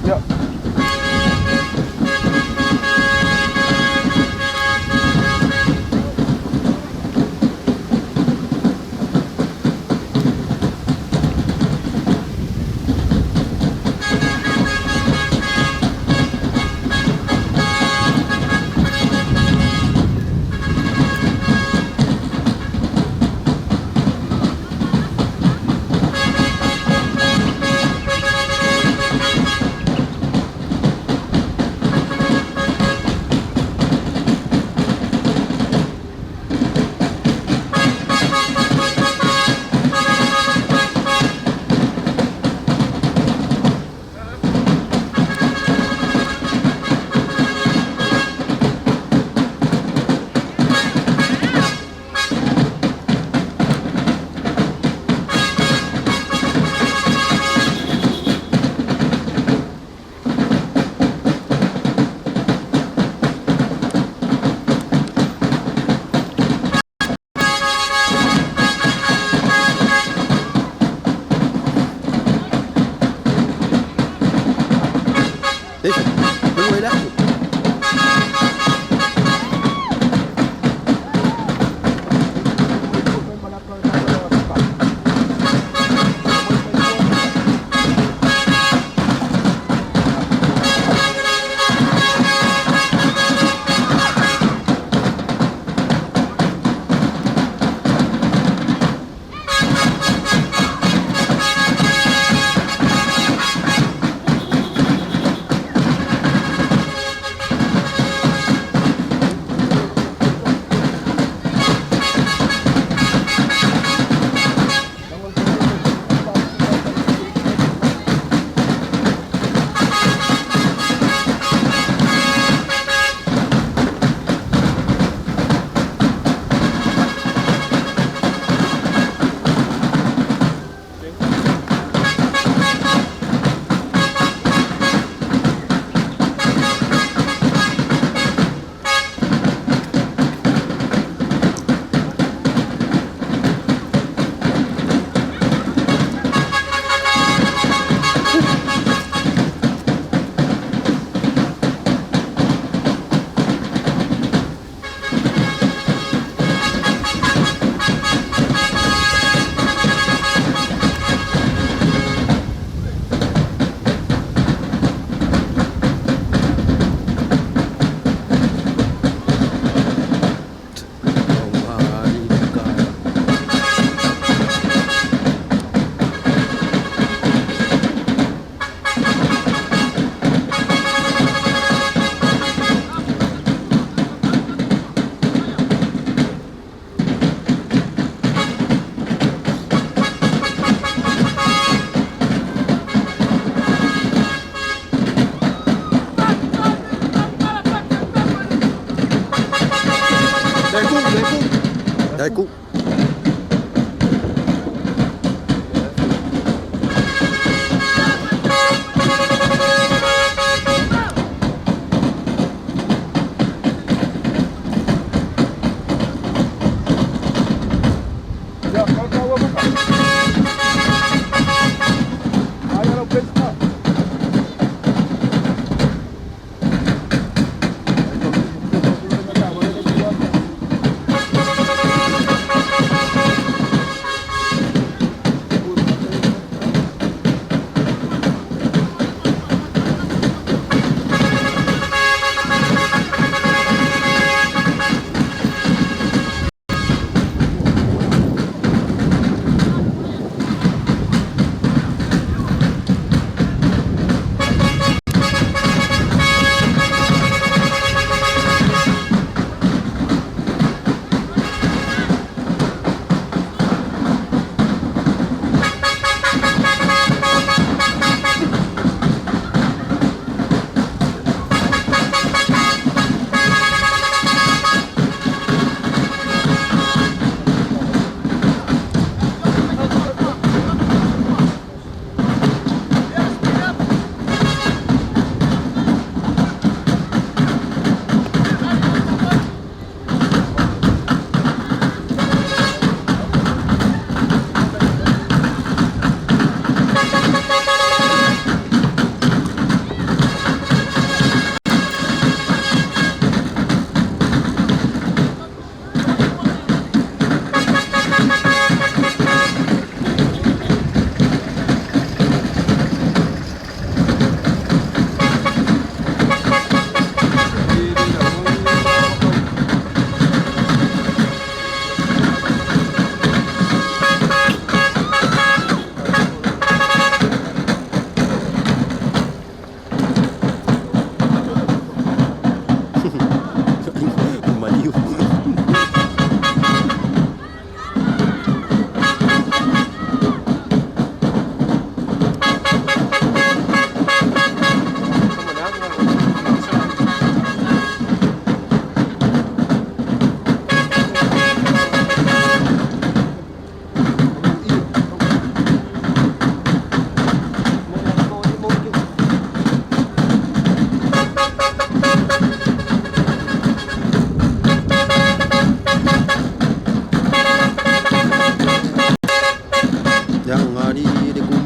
Ja. Eish, wewe la. Oh my God. D'un coup, d'un coup. D'un coup. Ja, kau kau apa kau? Ayah lo pesta.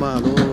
itumalo.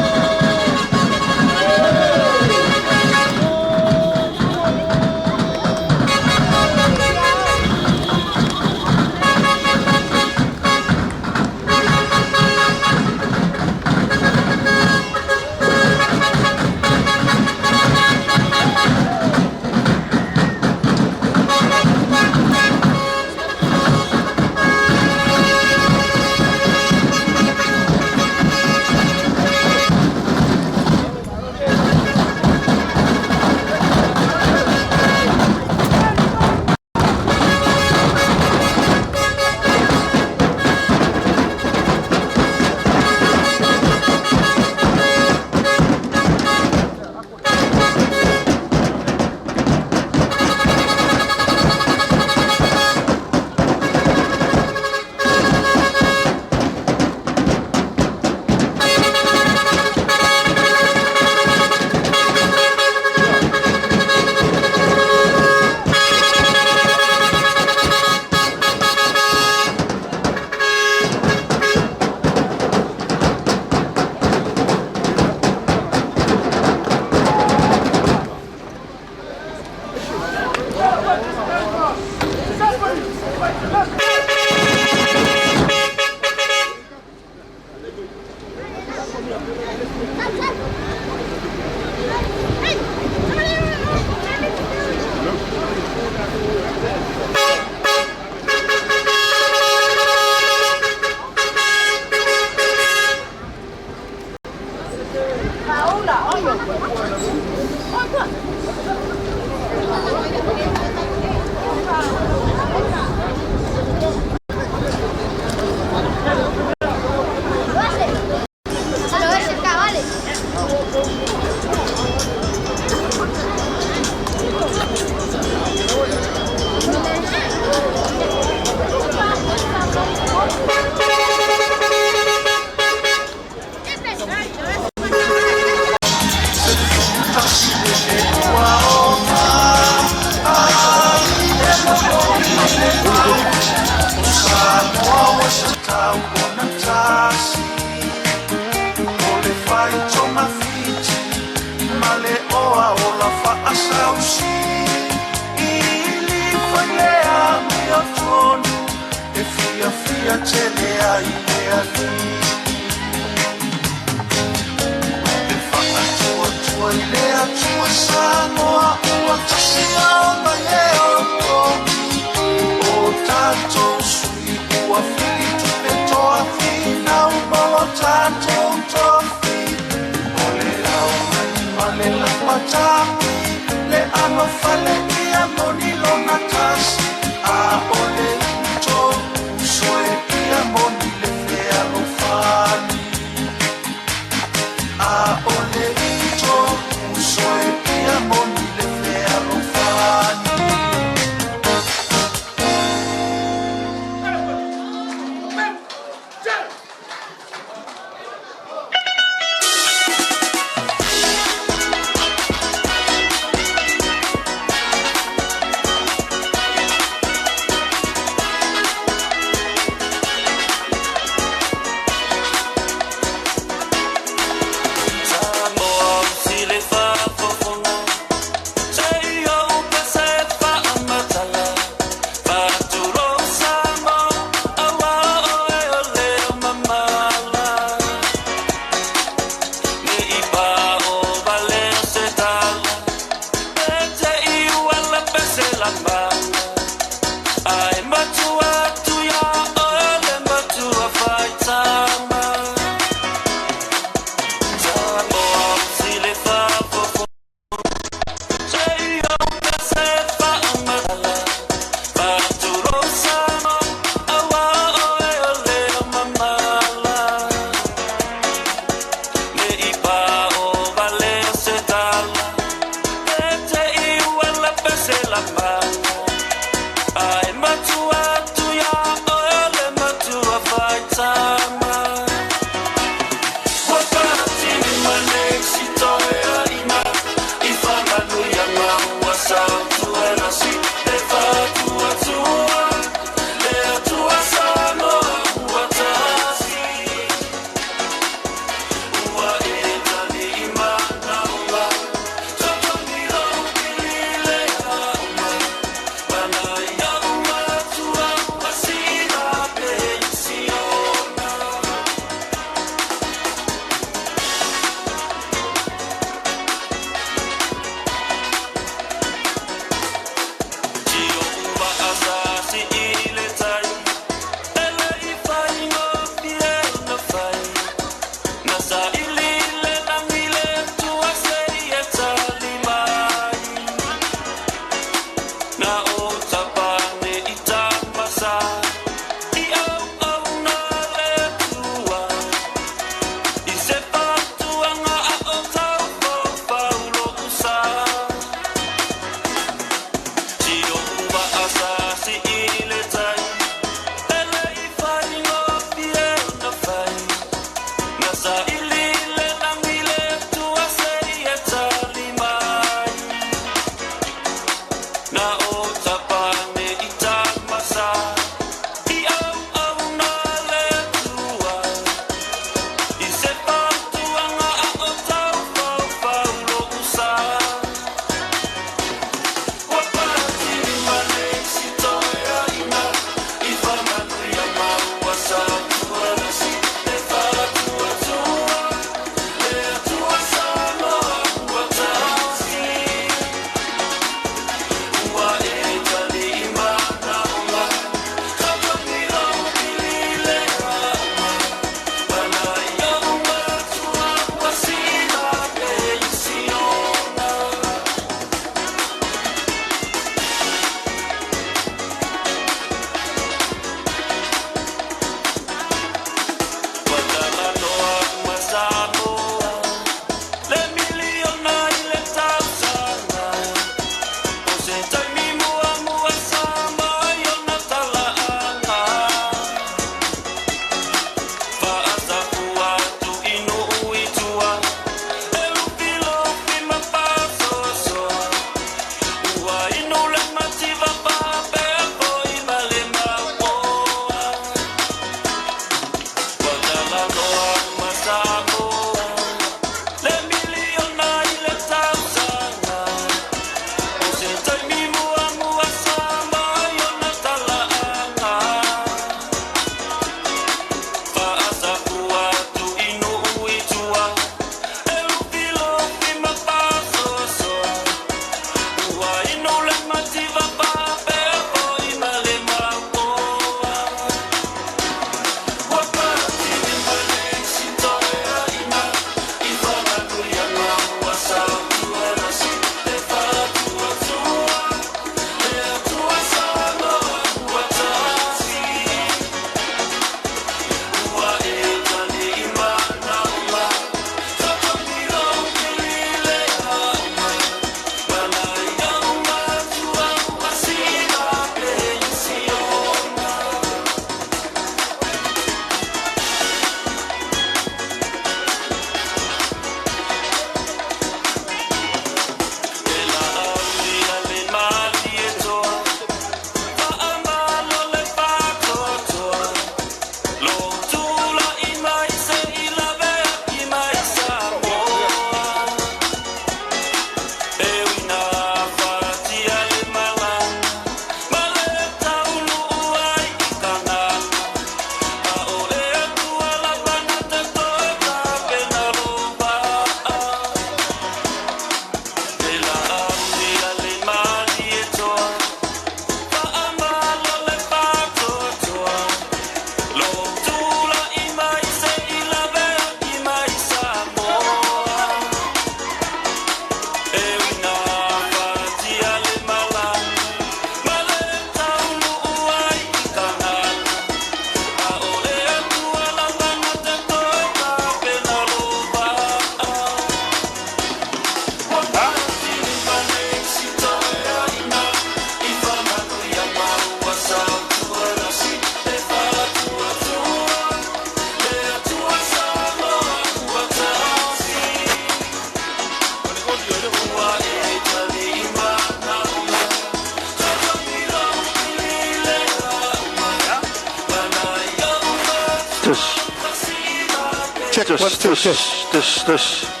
Test. Check, Test, one, two, test, check. test, test.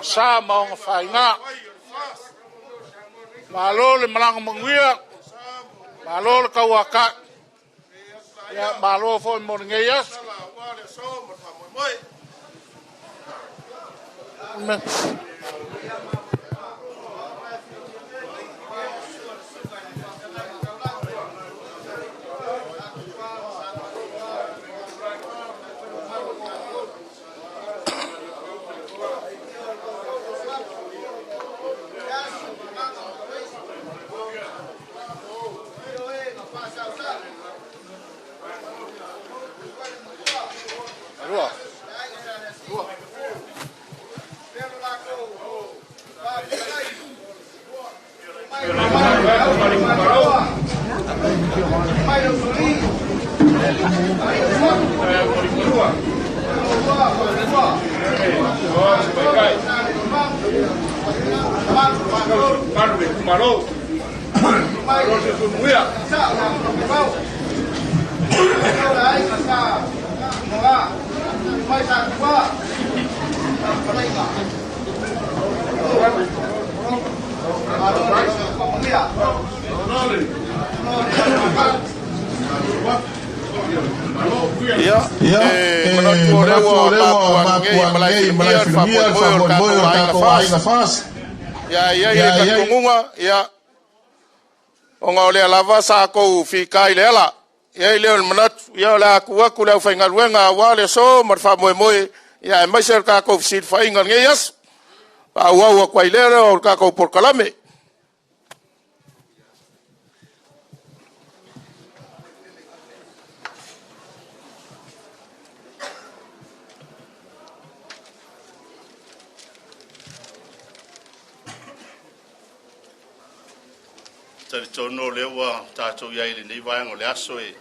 Sa ma ona faiga. Malo le malaga manuia, malo le tauatai, ia malo foi mo lenei aso. Lua. Ia, Ia, e e manatu o lea manatu o ua lea ua mapu mapu atu nei atu nei malae malae filimia filimia le le faamoemoe faamoemoe o o le le tatou tatou aiga aiga FAST. FAST. Ia i ai Ia le i ai talitonuga, ia, ona o lea lava sa tou fita i le ala. E i ai lea o le manatu, ia o le a tuu atu le aufaigaluega aua le aso ma le faamoemoe, ia aemaise o le tatou fesilafaiga i lenei aso. Faaauau atu ai lea o le tatou polokalame. Talitonu o lea ua tatou i ai i lenei vaega o le aso e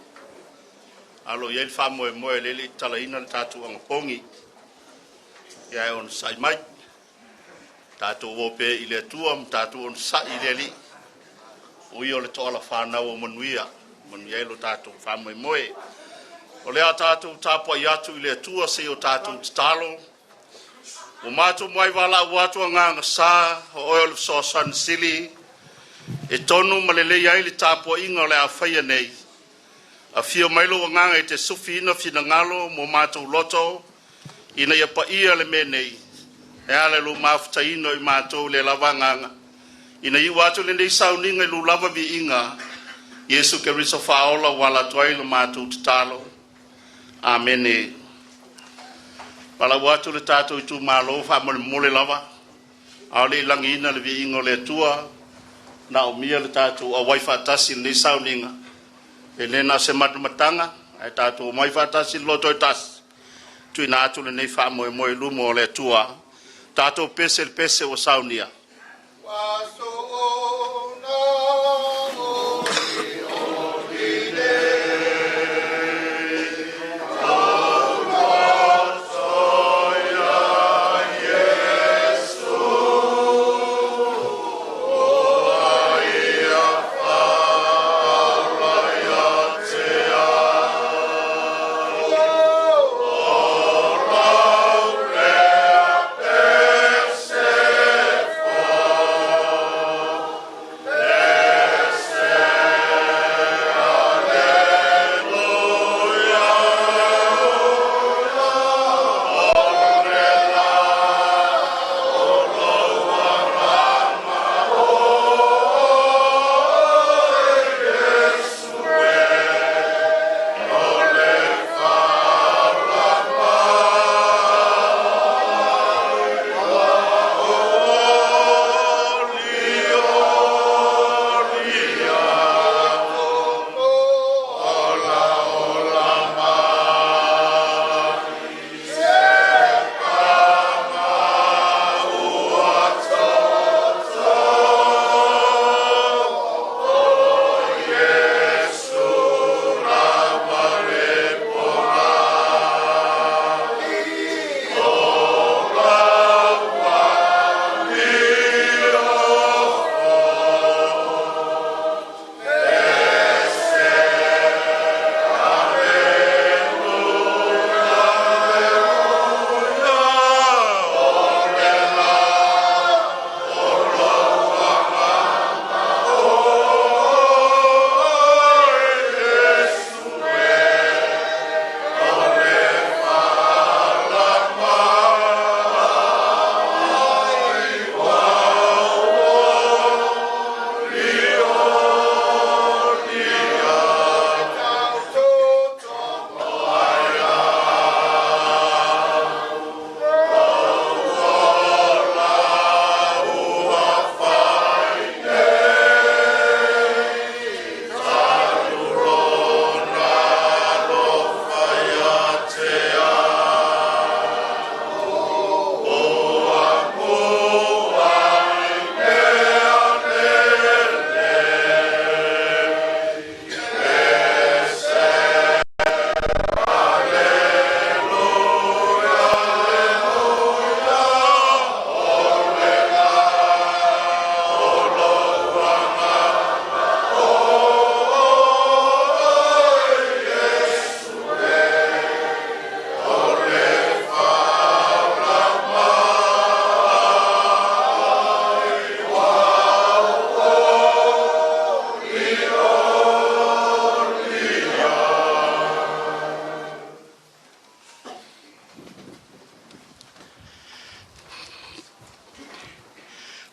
alo i ai le faamoemoe lea e le i tatalaina le tatou anapogi. Ia e onosai mai. Tatou o pea i le Atua ma tatou onosai i le Alii. O ia o le toala fanau o manuia, manuia ai lo tatou faamoemoe. O le a tatou tapuai atu i le Atua se i o tatou tatalo. Ua matou muai valaau atu agaga sa, o oe o le fesoasoani sili e tonu ma lelei ai le tapuaiga o le a faia nei. Afio mai lou agaga e te sufiina finagalo ma o matou loto, ina ia paia le mea nei, e ala i lou mafutaina o i matou i le lava agaga, ina iu atu lenei sauniga i lu lava viiga, Iesu Keriso faaola ua ala atu ai la matou tatalo. Amene. Valaau atu le tatou itumalo faamolemole lava, a o le i lagiina le viiga o le Atua, na umia le tatou auai faatasi i lenei sauniga, e le na o se matamataga, ae tatou omai faatasi i le loto e tasi, tuuina atu lenei faamoemoe i luma o le Atua. Tatou pese i le pese ua saunia.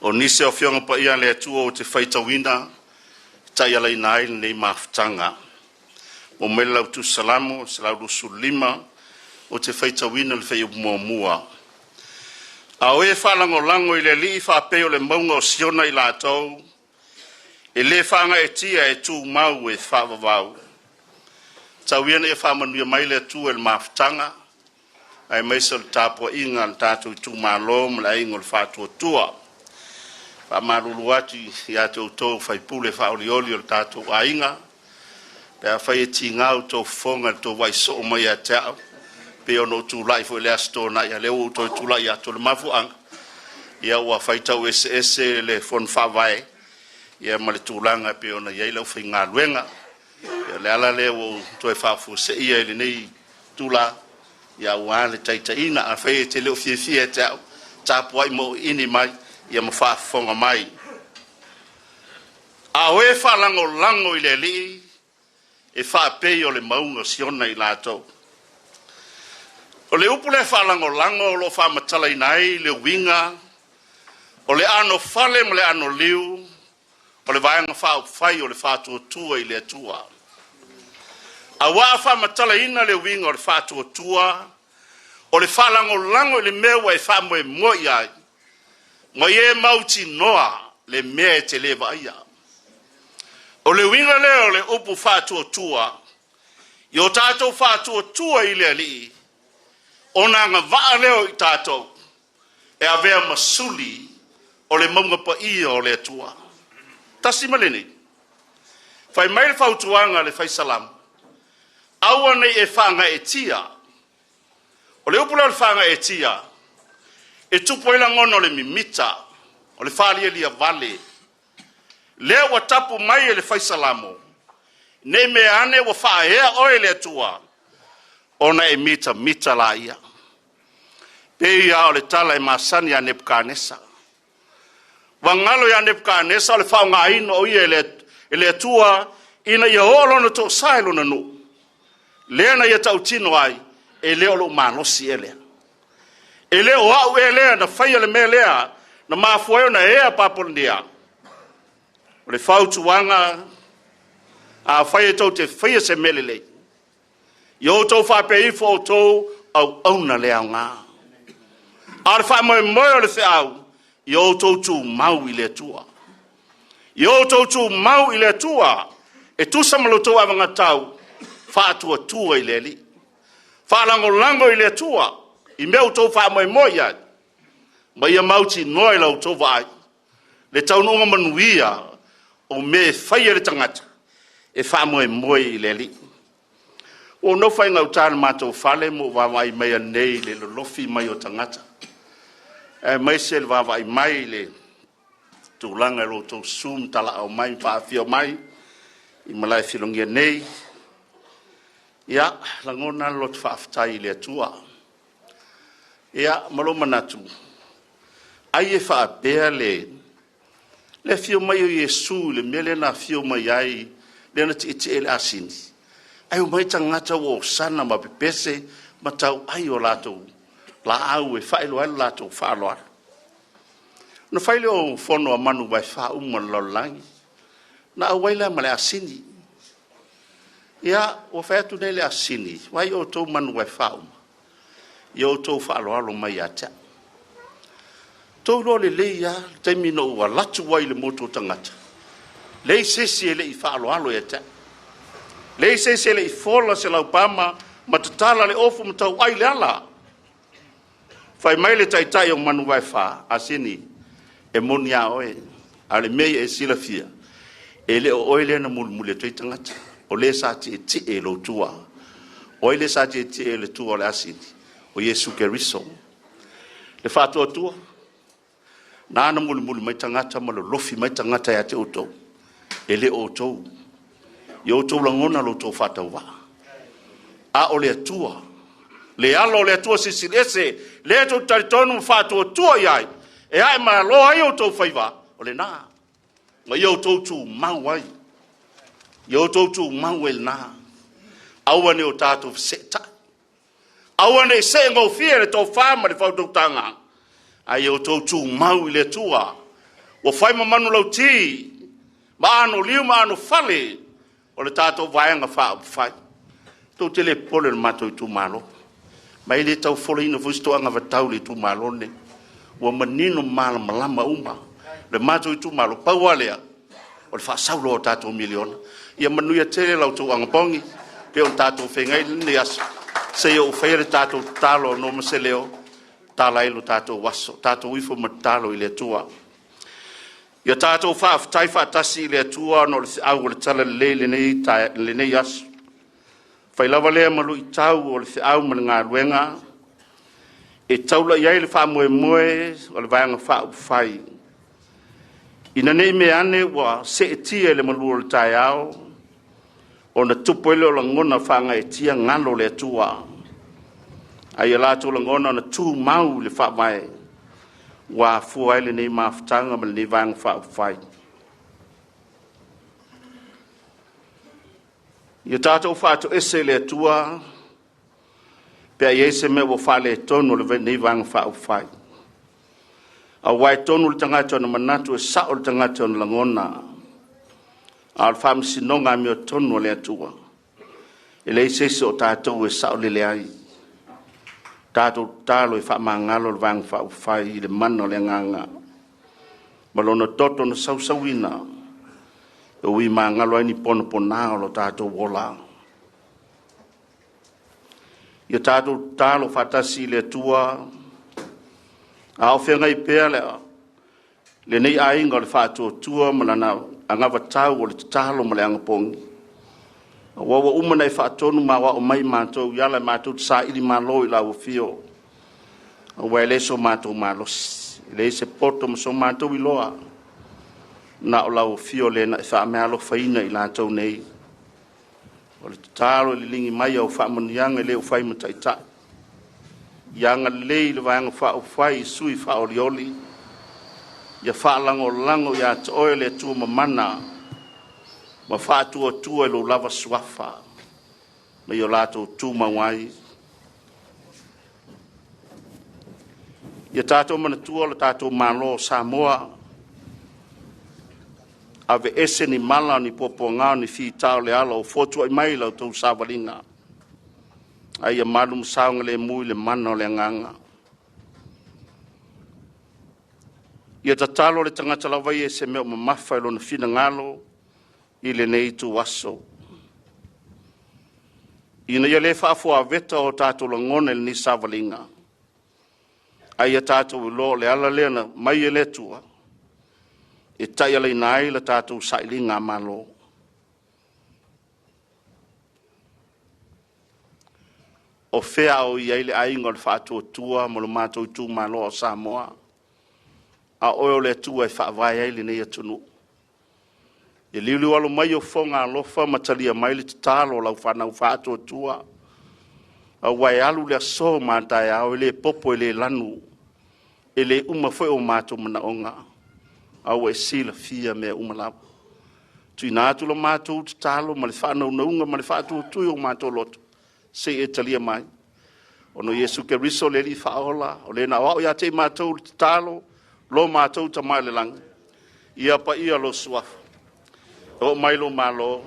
O nisi o Afioga Paia a le Atua ou te faitauina e taialaina ai lenei mafutaga. Oo mai le lau Tusi Salamo 125, ou te faitauina le fuaiupu muamua. A o e faalagolago i le Alii faapei o le mauga o Siona i latou, e le faagaeetia e tumau e faavavau. Tau ia ina ia faamanuia mai le Atua i le mafutaga aemaise o le tapuaiga a le tatou itumalo ma le Aiga o le Faatuatua. E faamalulu atu ia te outou o sui usufono faaolioli o le tatou aiga, pe afai e tiga outou fofoga i le tou vaai soo mai ia te au, pei ona ou tulai foi i le Aso Toonai, a o lea ua ou toe tulai atu. O le mafuaaga, ia ua faitau eseese le Fono Faavae ma le tulaga e pei ona i ai le aufaigaluega. Ia o le ala lea ua ou toe faafuaseia i lenei itula aua le taitaiga. Afai e te le o fiafia ia te au, tapuai ma ou iini mai ma faafofoga mai. A o e faalagolago i le Alii, e faapei o le mauga o Siona i latou. O le upu lea faalagolago o lo o faamatalaina ai le uiga o le anofale ma le anoliu o le Vaega Faaupufai o le Faatuatua i le Atua. Aua a faamatalaina le uiga o le faatuatua, o le faalagolago i le mea ua e faamoemoe i ai, ma ia e mautinoa le mea e te le vaaia. O le uiga lea o le upu faatuatua, ia o tatou faatuatua i le Alii, ona agavaa lea o i tatou. e avea ma suli o le mauga paia o le Atua. Tasi ma lenei. Fai mai le fautuaga a le Fai Salamo, aua ne i e faagaeetia. O le upu lea o le faagaeetia, e tupu ai lagona o le mimita, o le faalialia vale. Lea ua tapu mai e le Fai Salamo, ne i meaane ua faaea oe e le Atua ona e mitamita laia. Pei lava o le tala e masani ia Nepukanesa. Ua galo ia Nepukanesa o le faaaogaina o ia e le Atua ina ia oo lona toasa i lona nuu, lea na ia tautino ai, e le o lou malosi ea lea. E le o au ea lea na faia le mea lea na mafua ai ona ea Papalonia. O le fautuaga, afai e tou te faia se mea lelei, ia outou faapea ifo o outou auauna le aoga. A o le faamoemoe o le feau, ia outou tumau i le Atua. Ia outou tumau i le Atua e tusa ma lo outou anavatau faatuatua i le Alii. Faalagolago i le Atua i mea ua outou faamoemoe i ai, ma ia mautinoa i la outou vaai le taunuuga manuia o mea e fai e le tagata e faamoemoe i le Alii. Ua ou nofo ai i gauta i le matou fale ma ou vaavaai mai ananei i le lolofi mai o tagata, aemaise le vaavaai mai i le tulaga i lo outou susu ma talaau mai ma faafio mai i Malaefilogia nei. Ia, lagona lava le loto faafetai i le Atua. Ia, ma lou manatu, ai e faapea le afio mai o Iesu i le mea lea na afio mai ai, lea na tietie ai le asini, ae omai tagata ua osana ma pepese ma tauai o latou laau e faailoa ai lo latou faaaloalo. Ona fai lea o fono a manu vaefa uma o le lalolagi, na auai la ma le asini. Ia, ua fai atu nei le asini, vaai outou manu vaefa uma, ia outou faaaloalo mai ia te au. Tou iloa lelei lava le taimi na ou alu atu ai i le motu o tagata, leai se isi e le i faaaloalo ia te au. Leai se isi e le i fola se laupama ma tatala le ofu ma tauai le ala. Fai mai le taitai o manu vaefa, asini, e moni a oe, a o le mea ia e silafia, e le o oe lea na mulimuli atu ai tagata, o le sa tietie i lou tua. O ai le sa tietie i le tua o le asini? O Iesu Keriso. Le faatuatua, na na mulimuli mai tagata ma lolofi mai tagata ia te outou, e le o outou. Ia outou lagona lo outou faatauvaa. A o le Atua, le alo o le Atua Silisili Ese, lea tou te talitonu ma faatuatua i ai, e ae malo ai outou faiva, o lena. Ma ia outou tumau ai. Ia outou tumau ai lena. Aua ne i o tatou feseetai. Aua ne i see gofie le tofa ma le faautautaga, a ia outou tumau i le Atua. Ua fai ma manulauti, ma anoliu ma anofale o le tatou Vaega Faaupufai. Tou te le popole i le matou itumalo, ma e le tau folaina foi se toaga vatau i le itumalo lenei. Ua manino ma malamalama uma le matou itumalo, pau lava lea o le faasau loa o tatou miliona. Ia manuia tele la outou anapogi, pei ona tatou feagai i lenei aso, seia ou faia le tatou tatalo no ma se leo, tala ai lo tatou aso, tatou ifo ma tatalo i le Atua. Ia tatou faafetai faatasi i le Atua ona o le feau o le talalelei lenei, lenei aso. Fai lava lea ma luitau o le feau ma le galuega e taula i ai le faamoemoe o le Vaega Faaupufai, ina ne i meaane ua seetia i le malu o le taeao ona tupu ai lea o lagona faagaeetia galo le Atua, a ia latou lagona ona tumau i le faavae ua afua ai lenei mafutaga ma lenei Vaega Faaupufai. Ia tatou faatoese i le Atua pe a i ai se mea ua faaletonu o lenei Vaega Faaupufai, aua e tonu le tagata ona manatu, e sao le tagata ona lagona, a o le faamasinoga amiotonu a le Atua, e leai se isi o tatou e saolele ai. Tatou tatalo e faamagalo le Vaega Faaupufai i le mana o le Agaga ma lona toto na sausauina e ui magalo ai ni ponapona o lo tatou ola. Ia tatou tatalo faatasi i le Atua. A o feagai pea lenei aiga o le faatuatua ma lana anavatau o le tatalo ma le anapogi, aua ua uma ona e faatonu ma aoao mai i matou i ala matou te sailimalo i lau afio, aua e leai so matou malosi, e leai se poto ma so matou iloa, na o lau afio lea na e faameaalofaina i latou nei. O le tatalo e liligi mai au faamanuiaga i le ua fai ma taitai, ia agalelei i le Vaega Faaupufai i sui faaolioli, ia faalagolago ia te Oe le Atua Mamana ma faatuatua i lou lava Suafa ma ia o latou tumau ai. Ia tatou manatua lo tatou Malo o Samoa, aveese ni mala o ni puapuaga o ni fita o le ala ua fotuai mai i la outou savaliga, a ia malu ma saogalemu i le mana o le Agaga. Ia tatalo le tagata lava ia i se mea o mamafa i lona finagalo i lenei ituaso, ina ia le faafuaveta o tatou lagona i lenei savaliga, a ia tatou iloa o le ala lea na aumai e le Atua e taialaina ai la tatou sailigamalo. O fea a o i ai le aiga o le Faatuatua ma lo matou itumalo o Samoa, a o Oe o le Atua e faavae ai lenei atunuu. Ia liuliualo maia fofoga alofa ma talia mai le tatalo a lau fanau faatuatua, aua e alu le aso ma a taeao, e le popo e le lanu, e le uma foi o matou manaoga, a ua e silafia mea uma lava. Tuuina atu la matou tatalo ma le faanaunauga ma le faatuatua i o matou loto, se i e talia mai. Ona o Iesu Keriso o le Alii Faaola, o Le na aoao ia te i matou le tatalo, lo matou Tama i le lagi, ia paia lou Suafa, oo mai lou Malo,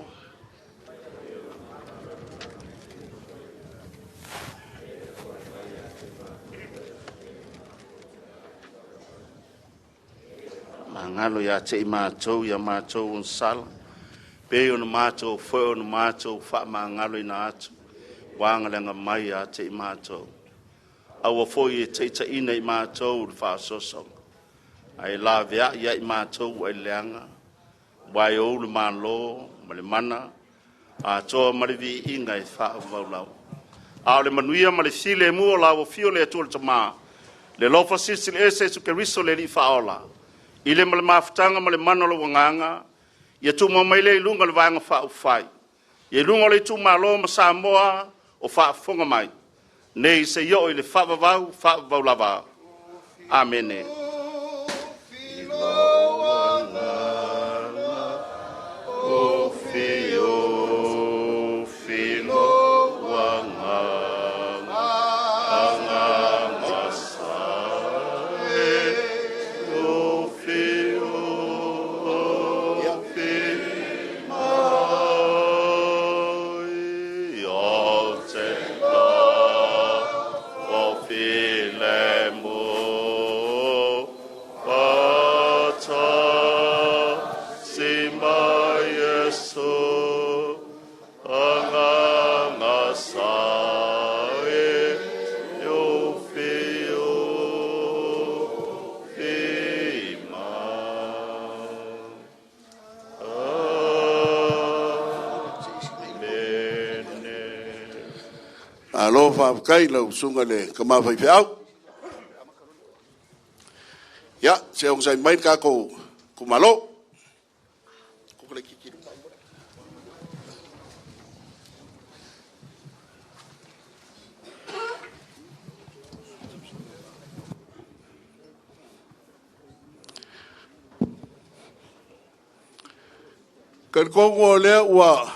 magalo ia te i matou ia matou agasala, e pei ona matou foi ona matou faamagaloina atu, ua agalega mai ia te i matou. Aua foi ne i e taitaiina i matou i le faasoasoaga, ae laveai ia i matou ai le leaga, aua e ou le Malo ma le mana, atoa ma le viiga e faavavau lava. A o le manuia ma le filemu o lau afio le Atua le Tama, le alofa Silisili Ese Iesu Keriso le Alii Faaola, i le ma le mafutaga ma le mana o lou Agaga, ia tumau mai lea i luga o le Vaega Faaupufai, ia i luga o le itumalo ma Samoa o faafofoga mai, nei seia oo i le faavavau, faavavau lava. Amene. Malo faafetai i lau Susuga i le Tama Faifeau. Ia, se i onosai mai le tatou itumalo. E talitonu o lea ua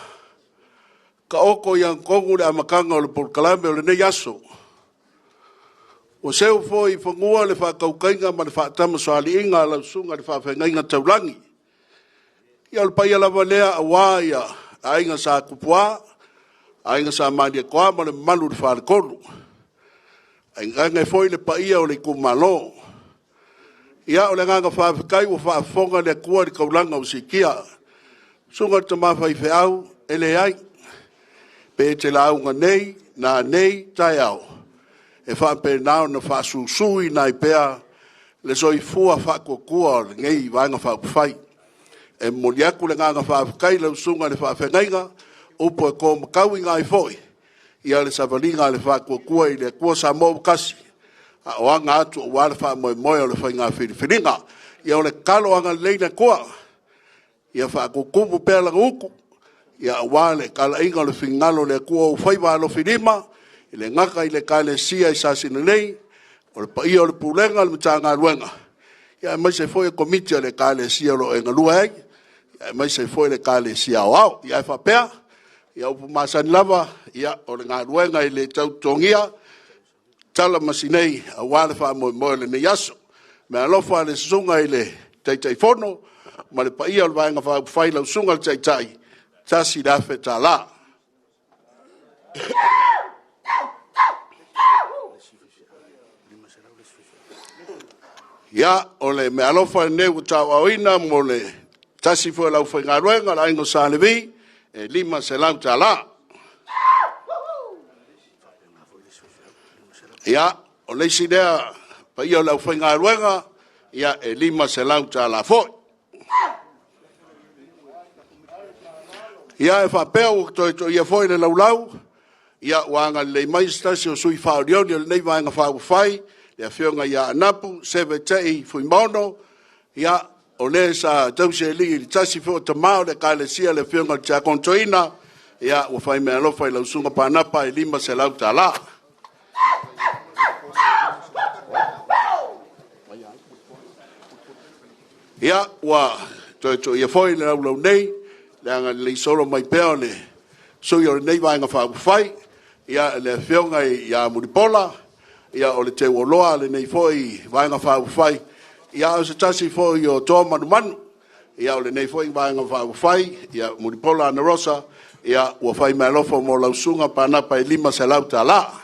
taoto i agatonu le amataga o le polokalame o lenei aso. Ua seu foi i fanua le faatautaiga ma le faatamasoaliiga a lau susuga i le faafeagaiga taulagi. Ia o le paia lava lea aua Aiga Sa Tupua, Aiga Sa Malietoa ma le mamalu i le Faletolu, ae tainane foi le paia o le itumalo. Ia, o le agaga faafetai ua faafofoga le Atua i le taulaga ua siitia. Susuga i le tama faifeau, e leai, pe e te lauga nei, nanei, taeao, e faapena ona faasusuina ai pea le soifua faatuatua o lenei Vaega Faaupufai. E momoli atu le agaga faafetai i lau Susuga i le Faafeagaiga, upu e to matauina ai foi ia le savaliga a le Faatuatua i le Atua Samoa ua tasi, a o aga atu aua le faamoemoe o le faiga filifiliga. Ia o le tatalo, agalelei le Atua ia faatutumu pea lana utu aua le talaiina o le finagalo o le Atua o ou faiva alofilima, e le gata i le Ekalesia i Sasina nei, o le paia o le Pulega o le Matagaluega, aemaise foi o Komiti a le Ekalesia o lo o e galue ai, aemaise ai foi le Ekalesia Aoao. Ae faapea, ia o upu masani lava, ia o le galuega e le tau totogia, tala ma si nei aua le faamoemoe o lenei aso. Meaalofa i le Susuga i le Taitaifono ma le paia o le Vaega Faaupufai, lau Susuga i le Taitai, $1,000. Ia, o le meaalofa lenei ua tauaaoina mo le tasi foi o le aufaigaluega a le Aiga Sa Levi, e $500. Ia, o le isi lea paia o le aufaigaluega, ia e $500 foi. Ia, e faapea ua toe toia foi le laulau, ia ua agalelei mai se tasi o sui usufono faolioli o lenei Vaega Faaupufai, le Afioga ia Anapu Seve Fuimaono, ia, o le sa tausi alii i le tasi foi o tama o le Ekalesia, le Afioga i le Tiakono Toeaina, ia ua fai meaalofa i lau Susuga Panapa e $500. Ia, ua toe toia foi le laulau nei le agalelei solo mai pea o le sui usufono o lenei Vaega Faaupufai, le Afioga ia Mulipola, o le teuoloa a lenei foi Vaega Faaupufai, a o se tasi foi o toa manumanu o lenei foi Vaega Faaupufai, Mulipola Anarosa, ua fai meaalofa mo lau Susuga Panapa e $500.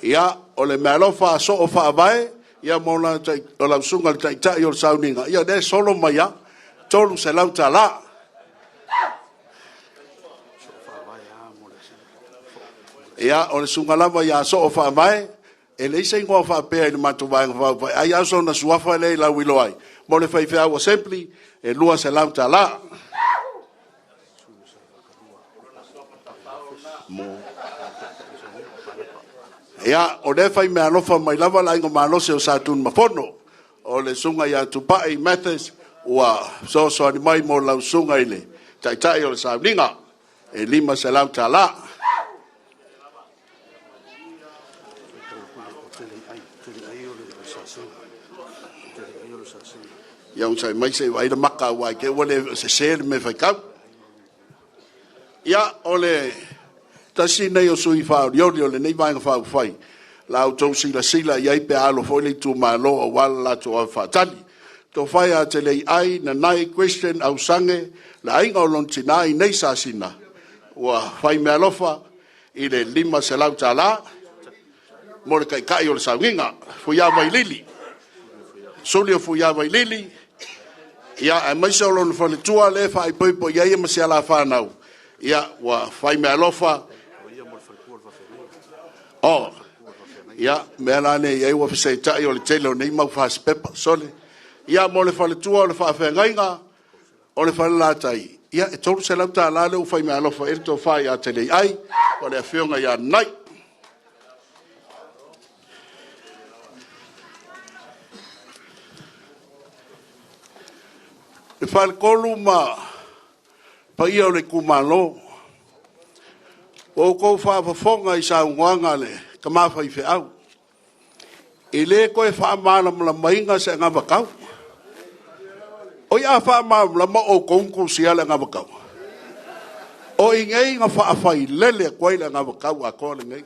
Ia, o le meaalofa a Soo Faavae mo lau Susuga i le Taitai o le Sauniga, ia o lea e solo mai lava, e $300. Ia, o le susuga lava ia Soo Faavae, e leai se igoa faapea i le matou Vaega Faaupufai, ai lava o sona suafa lea e lauiloa ai, mo le faifeau assembly e $200. Ia, o lea e fai meaalofa mai lava le Aiga Malosi o Sa Tunumafono, o le Susuga ia Tupai Mathis ua fesoasoani mai mo lau Susuga i le Taitai o le Sauniga, e $500. Ia onosai mai se i vaai le maka aua i te i ua sese le mea e faitau. Ia, o le tasi lenei o sui usufono faaolioli o lenei Vaega Faaupufai, la outou silasila i ai pe a alo foi le itumalo aua le latou ave faatali. Tofa ia Teleiai Nanai Christian Ausage, le aiga o lona tina i inei i Sasina, ua fai meaalofa i le $500 mo le taitai o le sauniga, Fuia Vailili, Suli o Fuia Vailili, ia aemaise o lona faletua lea e faaipoipo i ai ma si ala fanau, ia ua fai meaalofa. Oh, ia, mea la lea e i ai ua fesetai o le tele o nei mau fasipepa. Sole, ia mo le faletua o le faafeagaiga o le Falelatai, ia e $300 lea ua fai meaalofa i ai le tofa ia Teleiai, o le afioga ia Nanai. Le faletolu ma paia o le itumalo, ua outou faafofoga i saunoaga a le tama faifeau, e le toe faamalamalamaina se anavatau. Oi, a faamalamalama o outou na tusia le anavatau. O i inei na faafailele atu ai le anavatau atoa lenei.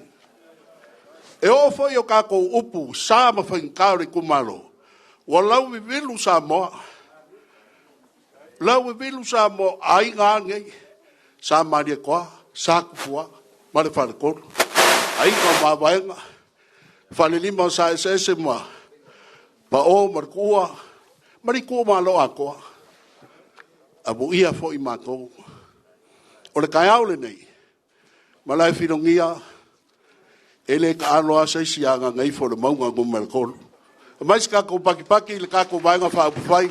E oo foi i o tatou upu sa ma faigata o le itumalo, ua lauvivilu Samoa, lauvivilu Samoa, o aiga lava nei, Sa Malietoa, Sa Tufua ma le Faletolu, Aiga o Mavaega, Falelima o Sa Eseese ma Pao ma le Tuua, ma le itumalo atoa. Amuia foi matou. O le taeao lenei, malae filogia, e le taalo lava se isi a Gagaifo o le Mauga Nu.3. Aumai se tatou patipati i le tatou Vaega Faaupufai,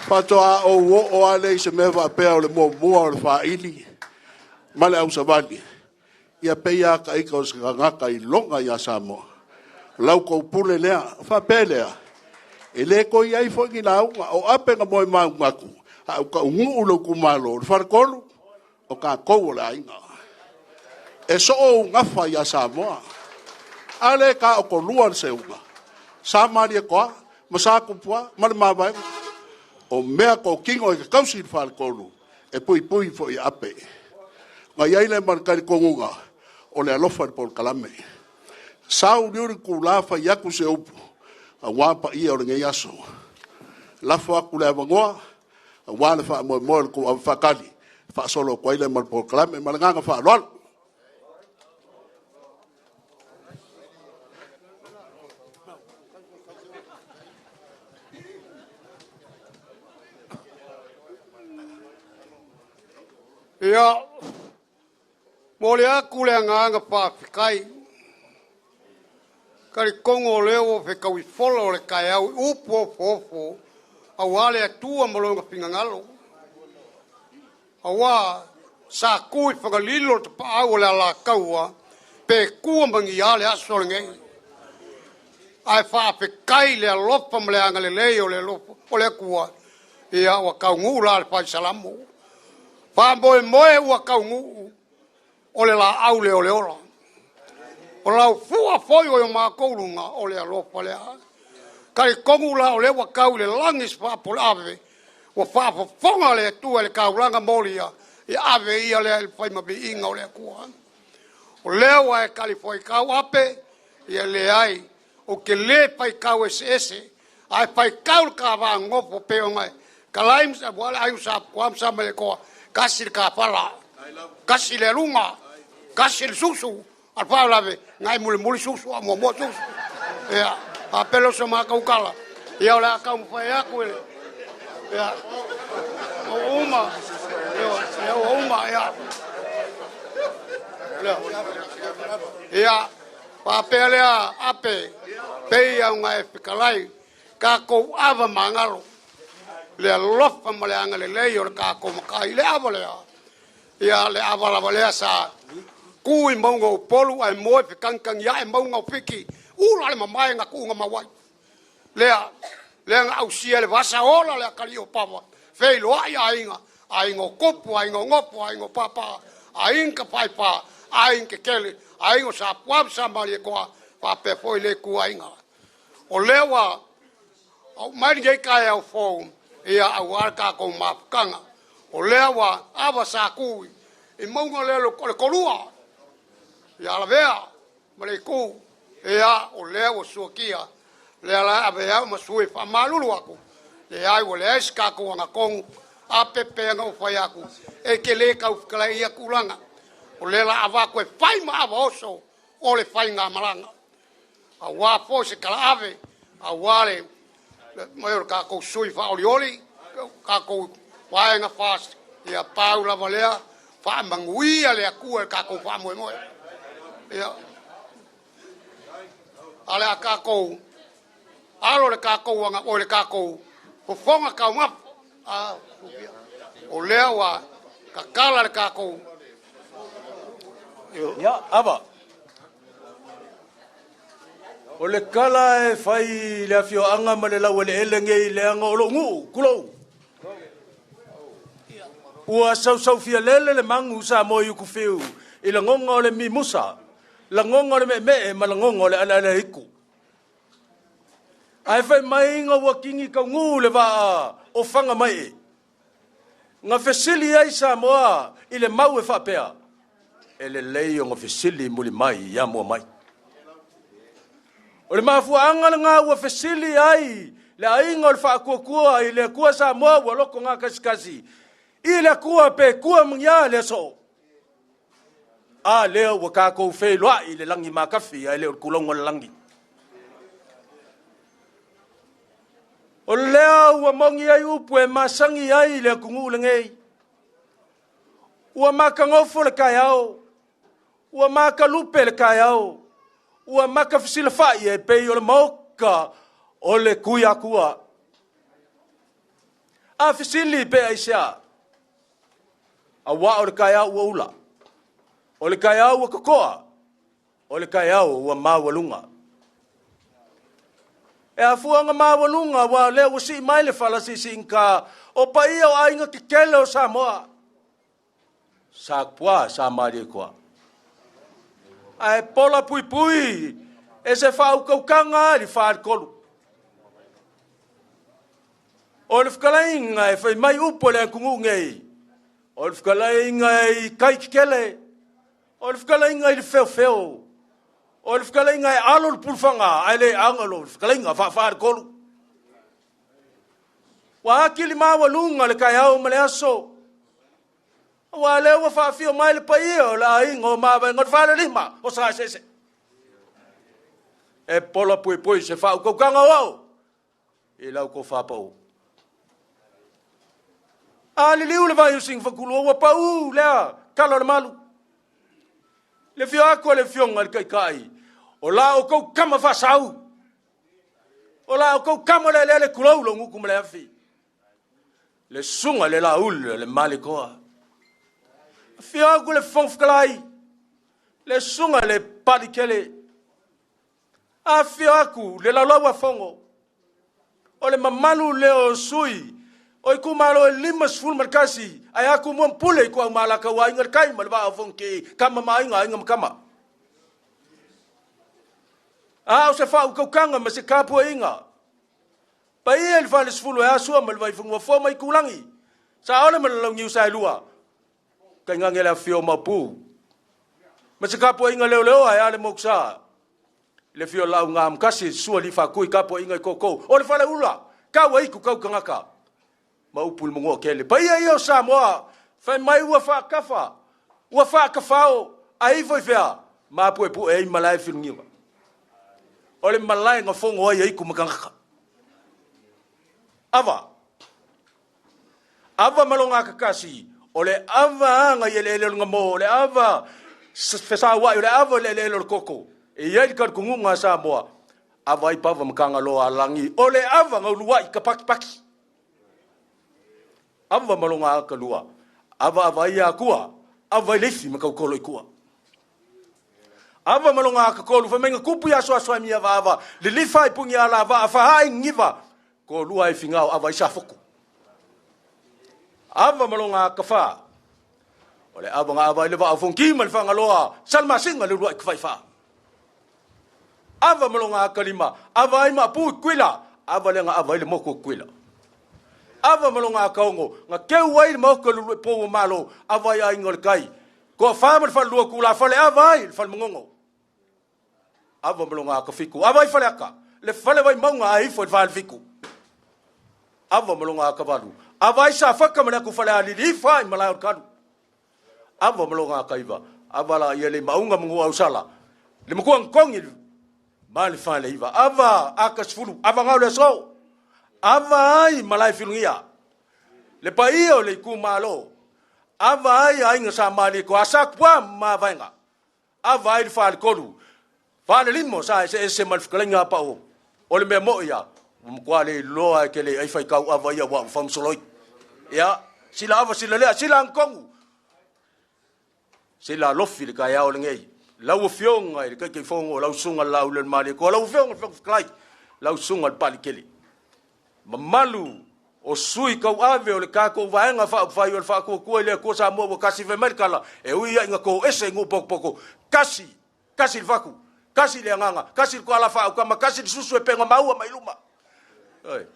faatoa ou oo lava lea i se mea faapea o le muamua o le faili ma le ausavali, ia pei lava ita o se tagata iloga ia Samoa. O lau tou pule lea. Faapea lea, e le toe i ai foi ni lauga, o ape na moemau atu, a ou taunuu i lou itumalo, o le faletolu, o tatou o le aiga. E soo ou gafa ia Samoa. A lea e taotolua le seuga, Sa Malietoa ma Sa Tupua ma le mavaega. O mea totino e te tausi i le faletolu, e puipui foi i ape. Ona i ai lea ma le talitonuga, o le alofa i le polokalame. Sau liuli itula fai atu se upu, aua paia o lenei aso. Lafo atu le avanoa, aua le faamoemoe o le tou avafaatali, faasolo atu ai lea ma le polokalame. Ma le agaga faaaloalo. Ia, momoli atu le agaga faafetai. Talitonu o lea ua fetaui fola o le taeao i upu ofoofo aua le Atua ma lona finagalo. Aua sa tu i Fagalilo le tapaau o le Alataua, pe tua ma ni a le aso lenei. Ae faafetai i le alofa ma le agalelei o le alofa o le Atua, ia ua taunuu la le fai Salamo. Faamoemoe ua taunuu o le laau lea o le ola. O lau fua foi o matou luga o le alofa lea. Talitonu la o lea ua tau i le lagi se faapoleave, ua faafofoga le Atua i le taulaga molia, ia ave ia lea i le faimaviiga o le Atua. O lea ua e talifuaitau ape, ia leai, ou te le faitau eseese, ae faitau le ta vaanofo pe ona e talai ma le aiga sa Puaa ma sa Malietoa, tasi le tafala, tasi le aluga, tasi le susu, a le faalavelave, na e mulimuli susu a muamua susu. Ia, faapea lea o se matou tala, ia o le a taumafai atu e ia, ua uma, ia ua uma, ia. Ia, faapea lea ape, pei ona e fetalai, tatou ava magalo, le alofa ma le agalelei o le tatou matai, le ava lea, ia le ava lava lea sa tu i mauga o Upolu ae moe fetagitagi ae mauga o Fiti, ula le mamae na tuuga mau ai. Lea, lea na ausia le vasa ola le atalii o Papa, feiloai aiga, aiga o Tupu, aiga o Nofo, aiga o Papa, aiga Tafaifa, aiga Tetele, aiga o Sapua ma Samalietoa, faapea foi le ituaiga. O lea ua au mai lenei taeao fou, ia aua le tatou mafutaga. O lea ua ava sa tu i mauga lea o le Kolua, ia Alavea ma le itu, ia o lea ua suakia, lea la ave au ma sui faamalulu atu, leai ua leai se tatou agatonu, a pepe na ou fai atu, e te le tau fetalai ia tulaga. O lea la avatu e fai ma ava oso o le faigamalaga. Aua foi se talaave, aua le mai o le tatou sui faaolioli, tatou vaega fast, ia pau lava lea, faamanuia le Atua i le tatou faamoemoe. Ia, a le a tatou alo le tatou aga o le tatou fofoga taumafa. A, o lea ua tatala le tatou. Ia, ava. O le kala e fai le afioaga ma le laueleele nei leaga o lou nuu, tulou. Ua sausaufia lele le magu sa mo i ukufiu i lagoga o le mimusa, lagoga o le meemee ma lagoga o le alaala iku. Ae fai mai nga ua kingi kaugū le vaa o fanga mai e. Nga fesili ai Samoa i le mau e faapea, e lelei o nga fesili muli mai ia mua mai. O le mafuaanga lena ua fesili ai le aiga o le Faatuatua i le Atua Samoa ua loko ngā kasikasi i le Atua pe tua magia le aso. A lea ua tatou feiloai i le lagi makafi ae le o le tulaga o le lagi. O lea ua mongi ai upu e masangi ai le atunuu lenei. Ua makagofo le taeao, ua makalupe le taeao, ua makafesilafai e pei o le maoka o le Tuiatua. A fesili pe aisea? Auā o le taeao ua ula, o le taeao ua totoa, o le taeao ua maualuga. E afua ona maualuga aua o lea ua sii mai le falasiisiigata o paia o aiga tetele o Samoa. Sa pua sa malie koa. Ae pola puipui e se faautautaga i le faletolu. O le fetalaiga e fai mai upu a le atunuu nei, o le fetalaiga i tai tetele, o le fetalaiga i le feofeo, o le fetalaiga e alo le pulufaga ae le aga lo fetalaiga faafaletolu. Ua atili maualuga le taeao ma le aso, aua lea ua faafio mai le paia o le aiga o Mavaega o le Falelima o Saeseese. E pola puipui se faautautaga o au i lau tofa pau. A liliu le vai o Sinafatulua ua pau lea tala o le malu. Le afio atu o le afioga i le Taitai, o la outou tama faasau, o la outou tama le lele tulou lou gutu ma le afi. Le susuga i le Laauli o le Malekoa. Afio atu le Fofoga Fetalai, le susuga i le Palikele. Afio atu le Laulau a Fono, o le mamalu lea o sui o itumalo e 51 ae atu mua ma pule i tuau ma alataua aiga i le tai ma le vaa o Fonoti, tama ma aiga, aiga ma tama. A o se faautautaga ma se tapuaiga paia i le falesefulu e Asua ma le Vaifanua Fou ma Itulagi, Saole ma le Launiu Saelua, tainane le afifio o Maopu ma se tapuaiga leoleoa e a le mokusa le afio lau gamtasi sua li faatui tapuaiga i koko o le faleula tau aitu tau tagata ma upu i le magoa tele paia ia o Samoa fai mai ua faakafa ua faakafao ai ifo i fea mapuepue ai malae filugiga o le malae na fono ai aitu ma tagata ava Ava ma lona akakasi, o le ava aga i eleele o le gamo, o le ava fesauai, o le ava i le eleele o le koko. E i ai le talitonuga a Samoa, ava ai pava ma Tagaloa a lagi, o le ava na uluai ka pakipaki. Ava ma lona akalua, ava ava ai Atua, ava ai le ifi ma tautolo i tua. Ava ma lona akatolu, fai mai na tupu i asoasoaimia ava ava, lilifa ai puni ala vaa, fahaai niniva, Kolua ai figao ava i Safotu. Ava ma lona akafa. O le ava na ava ai le vaa o Fonoti ma le Fagaloa, Salamasina le uluai tafaifa. Ava ma lona akalima, ava ai Maapu i Tutuila, ava lea na ava ai le motu o Tutuila. Ava ma lona akaogo, na teu ai le maota i le uluai pou o Malo, ava ai aiga o le tai. Toafa ma le falelua o Tulafale, ava ai le Falemangogo. Ava ma lona akafitu. Ava ai Faleata, le fale vaimauga ae ifo i le falefitu. Ava ma lona akavalu. Ava ai Safata ma le atu Falealili ifo ai malae o le kalu. Ava ma lona akaiva. Ava la ia le maunga ma Nuuausala. Le matua na ma le faleiva. Ava aka sefulu. Ava ngau le aso. Ava ai malae filugia. Le paia o le itumalo. Ava ai aiga sa malie ko asa pua ma vaenga. Ava ai le faletolu, falelima sa eseese ma le fetalaiga a Pao. O le mea moʻi a, ua matua le iloa e ke le ai faitau ava ia ua famusoloi. Ia, sila ava sila lea, sila agitonu. Sila alofi le taeao lenei. Lau Afioga i le Taitaifono, lau Susuga le Lauli o le Malietoa, lau Afioga i le Fofoga Fetalai, lau Susuga i le Palikele. Mamalu o sui tauave o le tatou Vaega Faaupufai o le Faatuatua i le Atua Samoa ua tasi fai mai le tala, e ui ia ina toese i nuu potopoto, tasi, tasi le fatu, tasi le agaga, tasi le tuala faautama, tasi le susu e pega maua mai luma,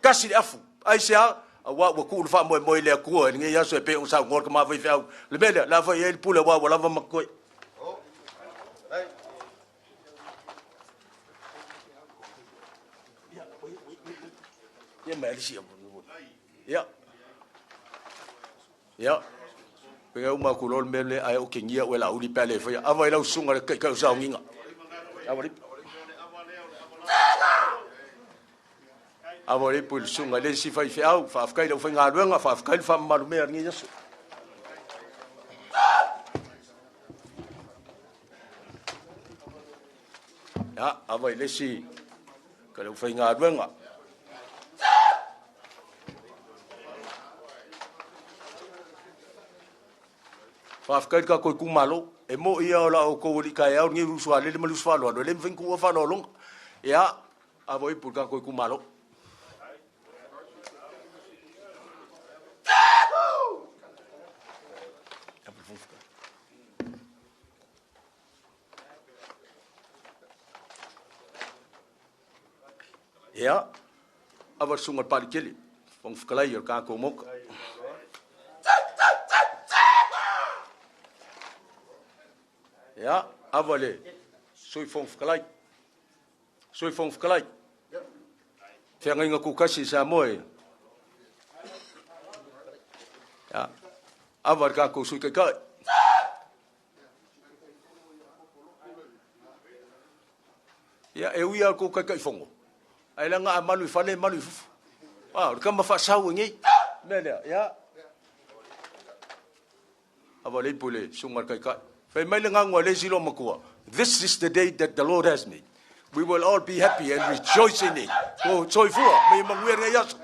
tasi le afu. Aisea? Aua ua tuu le faamoemoe i le Atua i lenei aso e pei ona saunoa le tama faifeau. Le mea lea, o le a fai i ai le pule aua ua lava ma totoe. Ia mai alisi ia. Ia. Pe uma ku lol mele ai o kingia o la uli pele foi. Ava i lau sunga le kai kai saunginga. Ava li. Ava li pul sunga le si fai feau, fa afkai lau fai ngaluenga, fa afkai le fa malu mea ngi Yesu. Ia, ava i le isi ka le aufaigaluega. Faafetai i le tatou itumalo. E moi lava o la outou alii taeao lenei o le uso a lele ma le uso faaaloalo, e le mafai ona tuua faaaloaloga. Ia, ava ipu i le tatou itumalo. Ia, ava le susuga i le Palikele, Fofoga Fetalai o le tatou Maota. Ia, ava le Sui Fofoga Fetalai. Sui Fofoga Fetalai, feagaiga tutasi i Samoa e. Ia, ava le tatou Sui Taitai. Ia, e ui lava o le tou Taitaifono, ae leaga a malu i fale e malu i fafo. Ah, o le tama faasau e nei. O le mea lea, ia. Ava le ipu i le susuga i le Taitai. Fai mai le gagua a le isi loomatua, This is the day that the Lord has made. We will all be happy and rejoice in it. Ko soifua, me manuia lenei aso.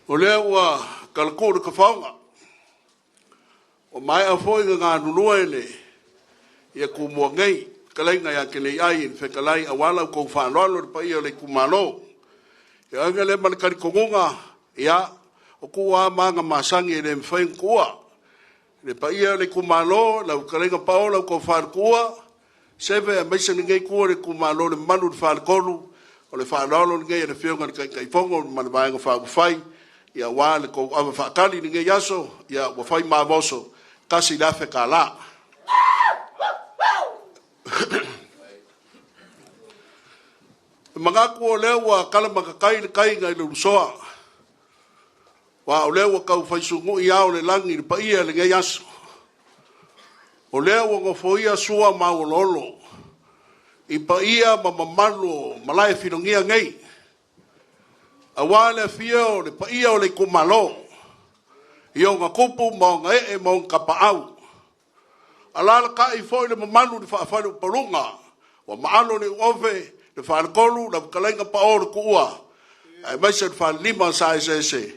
O lea ua talatuu le tafaoga, ua maea foi ona galulue le ia Tumua nei, fetalaiga ia Teleiai le fetalai aua la outou faaaloalo i le paia o le itumalo. Ia oe lea ma le talitonuga, ia, o tuua lava ma aga masani e le mafai ona tuua. Le paia o le itumalo, lau fetalaiga Paola, lau tofa i le Tuua, Seve aemaise lenei itu o le itumalo, le mamalu i le Faletolu, o le faaaloalo lenei a le Afioga i le Taitaifono ma le Vaega Faaupufai, ia aua le tou ava faatali i lenei aso, ia ua fai ma oso $1,000. E manatu o lea ua talamatatai le tai nai le Ulusoa, aua o lea ua tau fai sunui ao o le lagi i le paia i lenei aso. O lea ua nofoia sua ma auoloolo i paia ma mamalu o malae filogia nei, aua le afio o le paia o le itumalo i ona tupu ma ona ee ma ona tapaau. Alaalatai foi le mamalu i le faafaleupaluga ua maalo le uove, le faletolu, lau fetalaiga Pao le Tuua, aemaise le falelima sa eseese.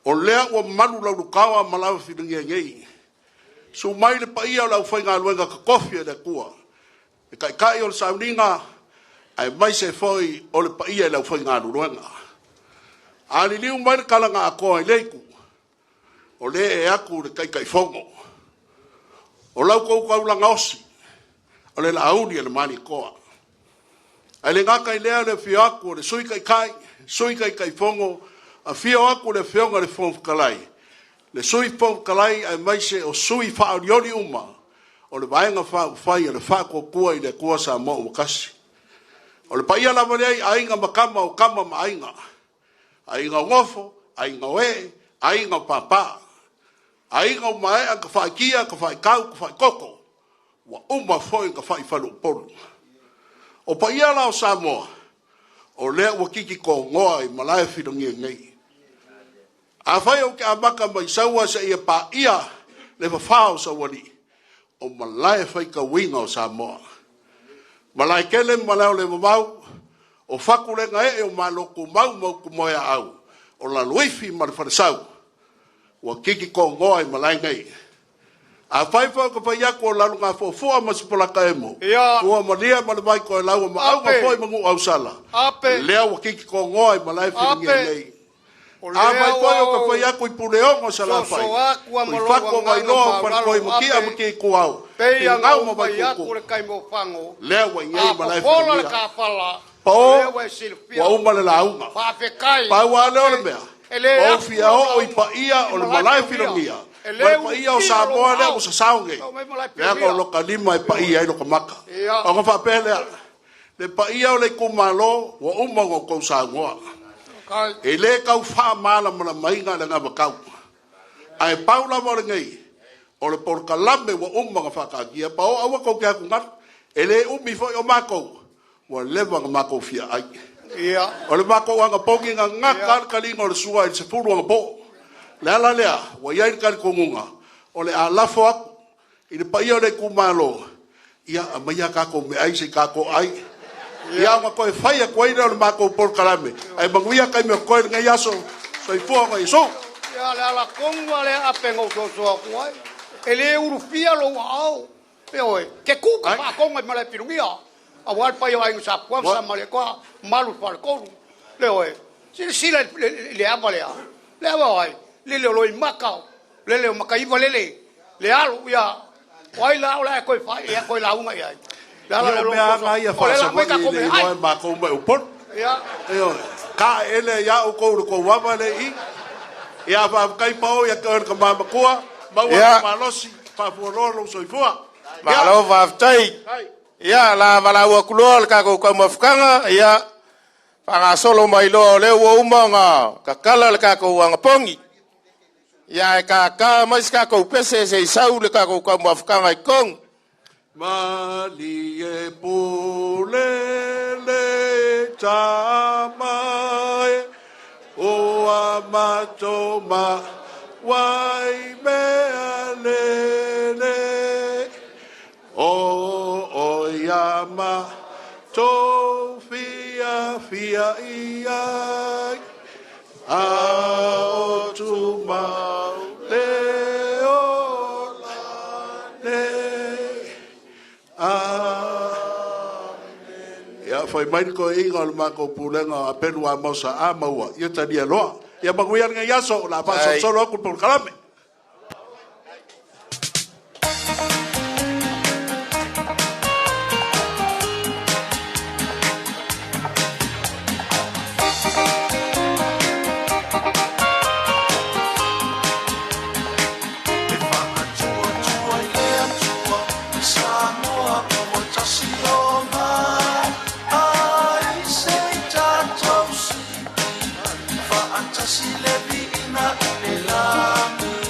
O lea ua malu laulutaoa ma lava filagia nei. Susu mai le paia o le aufaigaluega totofi a le Atua, le taitai o le sauniga, aemaise foi o le paia i le aufaigaluega. A liliu mai le tala na atoa i le itu, o lea e atu le Taitaifono, o lau tou taulaga osi, o le Laauli a le Malietoa. Ae le gata i lea le afio atu o le Sui Taitai, Sui Taitaifono, afio atu le Afioga i le Fofoga Fetalai, le Sui Fofoga Fetalai aemaise o sui faaolioli uma o le Vaega Faaupufai a le Faatuatua i le Atua Samoa ua Tasi. O le paia lava lea i Aiga ma Tama, o Tama ma Aiga, Aiga o Nofo, Aiga o Ee, Aiga o Papa, Aiga o Maea, Tafaaitia, Tafaitau, Tafaitoto, ua uma foi ona faifaluupolu. O paia la o Samoa, o lea ua titi togoa i malae filogia nei. Afai ou te amata mai Saua seia paia le fafa o Saualii, o malae faitauina o Samoa. Malae tele ma malae o le vavau, o Fatulega ee o Malo tumau ma Utumoeaau, o Laloifi ma le Falesau, ua titi togoa i malae nei. Afai foi ou te fai atu o Lalogafuafua ma Sipolata emo, Ia. ua malia ma le vai toelaua ma auga Ape. foi ma Nuuausala, Ape. lea ua titi togoa i malae filagia Ape. nei. O lea Afai foi ua ou te fai ou atu i Puleono Salafai, soso atu a ma i lou Fatu o agaga Vailoa o maualalo Faletoi Matia ape, ma Tikuau, pei ona Finau ou ma fai atu Vaikuku, le taimi o fago, lea ua i ai a malae fofola le filagia. kafala, o lea Pao, ua e silafia. ua uma le lauga. Faafetai. Pau lava lea o le mea, E le ua ou afu fia lau oo i lauga paia i o le malae malae filogia. filogia, E ma le le paia o ulufia lou Samoa lea ao. ua sasao nei, Tau mai malae leaga filogia. o loka lima e paia ai loka maka. Ia. Ona faapea lea, le paia o le itumalo ua uma ona outou saunoa. E lē tau faamalamalamaina le anavatau, ae pau lava o lenei o le polokalame ua uma ona faataatia pa o aua tou te atugalu. E lē umi foi o matou ua leva ona matou fiaai. O le matou anapogi na gata lava le taliga o le sua i le 10 anapo. Le ala lea ua i ai le talitonuga o le a lafo atu i le paia o le itumalo, ia aumaia a tatou meaai se i tatou ai, ia ona toe fai atu ai lea o le matou polokalame. Ae manuia taimi o totoe i lenei aso. Soifua ona Iesu. Ia, le ala tonu lava lea Ape na ou soso atu ai. E le ulufia lou aao. Ioe, te tu ka faatoga i malae pilugia. Aua le paia o Aiga Sa Pua ma Sa Malietoa, malu i le faletolu. Ioe, silasila i le ava lea. Le ava o ai? Lele o Loimata, lele o Mataiva lele, le alo, ia, o ai la o le a e toe fai, e toe lauga i ai? Le ala Ia, lea o o lou mea soso. lava ia O lea la aumai faasavaii tatou e le meaai. iloa e matou mai Upolu. Ia. Ioe, taeele ia outou i le tou ava lea i i. Ia faafetai Pao ia te oe le tama matua, maua Ia. le malosi, faafualoa lou soifua. Ia, Malo faafetai. Ia, la valaau atu loa le tatou taumafataga, ia faagasolo mai loa o lea ua uma ona tatala le tatou anapogi. Ia ae tata mai se tatou pese se i sau le tatou taumafataga i totonu. Malie pule le tama e o a matou ma wai mea lele o o ia ma tou fia fia i ai a o tumau le ola nei. Amen. Ia, fai mai le toeaiga o le matou pulega o Apelu Amosa a maua, ia talia loa. Ia manuia lenei aso, o le a faasolosolo atu le polokalame. E faatuatua i le Atua Samoa ua tasi o mai ai se i tatou sili faatasi le viiga i le lagi.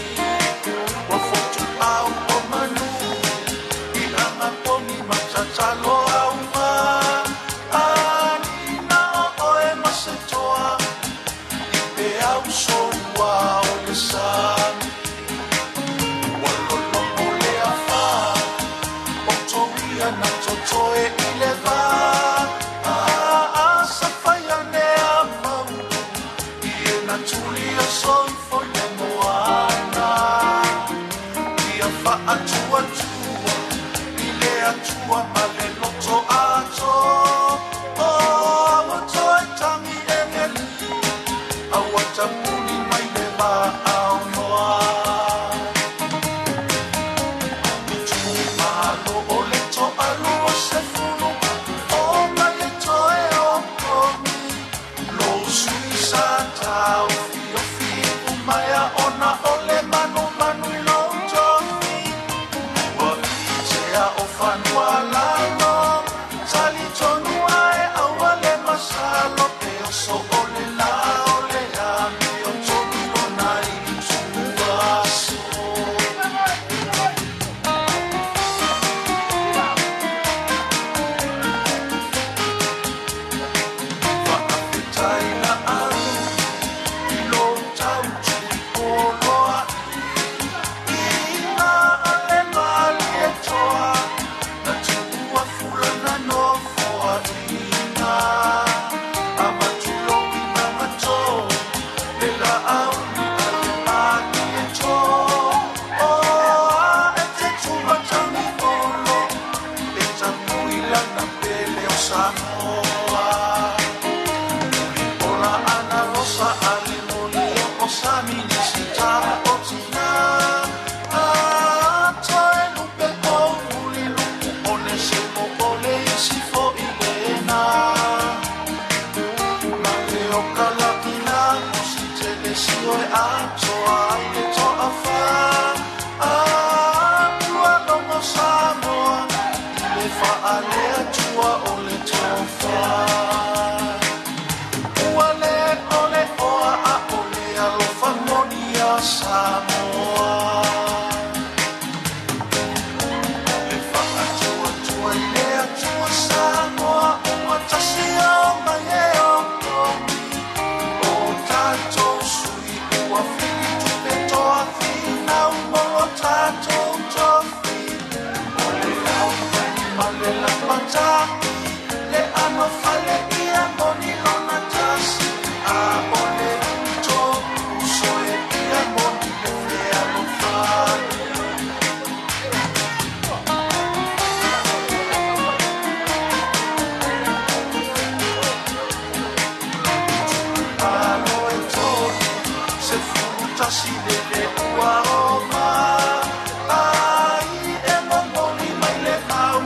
tasi lele ua o mai e momoli mai le mau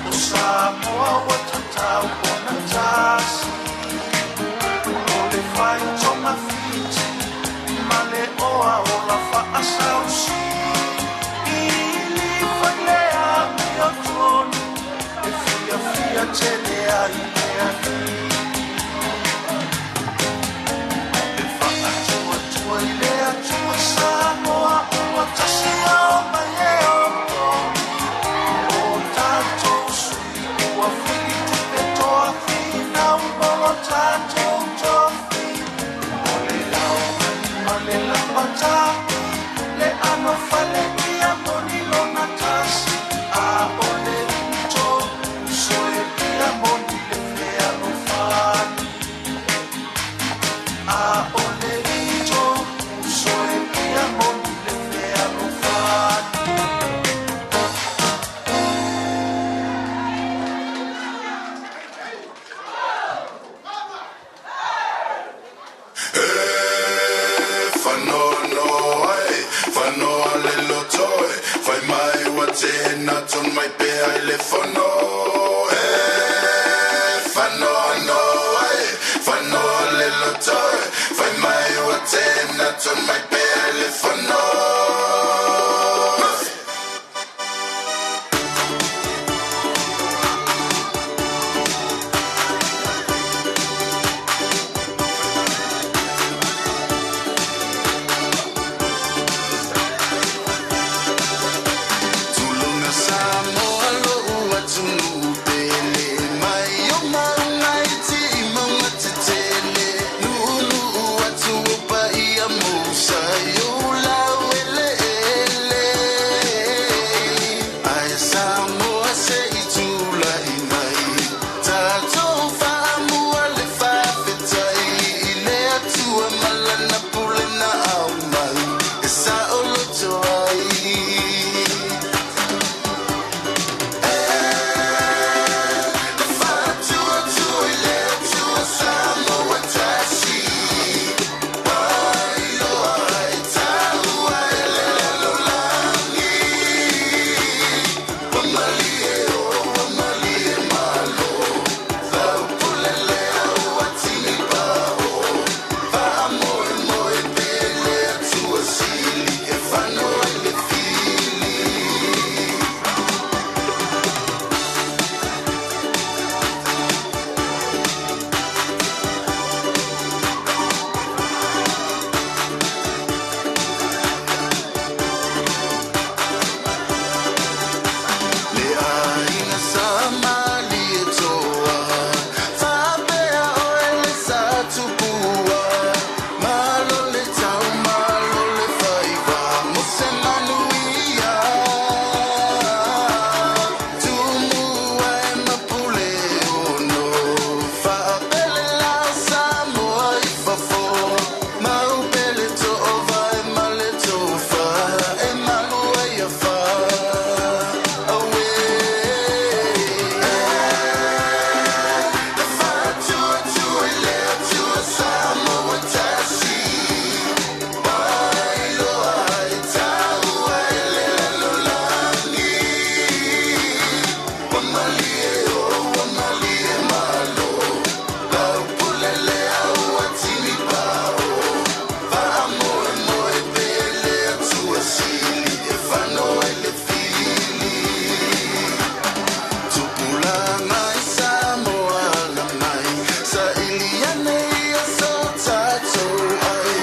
o Samoa ua tatau ona tasi. O le fai togafiti ma le oa o la faasausi ili fai le amiotonu e fiafia tele ai le alii. E faatuatua i le Atua Samoa ua tasi o mai e o o tatou sui ua filitupe toa finau mo lo tatou tofi. O le laumani ma le lapatapi le ano fale ia moni lona tasi a o le uto uso e ia moni le fealofani. A o le ito uso e ia moni le fealofani. Whanoa e, whanoa le loto e, whai mai wa tēnā ton mai pea i le whano e. Whanoa e, whanoa le loto e, whai mai wa tēnā ton mai pea i le whano. Tulunga Samoa lo'u atunuu pele mai o maunga iti i mauga tetele nuunuu atu o paia Musa i ou lau eleele ae Samoa se i tulai mai tatou faamua le faafetai i le Atua ma lana pule na aumai e saoloto ai. Le aiga sa mali e toa, faapea oe le sa tupua. Malo le tau, malo le faiva, mo se manuia. Tumua e mapule ono, faapele la Samoa i fafo. Maupele toova e male tofa, e malu ai afa. Awe. Le faatuatua i le Atua Samoa tasi. Wailoa ai taua e le lalolagi. Ua malie o, ua malie malo. Lau pule lea ua tini pao. Faamoemoe pe le Atua sili e fano ai le fili. Tupulaga i Samoa ala mai, saili ane ia so tatou ai.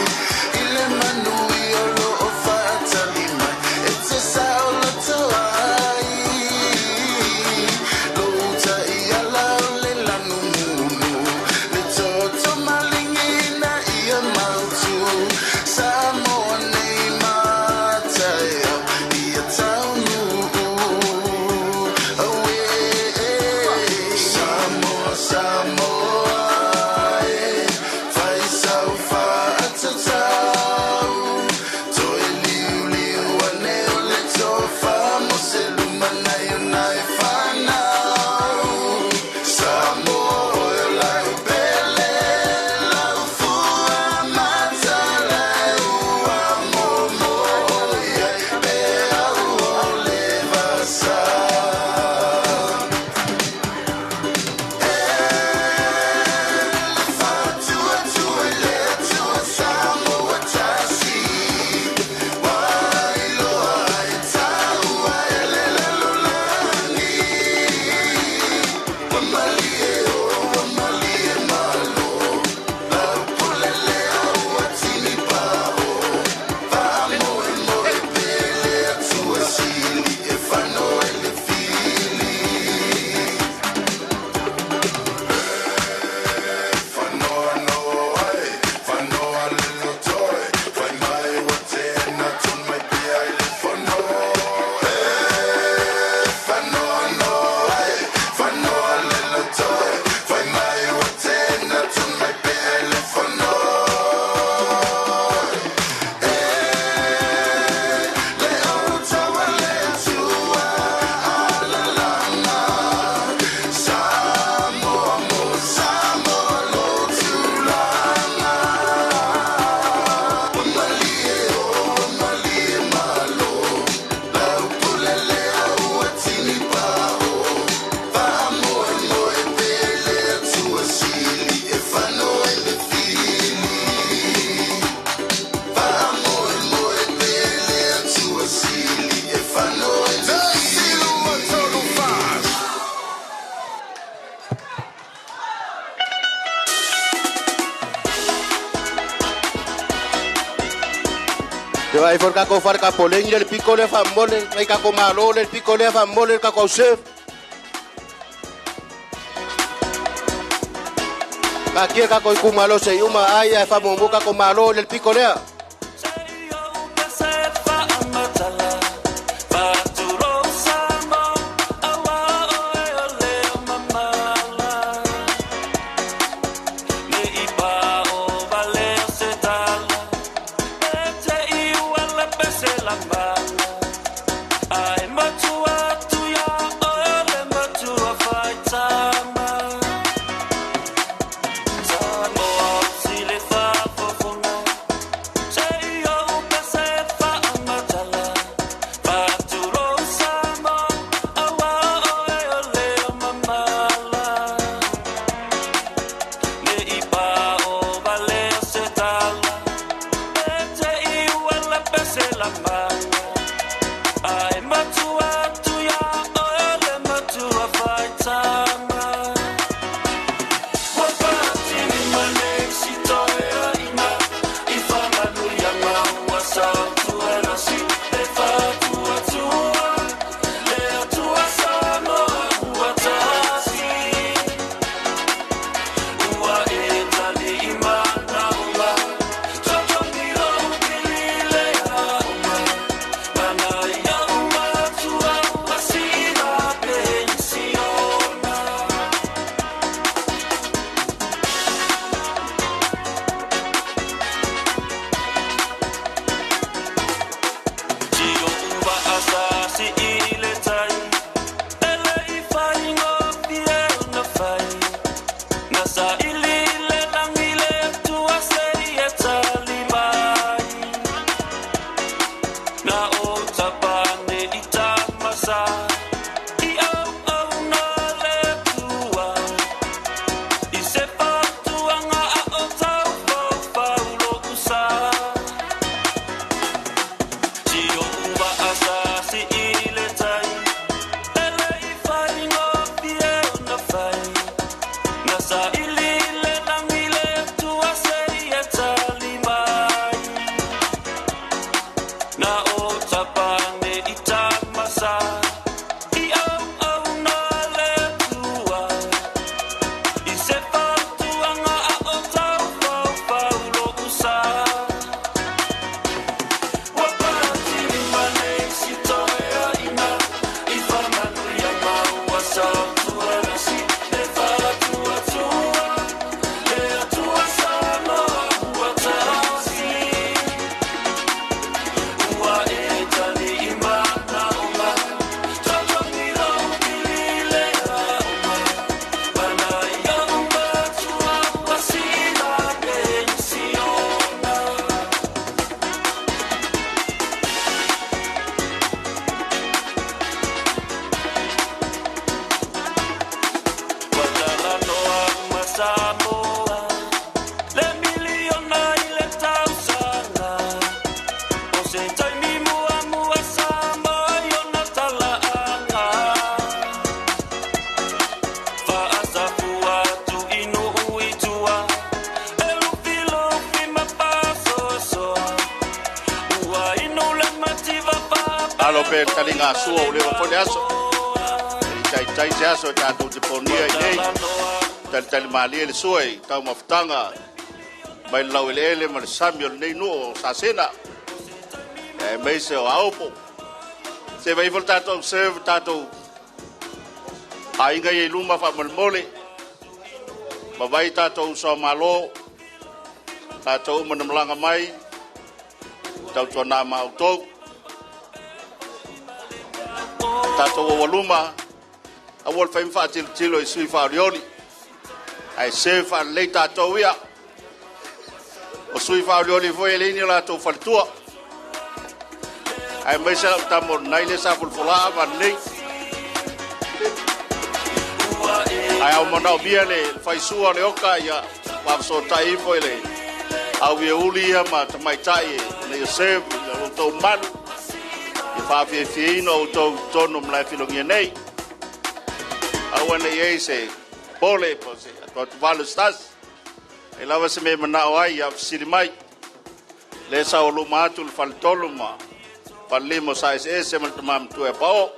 I le manuia o loo faatali mai, e te saoloto ai. Lou taiala o le lanumunu, le toto maligina ia mautu. Samoa nei mataeao, ia taunuu. Awe, Samoa, Samoa, e, fai sau faatatau. Toe liuliu ane o le tofa mo se lumanai o nai fanau. Samoa oe o lau pele, lau fua mataleua. Se vaai foi le tatou fale tapoleni lea i le pito lea faamolemole, nai tatou malo lea i le pito lea faamolemole le tatou au serve. Taatia le tatou itumalo se i uma ai ae faamuamua tatou malo lea i le pito lea. Alo pea le taliga a sua ua leva foi le aso. E le i taitai se aso e tatou te ponia i nei. Talitali malie le sua i taumafataga mai le laueleele ma le sami o lenei nuu o Sasena, aemaise o Aopo. Se vaai ifo le tatou observe tatou aiga ia i luma faamolemole. Ma vai tatou uso a Malo, tatou uma na malaga mai, tautuana ma outou. Tatou aualuma, aua le fai ma faatilotilo i sui faaolioli, ae serve faalelei tatou ia. O sui faaolioli foi e leai ni o latou faletua. Aemaise lau tama o lenai lea sa folafolaa ma lenei. Ae a manaomia le faisua o le oka, ia faafesootai ifo i le auieuli ia ma tamaitai ina ia serve ia outou malu, ia faafiafiaina outou i totonu o malae filogia nei. Aua ne i ai se pole po o se atuatuvale o se tasi. E lava se mea e manao ai, ia fesili mai. Le sa o luma atu le faletolu ma falelima o sa eseese ma le tama matua e pao.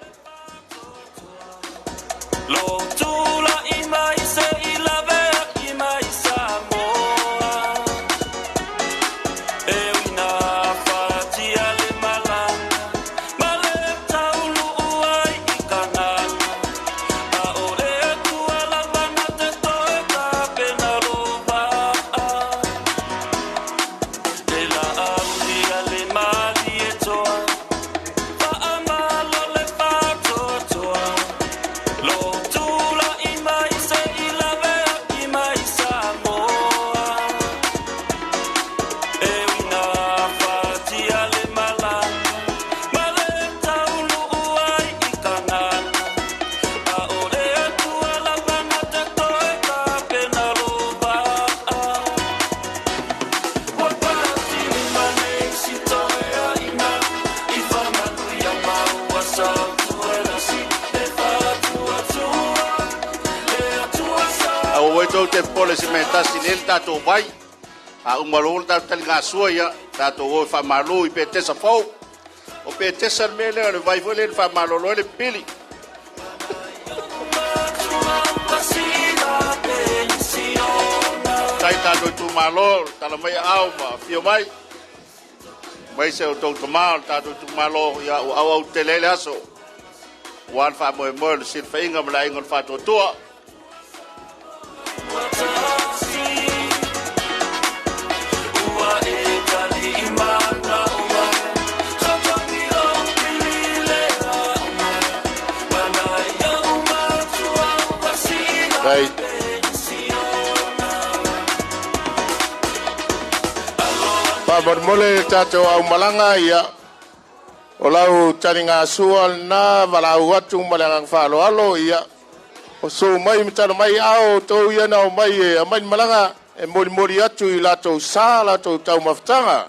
Aua ua tou te pole se mea tasi le tatou vai. A umalo le tatou taligasua ia, tatou o e faamalo i Petesa fou. O Petesa le mea lea o le vai foi lea le faamalolo ai le pili. Tai tatou itumalo, tala mai au ma afio mai. Mai se o tou tamā o le tatou itumalo, ia ua auau tele ai le aso. Ua le faamoemoe o le silafaiga ma le aiga o le faatuatua. Right. Faamolemole le tatou aumalaga ia o lau taligasua lena valaau atu ma le agaga faaaloalo ia o sou mai ma tala mai ao tou ia na o mai e aumai le malaga e molimoli atu i latou sa latou taumafataga.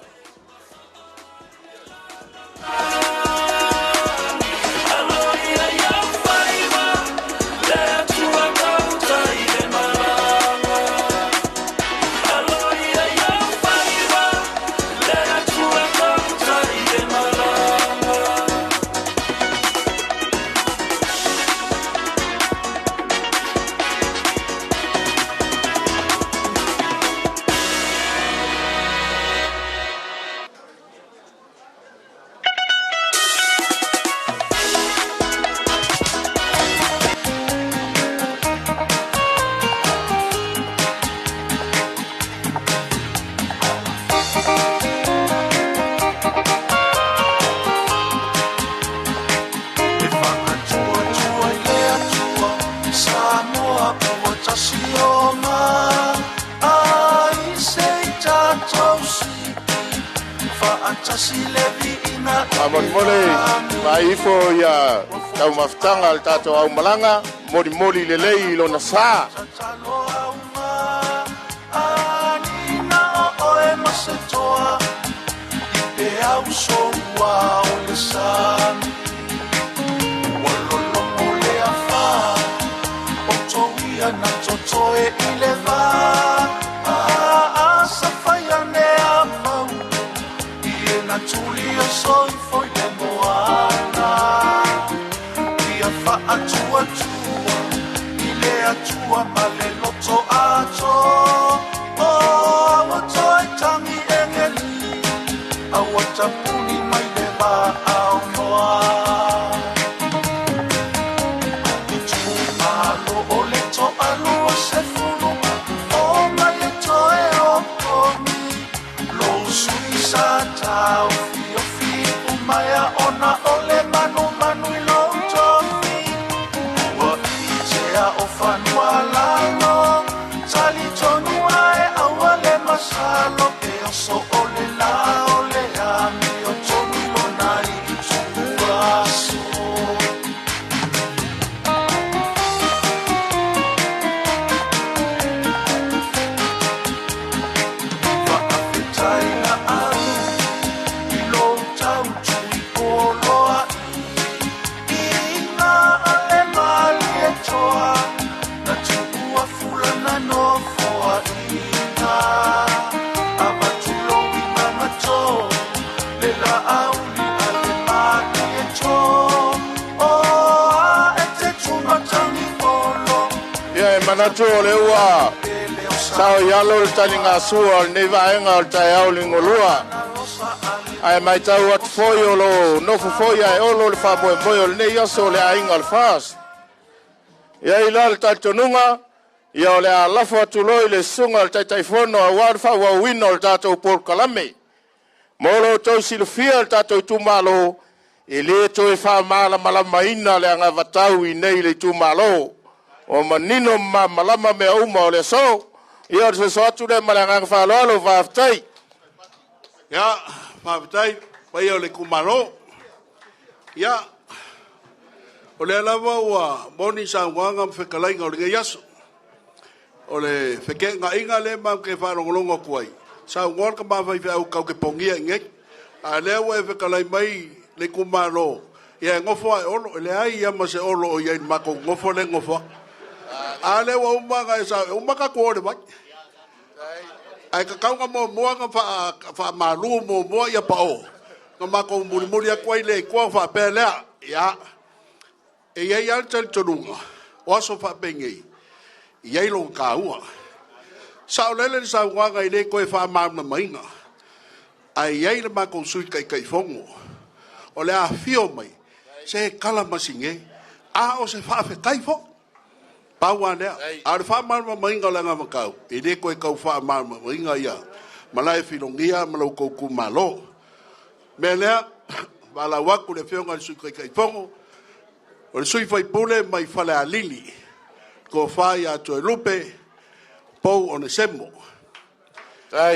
E whakatuatua i le Atua, Samoa ua tasi o ai se i tatou siki, faatasi le viiga i le Faamolemole faaifo ia taumafataga a le tatou aumalaga molimoli lelei i lona sa. Tatalo auma, anina o oe ma se toa, i pe au soua o le sami. Ua lologo le afa, o touia na totoe i le va. A safai ane a mau, i e na tuli o soifo i le moana. Ia faatuatua i le Atua ma le loto ato. O aua toe tangi engeli, aua tapuni mai le vaao noa. I tumalo o le toalua se fulu, Manatu o lea ua sao i alo le taligasua o lenei vaega o le taeao ligolua. Ae matau atu foi o lo o nofo foi ae olo le faamoemoe o lenei aso o le aiga o le FAST. E i ai la le talitonuga, ia o le a lafo atu loa i le susuga i le Taitaifono aua le faaauauina o le tatou polokalame. Mo lo outou silafia le tatou itumalo, e le toe faamalamalamaina le anavatau i inei i le itumalo. Ua manino ma malamalama mea uma o le aso. Ia o le soso atu lea ma le agaga faaaloalo, faafetai. Ia, faafetai paia o le itumalo. Ia, o lea lava ua moni saunoaga ma fetalaiga o lenei aso. O le feteenaiga lea matou te faalogologo atu ai, saunoa le tama faifeau tatou te pogia i inei. A o lea ua e fetalai mai le itumalo, ia e nofo lava e Olo. E leai lava ma se Olo o i ai i le matou nofo lea e nofo atu. A lea ua uma ona e sau, e uma tatou o i le vai. Ae tatau ona muamua ona faamalu muamua ia pao, ona matou mulimuli atu ai lea i tua ona faapea lea, ia, e i ai lava le talitonuga, o aso faapenei, e i ai lona taua. Saolele le saunoaga e le toe faamalamalamaina, ae i ai le matou Sui Taitaifono, o le a afio mai, se tala masine, a o se faafetai foi. Pau lava lea. A o le faamalamalamaina o le anavatau, e le toe tau faamalamalamaina ia Malaefilogia ma lo outou itumalo. O le mea lea, valaau atu i le Afioga i le Sui Taitaifono, o le sui usufono mai Falealili, le Tofa ia Toelupe Pou Onesemo.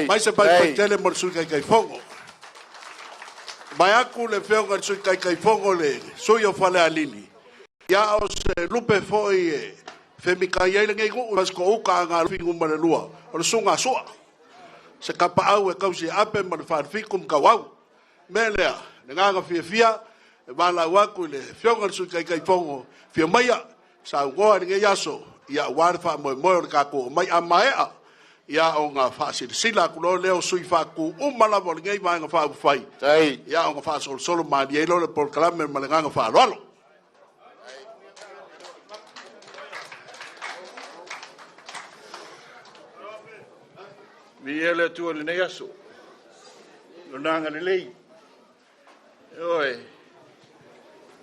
Mai se faifai tele mo le Sui Taitaifono. Vaeatu le Afioga i le Sui Taitaifono, le sui o Falealili, ia o se lupe foi e femitai ai lenei nuu, Fasitoo-uta Agalofi Nu.2, o le Susuga a Sua, se tapaau e tausi e Ape ma le Falefitu ma Tauau. Mea lea, le agaga fiafia e valaau atu i le Afioga i le Sui Taitaifono, afio maia, saunoa i lenei aso, ia aua le faamoemoe o le tatou omai. A maea, ia ona faasilasila atu loa lea o sui faatu uma lava o lenei Vaega Faaupufai, ia ona faasolosolo malie ai loa le polokalame ma le agaga faaaloalo. Viia le Atua i lenei aso, Lona agalelei. Ioe,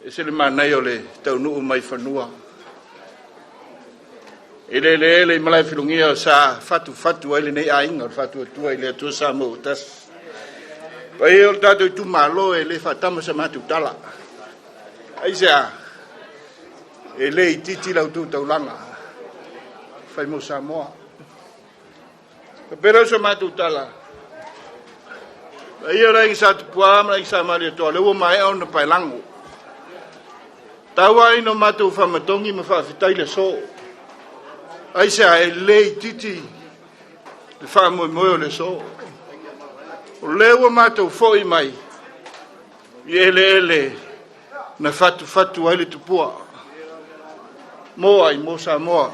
ese le manaia o le taunuu mai fanua. E le eleele i Malaefilogia sa fatufatu ai lenei aiga o le Faatuatua i le Atua Samoa ua tasi. Paia o le tatou itumalo e le faatama sa matou tala. Aisea, e le itiiti la outou taulaga fai mo Samoa. Faapea lea o sa matou tala, paia o le Aiga Sa Tupua ma le Aiga Sa Malietoa, lea ua maea ona paelago. Tau ai no matou faamatogi ma faafetai le aso. Aisea, e le itiiti le faamoemoe o le aso. O lea ua matou foi mai i eleele na fatufatu ai le tupua. Mo ai, mo Samoa.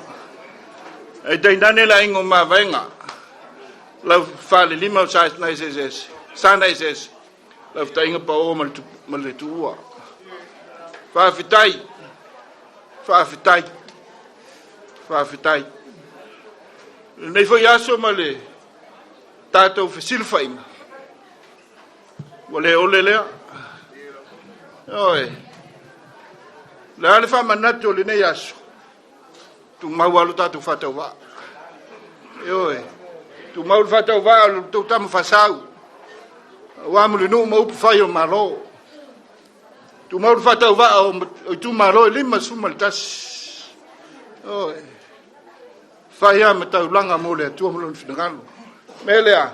Ae tainane le aiga o Mavaega, lau falelima o Sa na eseese, Sa na eseese, lau fetaiga pao ma le tuua. Faafetai, faafetai, faafetai. Lenei foi aso ma le tatou fesilafaiga, Ua le ole lea. Ioe. Le a le faamanatu o lenei aso, tumau lava lo tatou faatauvaa. Ioe. Tumau le faatauvaa o le tou tama faasau, aua Mulinuu ma upu fai o Malo. Tumau le faatauvaa o itumalo e 51. Ioe. Fai lava ma taulaga mo le Atua ma lona finagalo. Mea lea,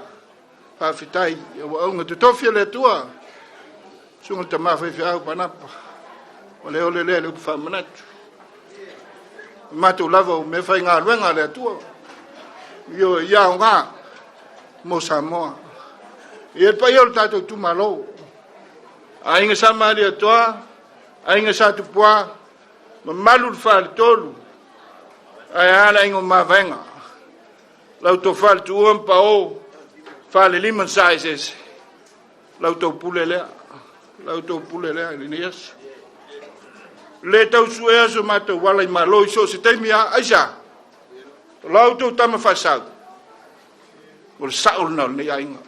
Faafetai i auauna totofi a le Atua, susuga le tama faifeau Panapa, o le ole lea le upu faamanatu. O matou lava o mea faigaluega a le Atua, ioe, ia aoga mo Samoa. Ia le paia o le tatou itumalo, Aiga Sa Malietoa, Aiga Sa Tupua, mamalu le Faletolu, ae a le Aiga o Mavaega. Lau tofa le tuua ma pao falelima na saeseese. Lau tou pule lea. Lau tou pule lea i lenei aso. Le tau suea so matou ala i malo i so o se taimi a aisea. O la outou tama faasau, o le sao lena o lenei aiga.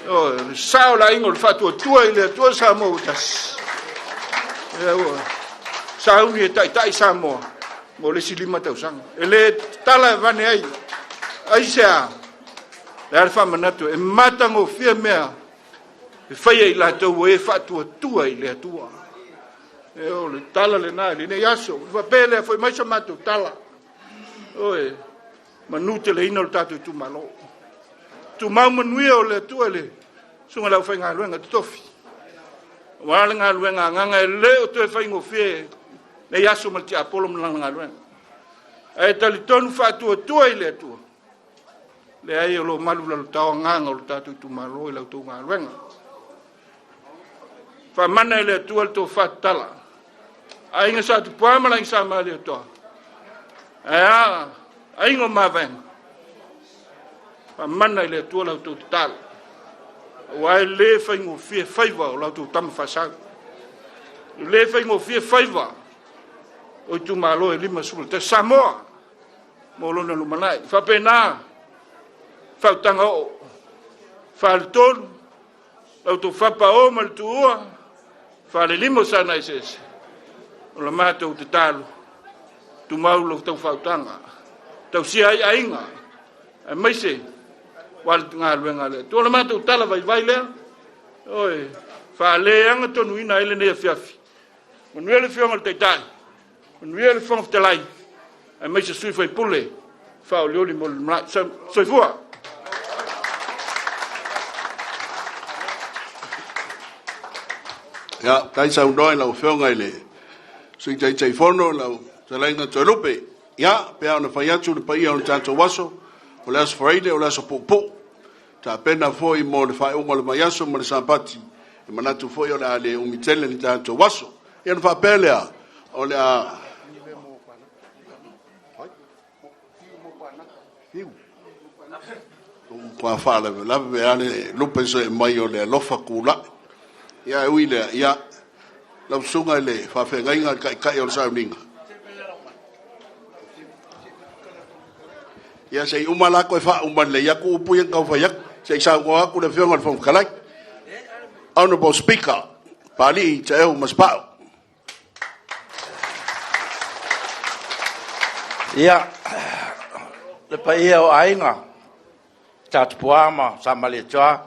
O le sao o le aiga o le faatuatua i le Atua Samoa ua tasi. Ia ua sauni e taitai Samoa mo le isi 5 tausaga. E le tala e vane ai. Aisea? Le a le faamanatu e matagofie mea e faia i latou ua e faatuatua i le Atua. E o le tala lena i lenei aso. Faapea lea foi mai sa matou tala. Oe, manuteleina o le tatou itumalo. Tumau manuia o le Atua i le susuga i le aufaigaluega totofi. Aua le galuega agaga e le o toe faigofie nei aso ma le tiapolo ma lana galuega. Ae talitonu faatuatua i le Atua, leai o lo o malu lalotao agaga o le tatou itumalo i la outou galuega. Faamana e le Atua le tofa tatala. Aiga Sa Tupua ma le Aiga Sa Malietoa. Ae a, aiga o Mavaega. Faamana i le Atua la outou tatalo. Aua e le faigofie faiva o la outou tama faasau. E le faigofie faiva o itumalo e 51. Samoa mo lona lumanai. Faapena fautaga oo faletolu la outou fapao ma le tuua falelima o sana eseese o la matou tatalo tumau lo outou fautaga tausia ai aiga aemaise wa le galuega a le Atua. O le matou tala vaivai lea, oi, faaleaga tonuina ai lenei afiafi. Manuia le Afioga i le Taitai, manuia le Fofoga Fetalai, aemaise sui usufono faaolioli mo le lumanai. Soifua! Ia, tai saunoa i lau Afioga i le Sui Taitaifono, lau Fetalaiga Toelupe. Ia, pe a ona fai atu le paia o le tatou aso, o le aso Faraile, o le aso puupuu. Tapena foi mo le faaiuga o le vaiaso ma le Sapati, e manatu foi o le a le umi tele le tatou aso. Ia ona faapea lea, o le a... Ua faalavelave lava le lupe see mai o le alofa tulai. Ia e ui i lea, ia, lau susuga i le faafeagaiga le taitai o le sauniga. Ia se i uma la toe faauma lelei atu upu ia na tau fai atu. Se i saunoa atu le Afioga i le Fofoga Fetalai. Honorable Speaker, Papalii Taeu Masepau. Ia, le paia o aiga, Sa Tupua ma Sa Malietoa,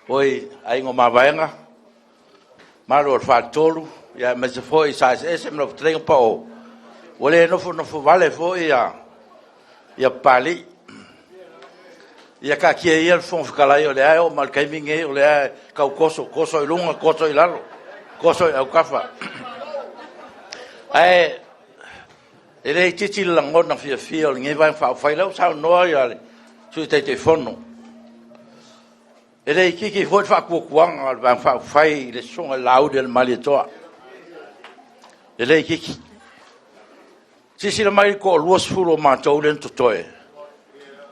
oi aiga o Mavaega, mamalu o le Faletolu, ia aemaise foi Sa Eseese ma lau Fetalaiga Pao. Ua le nofonofo vale foi ia Papalii. Ia taatia ia le Fofoga Fetalai o lea e oo mai i le taimi lenei o lea e tau toso, toso i luga, toso i lalo, toso i autafa. Ae e le itiiti le lagona fiafia o lenei Vaega Faaupufai, o lea ua saunoa le Sui Taitaifono, e le itiiti foi le faatuatuaga o le Vaega Faaupufai i le Susuga i le Laauli a le Malietoa. E le itiiti. Silasila mai i le toa-20 o matou lea na totoe,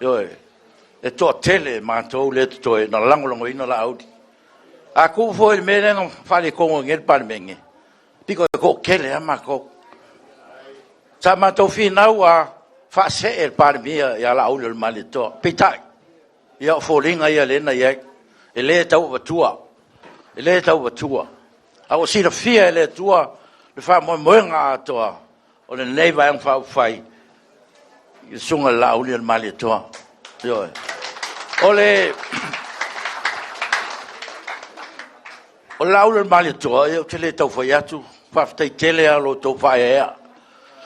ioe, e toatele matou lea e totoe na lagolagoina Laauli. A tuu foi i le mea lea na faaletonu ai nei le Palemene, pito e toatele lava matou. Sa matou finau a faasee le Palemia ia Laaulialemalietoa, peitai, ia o foliga ia lea na i ai, e le tau avatua, e le tau avatua. A ua silafia e le Atua le faamoemoega atoa o lenei Vaega Faaupufai i le Susuga i le Laaulialemalietoa. Ioe. O le Laaulialemalietoa, ia ou te le tau fai atu, faafetai tele lava i lo outou faaeaea.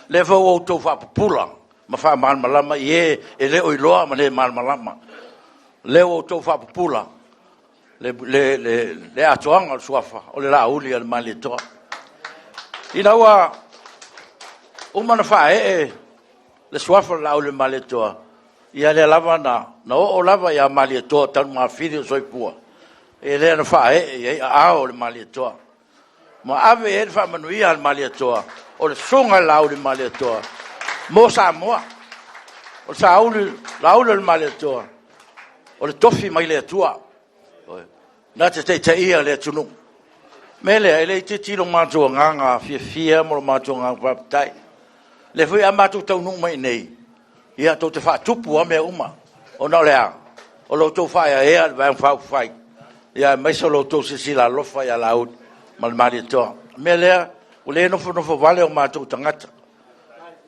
O lea foi ua outou faapupula ma faamalamalama i e e le o iloa ma le malamalama. O lea ua outou faapupula le atoaga o le suafa o le Laaulialemalietoa. Ina ua uma ona faaee le suafa o le Laaulialemalietoa, ia lea lava na oo lava ia Malietoa talu mafili o soifua, ia lea na faaee i ai aao o le Malietoa. Ma ave i ai le faamanuia a le Malietoa, o le susuga i le Laaulialemalietoa mo Samoa. O le Laaulialemalietoa, o le tofi mai le Atua na te taitaia le atunuu. O le mea lea, e le itiiti lo matou agaga fiafia ma lo matou agaga faafetai. O lea foi a matou taunuu mai i inei, Ia, tou te faatupu lava mea uma, ona o le a? O lo outou faaeaea i le Vaega Faaupufai, ia aemaise o lo outou silasila alofa ia Laauli ma le Malietoa. O le mea lea, ua le nofonofo vale o matou tagata,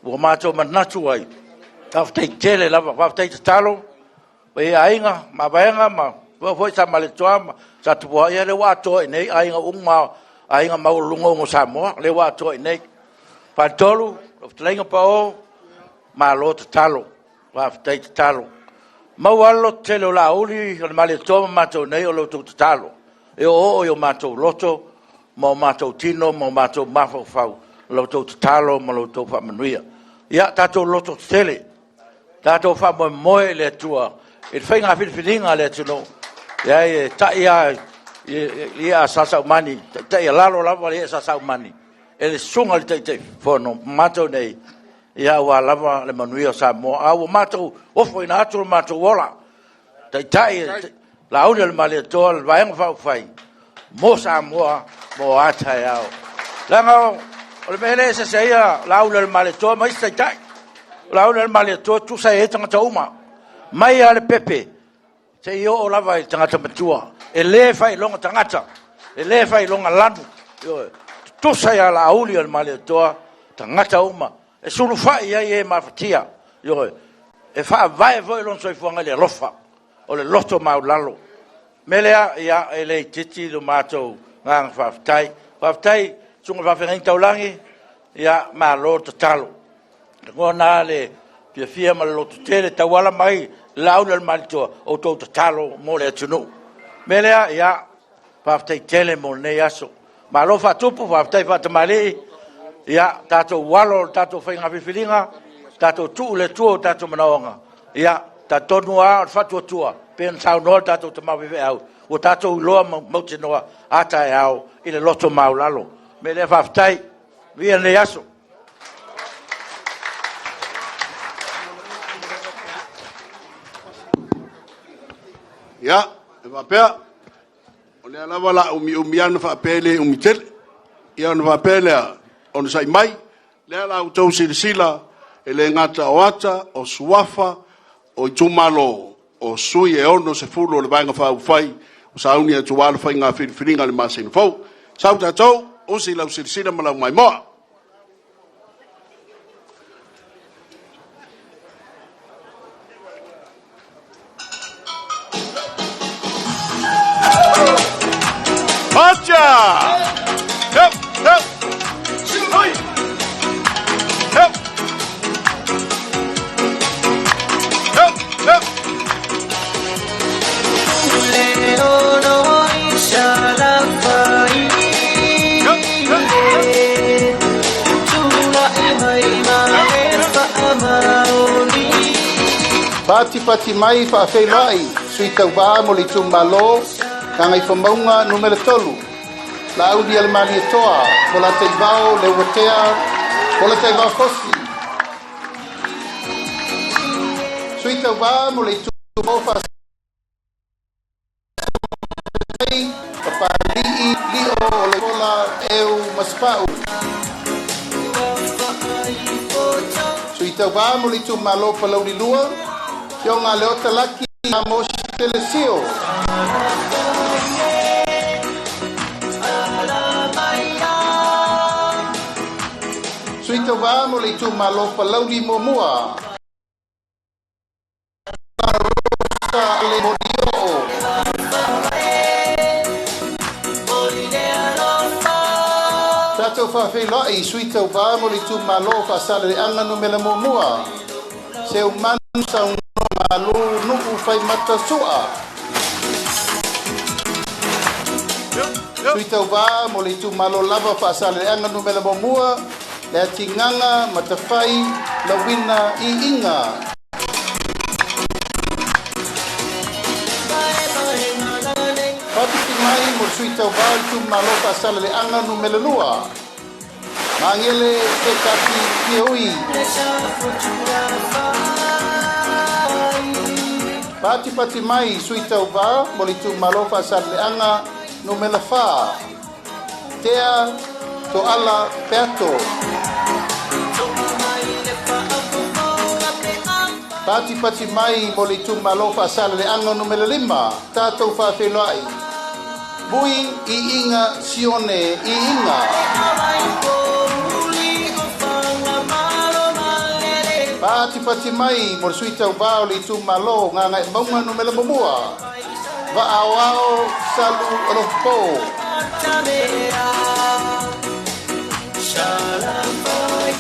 ua matou manatu ai, faafetai tele lava, faafetai tatalo le paia i aiga, mavaega ma faapea foi sa Malietoa ma Satupuaa, ia o lea ua atoa i inei aiga uma lava, aiga maualuluga uma o Samoa, o lea ua atoa i inei. Faletolu, lau Fetalaiga Paul, malo tatalo, faafetai tatalo. E maua lava le lototele o Laauli ma le Malietoa ma matou nei o la outou tatalo, e oooo i o matou loto ma o matou tino ma o matou mafaufau la outou tatalo ma la outou faamanuia. Ia tatou lototetele, tatou faamoemoe i le Atua i le faiga filifiliga a le atunuu. E leai e tai lava i le i'a a Sa Saumani, e taitaialalo lava le i'a a Sa Saumani e le susuga i le Taitaifono ma matou nei, aua lava le manuia o Samoa. A ua matou ofoina atu lo matou ola, Taitai Laaulialemalietoa le Vaega Faaupufai mo Samoa mo a taeao. Leaga o le mea lea e eseese ai Laaulialemalietoa ma isi taitai, o Laaulialemalietoa e tutusa i ai tagata uma, mai lava i le pepe seia oo lava i le tagata matua. E le faailoga tagata, e le faailoga lanu, ioe, e tutusa ia Laaulialemalietoa tagata uma. E sulufai i ai e mafatia, ioe, e faavae foi lona soifuaga i le alofa, o le loto maualalo. O le mea lea, ia, e le itiiti lo matou agaga faafetai. Faafetai i le susuga i le faafeagaiga taulagi, malo tatalo. E lagona lava le fiafia ma le lototele e tauala mai i Laaulialemalietoa, o outou tatalo mo le atunuu. O le mea lea, ia, faafetai tele mo lenei aso. Malo faatupu, faafetai faatamalii. Ia tatou alo i le tatou faiga filifiliga, tatou tuu i le Atua o tatou manaoga. Ia talitonu lava o le faatuatua, e pei ona saunoa le tatou tama faifeau, ua tatou iloa mautinoa a taeao i le loto maualalo. O le mea lea faafetai, manuia lenei aso. Ia, e faapea, o lea lava o le a umiumi lava ona faapea e le umi tele. Ia ona faapea lea, onosai mai, o lea o le a outou silasila, e le gata o ata, o suafa, o itumalo, o sui e 60 o le Vaega Faaupufai ua sauni atu aua le faiga filifiliga i le masina fou. Sau tatou, usi lau silasila ma lau maimoa. Marcha! Help! Help! Hui! Help! Help! Help! Patipati mai faafeiloai sui tauvā mo le itumalo Gagaifomauga Nu.3, Laaulialemalietoa Polataivao Leuatea Polataivao Fosi. Sui tauvā mo le itumalo Papalii Lio Olokola Eu Masepau. Sui tauvā mo le itumalo Palauli 2, Afioga Leota Laki Amos Telesio. Sui tauvā mo le itumalo Palauli 1, Rosa Ale Molioo. Tatou faafeiloai i sui tauvā mo le itumalo o Faasaleleaga Numera 1, Seumanu Saunoa Malu Nuu Faimata Sua. Sui tauvā mo le itumalo lava o Faasaleleaga Numera 1, Leatigaga Matafai Lawina Iiga. Faapiti mai mo le sui tauvā o le itumalo Faasaleleaga Numera 2, Magele Sekati Pieui. Patipati mai sui tauvā mo le itumalo Faasaleleaga Numera 4, Tea Toala Peato. Patipati mai mo le itumalo Faasaleleaga numera 5, tatou faafeiloai. Vui Iiga Sione Iiga. Patipati mai mo le sui tauvā o le itumalo Gagaemauga numera 1, Vaaoao Salu Alofopo.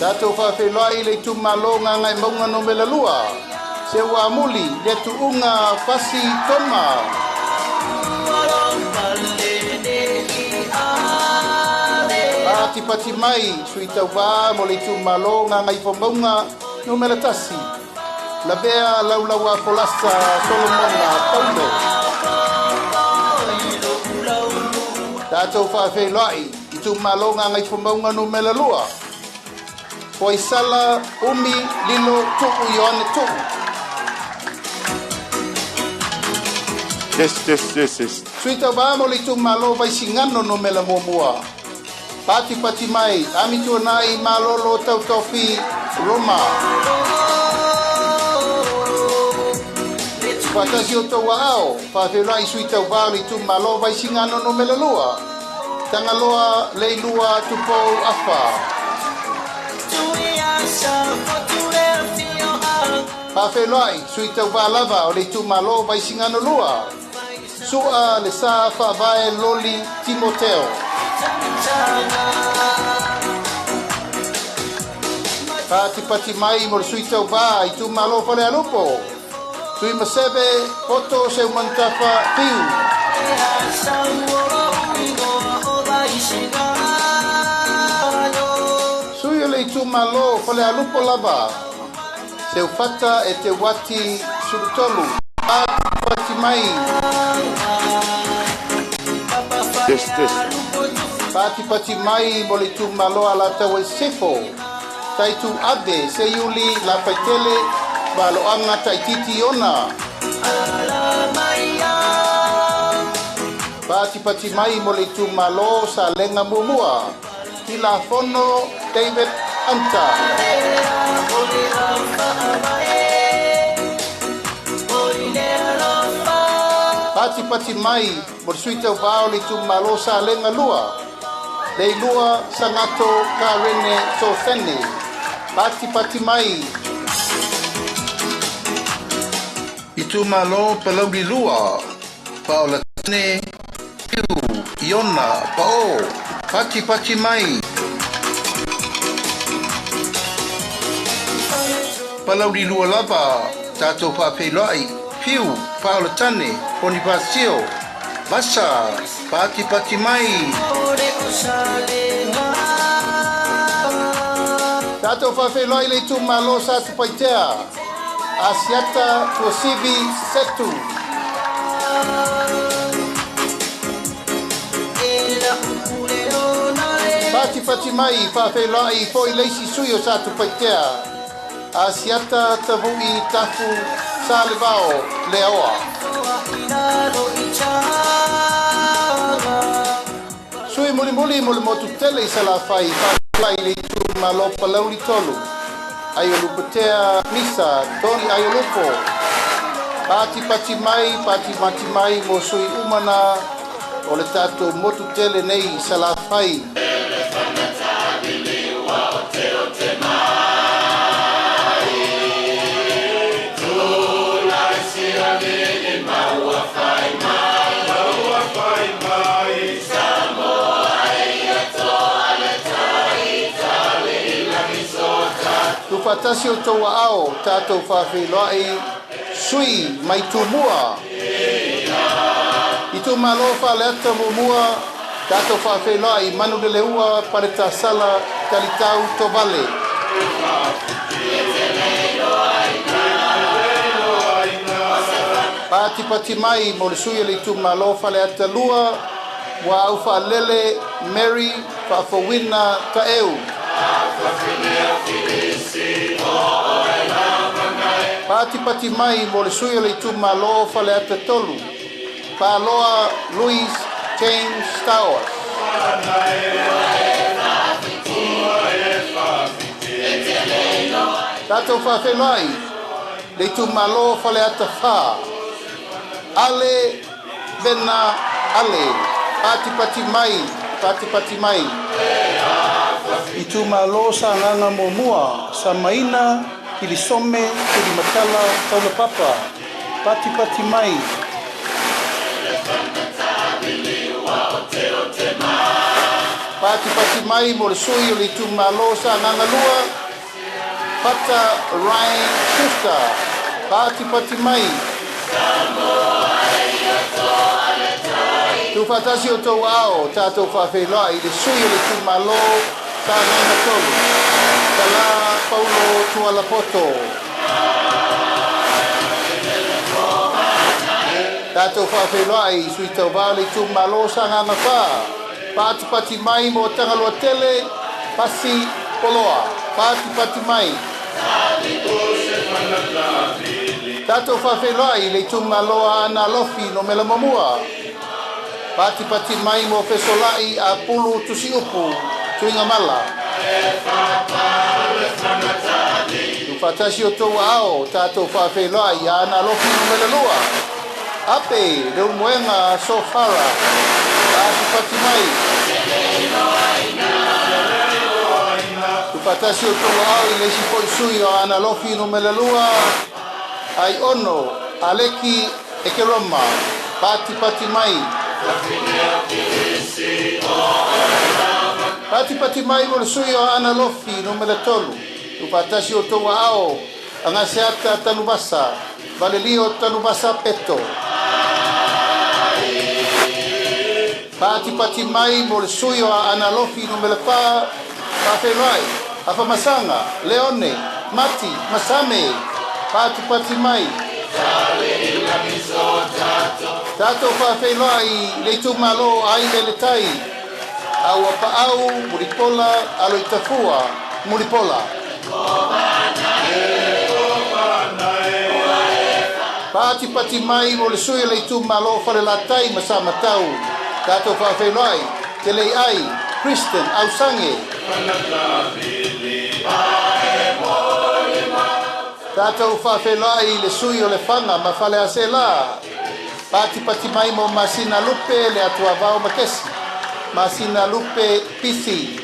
Tatou faafeiloai le itumalo Gagaemauga numera 2, Seuamuli le Tuuga Fasi Toma. Patipati mai sui tauvā mo le itumalo Gagaifomauga numera 1, Lavea Laulaua Folasa Solomona Paulo. Tatou faafeiloai itumalo Gagaifomauga numera 2, Foisala Umi Lilo Tuu Ioane Tuu. Test, test, test, test. Sui tauvā mo le itumalo Vaisigano numera 1, Patipati mai Amituanai Malolo Tautofi Roma. Faatasi o tou aao, faafeiloai sui tauvā o le itumalo Vaisigano numera 2, Tagaloa Leilua Tupou Afa. Faafeiloai sui tauvā lava o le itumalo Vaisigano 2, Sua le Sa Faavae Loli Timoteo. Patipati mai mo le sui tauvā itumalo Falealupo, Tuimaseve Poto Seumanutafa Fiu. Sui o le itumalo Falealupo lava, Seufata e Te Wati Sulutolu. Patipati mai. Test, test. Patipati mai mo le itumalo Alataua i Sisifo, Taitu Ave Seiuli Lafaitele Valoaga Taititi Ona. Patipati mai mo le itumalo Salega Muamua, Tilafono David Anta. Patipati mai mo le sui tauvā o le itumalo Salega 2, Leilua Sagato Karene Sosene. Patipati mai. Itumalo Palauli 2, Paolatane Piu Iona Pao. Patipati mai. Palauli 2 lava, tatou faafeiloai Piu Paolatane Ponifasio Vasa. Patipati mai. Tatou faafeiloai le itumalo Satupaitea, Asiata Tuasivi Setu. Patipati mai faafeiloai foi le isi sui o Satupaitea, Asiata Tavui Tafu Salevao Leaoa. Sui mulimuli mo le motu tele i Salafai, faafeiloai le itumalo Palauli 3, Aiolupotea Misa Tony Aiolupo. Patipati mai, patipati mai mo sui umana o le tatou motu tele nei i Salafai. Tufatasi o tou aao, tatou faafeiloai sui mai Tumua. Itumalo Faleata Muamua, tatou faafeiloai Manuleleua Paletasala Talitau Tovale. Patipati mai mo le sui o le itumalo Faleata 2, Ua au faalele Mary Faafouina Taeu. Patipati mai mo le sui o le itumalo Faleata 3, Paloa Louis James Stowers. Tatou faafeiloai Le itumalo Faleata 4, Ale Vena Ale, patipati mai, patipati mai. Itumalo Sagaga 1, Samaina Kilisome Tulimatala Taulapapa, patipati mai. Patipati mai mo le sui o le itumalo Sagaga 2, Pata Ryan Schuster, patipati mai. Tuufaatasi o outou aao, tatou faafeiloai i le sui o le itumalo Sagaga 3, Tala Paulo Tualapoto. Tatou faafeiloai i sui tauvā o le itumalo Sagaga 4, patipati mai mo Tagaloa Tele, Pasi Poloa, patipati mai. Tatou faafeiloai i le itumalo Aana Alofi Numera 1, patipati mai mo Fesolai Apulu Tusiupu Tuigamala. Tuufaatasi o outou aao, tatou faafeiloai i Aana Alofi Numera 2, Ape Leulumoega Sofara, patipati mai. Tuufaatasi o outou aao i le isi fo'i sui o Aana Alofi Numera 2, Aiono Aleki Ekeroma, patipati mai. Patipati mai mo le sui o Aana Alofi Numera 3, tuufaatasi o outou aao Agaseata Tanuvasa, Valelio Tanuvasa Peto. Patipati mai mo le sui o Aana Alofi Numera 4, faafeiloai Afamasaga Leone Mati Masame, patipati mai. Tatou faafeiloai le itumalo Aiga i le Tai, Auapaau Mulipola Aloitafua Mulipola. Patipati mai mo le sui o le itumalo Falelatai ma Samatau, tatou faafeiloai Teleiai Kristen Ausange. Tatou faafeiloai le sui o Lefaga ma Faleaseela, patipati mai mo Masina Lupe le Atuavao Makesi, Masina Lupe Pisi.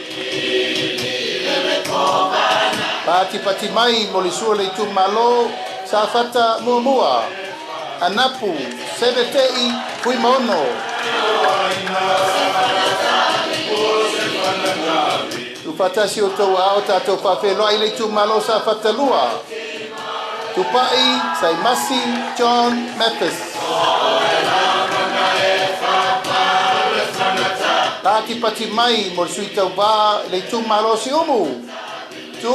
Patipati mai mo le sui o le itumalo Safata 1, Anapu Sevetei Fuimaono. Tuufaatasi o outou aao, tatou faafeiloai le itumalo Safata 2, Tupai Saimasi John Mathis. Patipati mai mo le sui tauvā le itumalo Siumu, Tu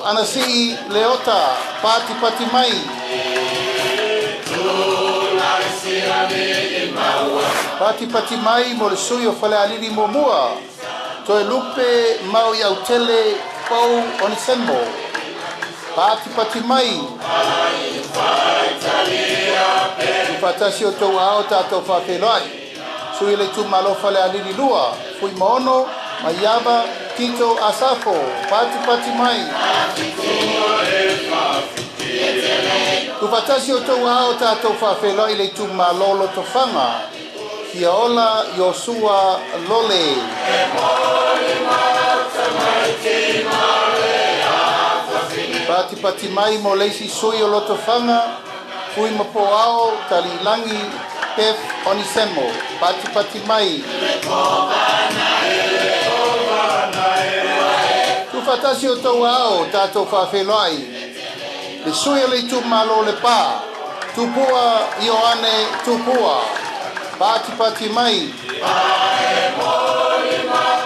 Anasii Leota, patipati mai. Patipati mai mo le sui o Falealili 1, Toelupe Mau i Autele Pau Onesemo, patipati mai. Tuufaatasi o outou aao, tatou faafeiloai sui le itumalo Falealili 2, Fuimaono Maiava Tito Asafo, patipati mai. Tuufaatasi o outou aao, tatou faafeiloai le itumalo Lotofaga, Fiaola Iosua Lole. Patipati mai mo le isi sui o Lotofaga, Fuimapoao Taliilagi Beth Onisemo, patipati mai. Tuufaatasi o outou aao, tatou faafeiloai le sui o le itumalo Lepa, Tupua Ioane Tupua, patipati mai.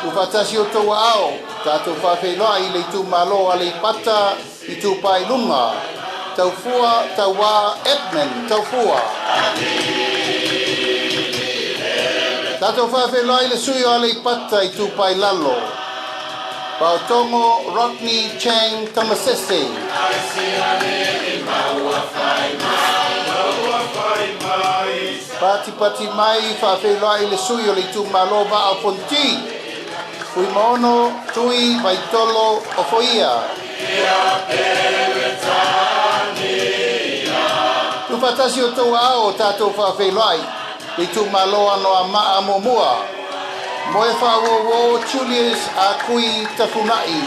Tuufaatasi o outou aao, tatou faafeiloai le itumalo Aleipata Itupa i Luga, Taufua Tauā Edmund Taufua. Tatou faafeiloai le sui o Aleipata Itupa i Lalo, Paotogo Rodney Chang Tamasese. Patipati mai faafeiloai le sui o le itumalo Vaa o Fonoti, Fuimaono Tui Vaitolo Ofoia. Tuufaatasi outou aao o tatou faafeiloai le itumalo Anoamaa muamua. Moefaauouo Julius Akui Tafunai.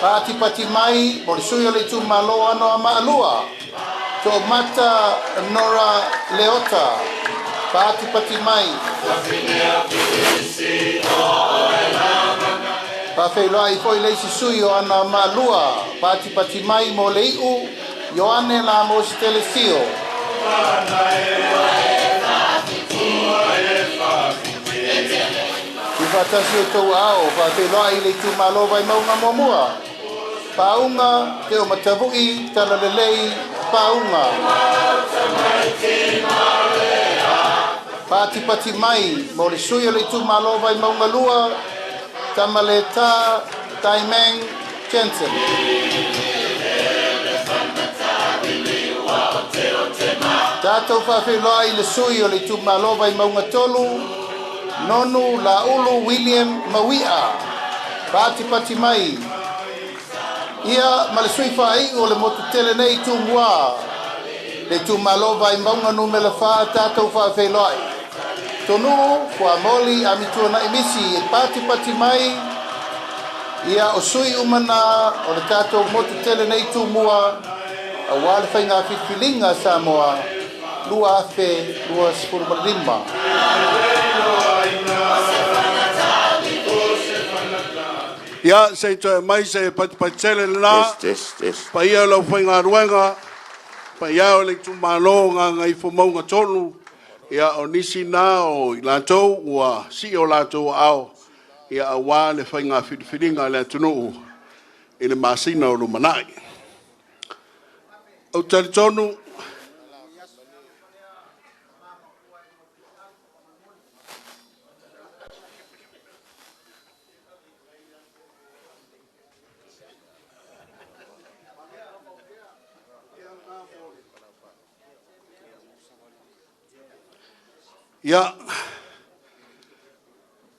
Patipati mai mo le sui o le itumalo Anoamaa 2, Toomata Nora Leota. Patipati mai. Faafeiloai foi le isi sui o Anoamaa 2, patipati mai mo le iu Ioane Lamos Telesio. Tuufaatasi outou aao, faafeiloai le itumalo Vaimauga muamua. Pauga Teomatavui Talalelei Pauga. Patipati mai mo le sui o le itumalo Vaimauga 2, Tamaleta Taimang Jensen. Tatou faafeiloai i le sui o le itumalo Vaimauga 3, Nonu Laulu William Mauia. Patipati mai ia ma le sui faaiu o le motu tele nei Tumua, le itumalo Vaimauga numera 4, tatou faafeiloai. Tonuu Fuamoli Amituanai Misi e patipati mai ia o sui uma na o le tatou motu tele nei Tumua aua le faiga filifiliga a Samoa 2025. Ia, se i toe mai se patipati tele lena. Test, test, test. Paia o le aufaigaluega, paia o le itumalo o Gagaifomauga 3, ia o nisi na o i latou ua sii o latou aao ia aua le faiga filifiliga a le atunuu i le masina o lumanai. Ou te talitonu Ia,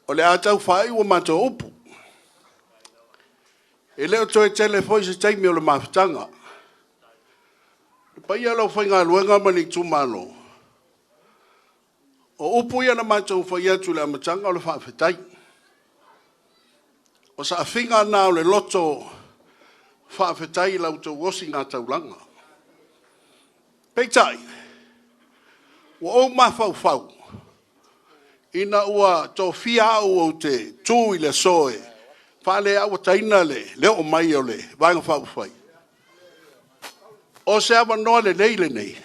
o le a tau faaiu a matou upu. E le o toe tele foi se taimi o le mafutaga. Le paia o le aufaigaluega ma le itumalo, o upu ia na matou fai atu i le amataga o le faafetai. O saafiga na o le loto faafetai i la outou osigataulaga. Peitai, ua ou mafaufau ina ua tofia au ou te tu i le aso e faaleauataina le oo mai o le Vaega Faaupufai, o se avanoa lelei lenei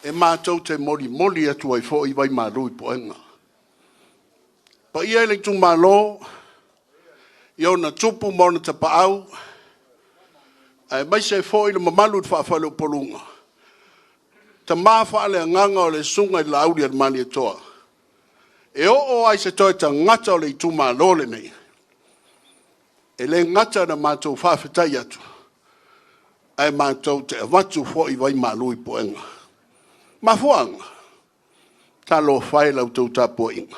e matou te molimoli atu ai foi vaimalu i puega. Paia i le itumalo i ona tupu ma ona tapaau, aemaise foi le mamalu i le faafaleupoluga, tama faaleagaga o le susuga i le Laauli a le Malietoa, e oo lava i se toe tagata o le itumalo lenei, e le gata ina matou faafetai atu, ae matou te avatu foi vaimalu i puega. Mafuaaga, talofa e i la outou tapuaiga,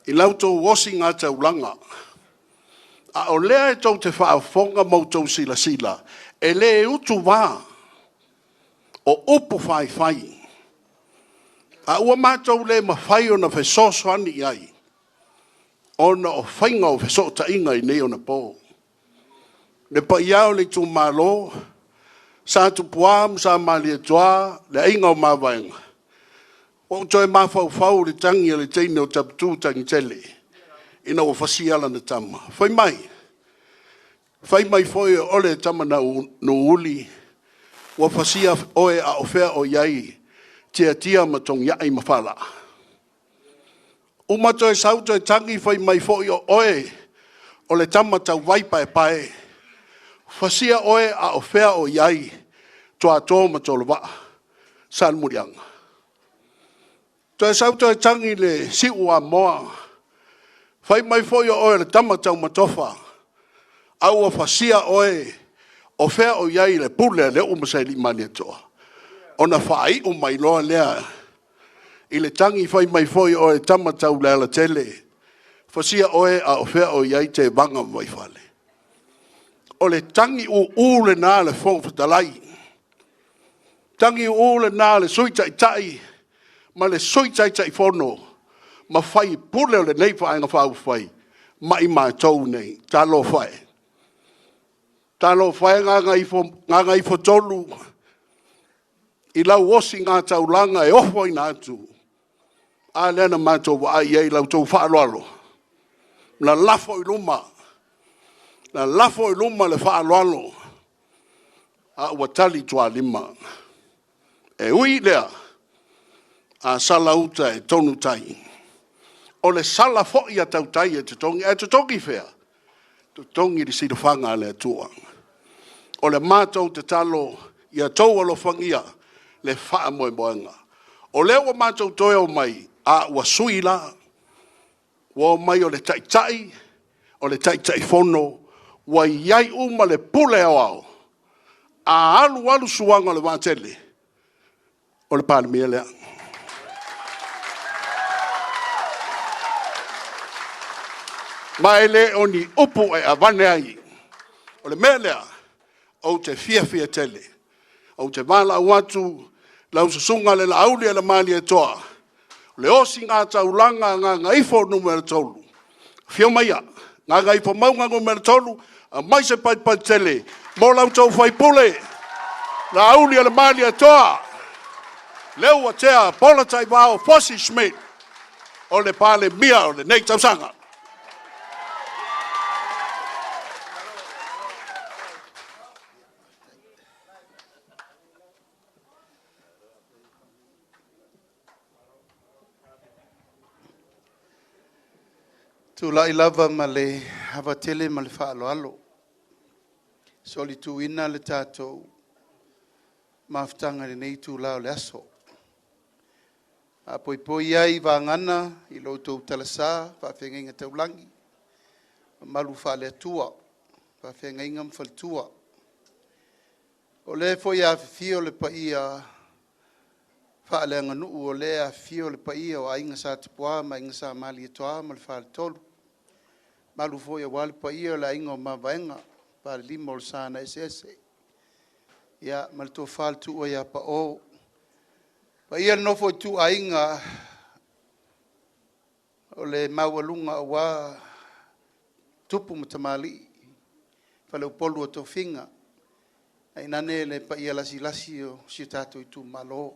i la outou osigataulaga, a o lea e tou te faafofoga ma outou silasila, e le utuvā o upu faifai, a ua matou le mafai ona fesoasoani i ai ona o faiga o fesootaiga i nei ona po. Le paia o le itumalo, Sa Tupua ma Sa Malietoa, le aiga o Mavaega, ua ou toe mafaufau i le tagi a le teine o Taputu Tagitele ina ua fasia lana tama. Fai mai, fai mai foi o le tama na Nuuuli, ua fasia oe a o fea o i ai Tiatia ma Togiai ma Falaa. Uma toe sau toe tagi fai mai foi o oe o le tama tauvai paepae, fasia oe a o fea o i ai Tuato ma Tolovaa, Salemuliaga. Toe sau toe tagi le siu o Amoa, fai mai foi o oe o le tama taumatofa, a ua fasia oe o fea o i ai le pule a Leu'u ma Sailii Malietoa. Ona faai'u mai loa lea i le tagi fai mai foi o oe tama tau Lealatele, fasia oe a o fea o i ai Tevaga ma Vaifale. O le tagiuu lena a le Fofoga Fetalai, tagiuu lena a le Sui Taitai ma le Sui Taitaifono ma sui usufono o lenei Vaega Faaupufai ma i matou nei. Talofa e! Talofa e Gagaifo 3 i lau osigataulanag e ofoina atu, a lea na matou vaai i ai i la outou faaaloalo, na lafo i luma, na lafo i luma le faaaloalo, a ua tali tualima. E ui i lea, a sala uta e tonu tai. O le sala foi a tautai e totogi, ae totogi i fea? Totogi i le silafaga a le Atua. O le matou tatalo, ia outou alofagia le faamoemoega. O lea ua matou toe omai, a ua sui la, ua omai o le Taitai, o le Taitaifono, ua i ai uma le pule aoao. A alu alu suaga o le vaatele, o le Palemia lea. Ma e le o ni upu e avane ai. O le mea lea, ou te fiafia tele, ou te valaau atu lau Susuga i le Laaulialemalietoa, le Ositaulaga a Gagaifo 3, afio maia, Gagaifomauga 3, aumai se paipaitele tele mo la outou sui usufono, Laaulialemalietoa Leuatea Polataivao Fosi Schmidt o le Palemia o lenei tausaga. Tulai lava ma le ava tele ma le faaaloalo, e solituina le tatou mafutaga i lenei itula o le aso. A poipoi ai i vagana i lo outou talasa faafeagaiga taulagi, mamalu faale-Atua, faafeagaiga ma faletua. O lea foi e afifio le paia faaleaganuu, o lea e afifio le paia o Aiga Sa Tupua ma Aiga Sa Malietoa ma le Faletolu, mamalu foi aua le paia o le Aiga o Mavaega, Falelima o le Sa na Eseese, ia ma le Tofa i le Tuua ia Pao. Le paia o le nofo a ituaiga o le maualuga aua tupu ma tamalii, faleupolu o tofiga, tainane le paia lasilasi o si o tatou itumalo.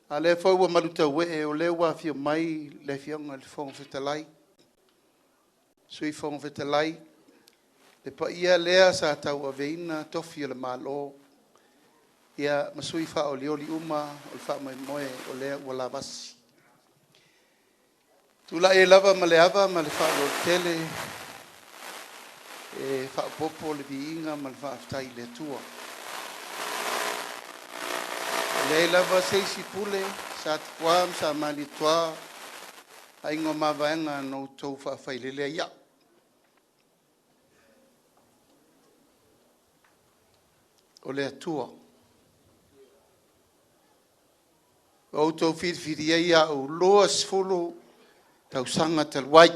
A o lea foi ua malutauee o lea ua afio mai le Afioga i le Fofoga Fetalai, Sui Fofoga Fetalai, le paia lea sa tauaveina tofi o le Malo, ia ma sui faaolioli uma o le faamoemoe o lea ua lavasi. E tulai ai lava ma le ava ma le faaaloalo tele e faaopoopo le viiga ma le faafetai i le Atua. E leai lava se isi pule sa Tupua ma sa Malietoa, Aiga o Mavaega na outou faafailele ai au. O le Atua ua outou filifilia ai au 20 tausaga talu ai,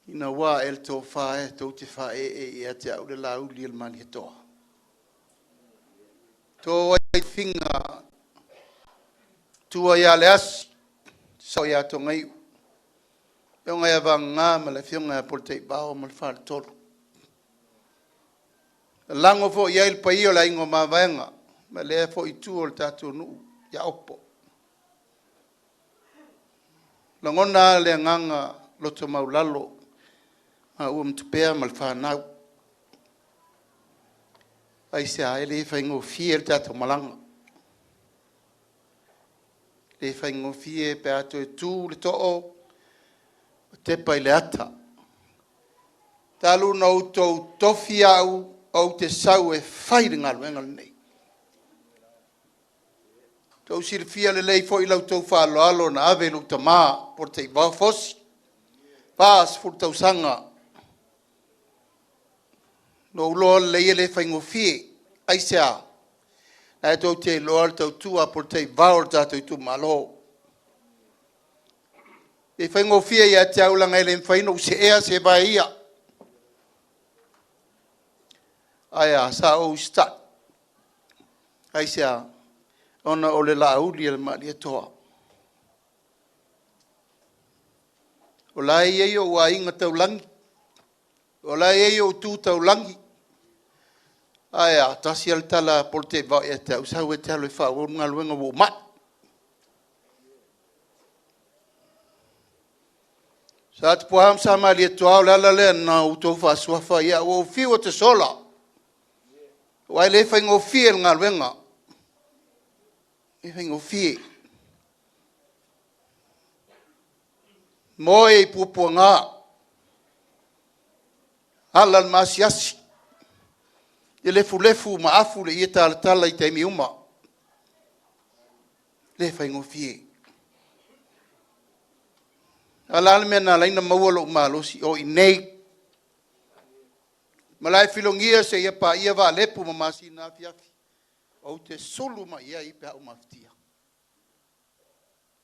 ina ua ae le tofa tou te faaee ia te au le Laaulialemalietoa. To ai tofiga, tua ia Leasi, sao ia Togaiu, Afioga ia Vagaga ma le Afioga ia Polataivao ma le Faletolu. Lalago foi i ai le paia o le Aiga o Mavaega ma lea foi itu o le tatou nuu ia Opo. Lagona lava le agaga loto maualalo maua ma Tupea ma le fanau. Aisea? E le faigofie le tatou malaga. E le faigofie pe a toe tu le too ma tepa i le ata. Talu ona outou tofi au ou te sau e fai le galuega lenei. Ua outou silafia lelei foi la outou faaaloalo na ave i lou tama Polataivao Fosi, 40 tausaga. Na ou iloa lelei e le faigofie. Aisea? O lena tou te iloa le tautua a Polataivao i le tatou itumalo. E le faigofie ia te au leaga e le mafai ona ou seea se vae ia. Ae a? Sa ou usitai. Aisea? Ona o le Laauli a le Malietoa. O la e i ai ou aiga taulagi, o la e i ai ou tu taulagi. Ae a? Tasi lava le tala a Polataivao ia te au, sau e te alu e faaauau le galuega ua ou mai. Sa Tapuaa ma sa Malietoa, o le ala lea na outou faasuafa ai au, ua ou fiu ou te sola, aua e le faigofie le galuega, e le faigofie. Moe i puapuaga, ala le maasiasi, e lefulefu ma afu le ie talatala i taimi uma. E le faigofie. A o le a le mea na ala ai ona maua lou malosi? O i inei. Malaefilogia seia paia Valepu ma Masina afiafi, ou te sulu mai ai pe a ou mafatia.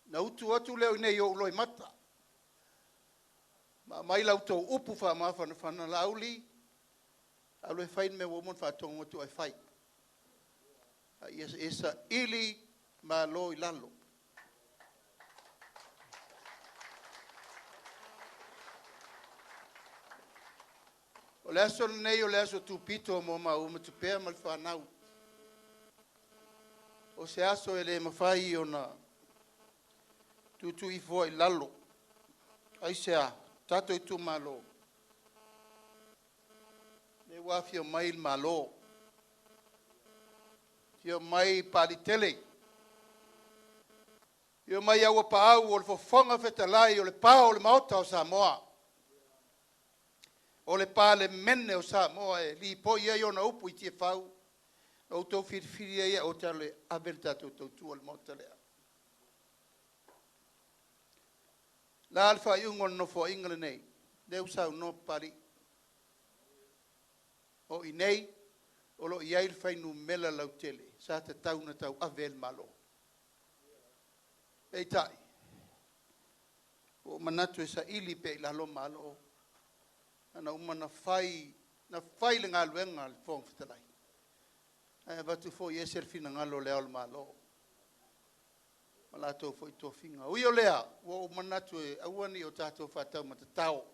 Na utu atu lea i inei i ou loimata, ma aumai la outou upu faamafanafana, Laauli, alu e fai le mea ua uma ona faatonu atu oe e fai. A ia e saili malo i lalo. O le aso lenei o le aso tupito mo maua ma Tupea ma le fanau. O se aso e le mafai ona tuutuifua i lalo. Aisea? Tatou itumalo, lea ua afio mai le Malo, afio mai Papaliitele, afio mai Auapaau o le Fofoga Fetalai o le Pao o le Maota o Samoa, o le Palemene o Samoa e lipoi ai ona upu i tiafau, na outou filifili ai au ou te alu e ave le tatou tautua i le maota lea. O le a le faaiuga o le Nofoaiga lenei? Lea ua saunoa Papalii, o i inei o lo o i ai le fuainumera lautele sa tatau ona tauave ai le Malo. Peitai, ua ou manatu e saili pea i lalo malo, ana uma na fai, na fai le galuega a le Fofoga Fetalai, ae avatu foi e ese le finagalo o le Ao o le Malo ma latou foi tofiga. Ui o lea, ua ou manatu e aua ne i o tatou faataumatatao,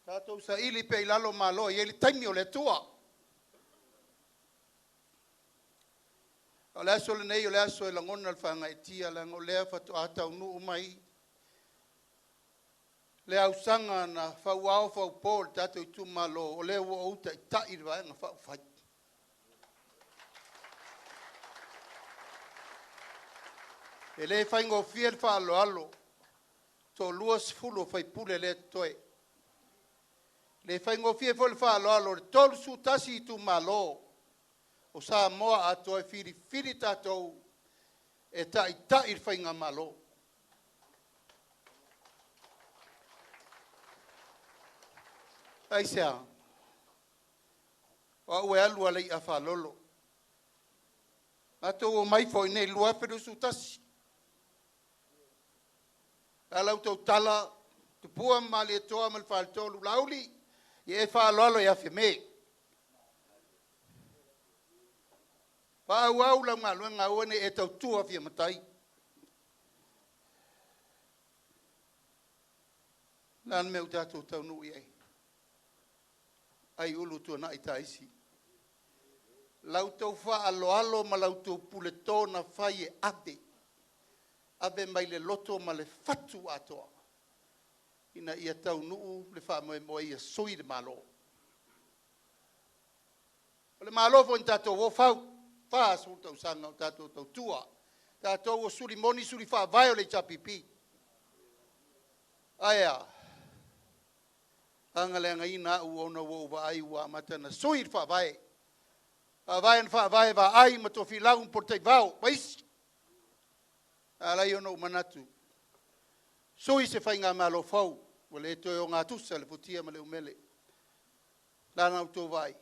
tatou saili pea i lalo malo e i ai le taimi o le Atua. O le aso lenei o le aso e lagona le faagaeetia leaga o lea faatoa taunuu mai le ausaga na fauao faupo i le tatou itumalo, o lea ua ou taitai le Vaega Faaupufai. E le faigofie le faaaloalo, toa 20 o sui usufono lea e totoe. E le faigofie foi le faaaloalo i le 31 itumalo o Samoa atoa e filifili tatou e taitai le faigamalo. Aisea? O au e alu lava i le i'a a faalolo. Matou omai foi i inei i le 2021. O le a la outou tala, Tupua ma Malietoa ma le Faletolu, Laauli, ia e faaaloalo ia Fiame. Faaauau lau galuega, aua ne i e tautua fia matai. O le a le mea ua tatou taunuu i ai? Aiulu tuanai taisi. La outou faaaloalo ma la outou puleto na fai e ave, ave mai le loto ma le fatu atoa ina ia taunuu le faamoemoe ia sui le Malo. O le Malo foi na tatou o fau, 40 tausaga o tatou tautua, tatou o suli moni suli faavae o le HRPP. Ae a? Agaleagaina au ona ua ou vaai ua amata ona sui le faavae. Faavae na faavae e Vaai ma Tofilau ma Polataivao ma isi. Na ala ai ona ou manatu, sui se faigamalo fou, ua le toe ogatusa le futia ma le umele. O le a la outou vaai?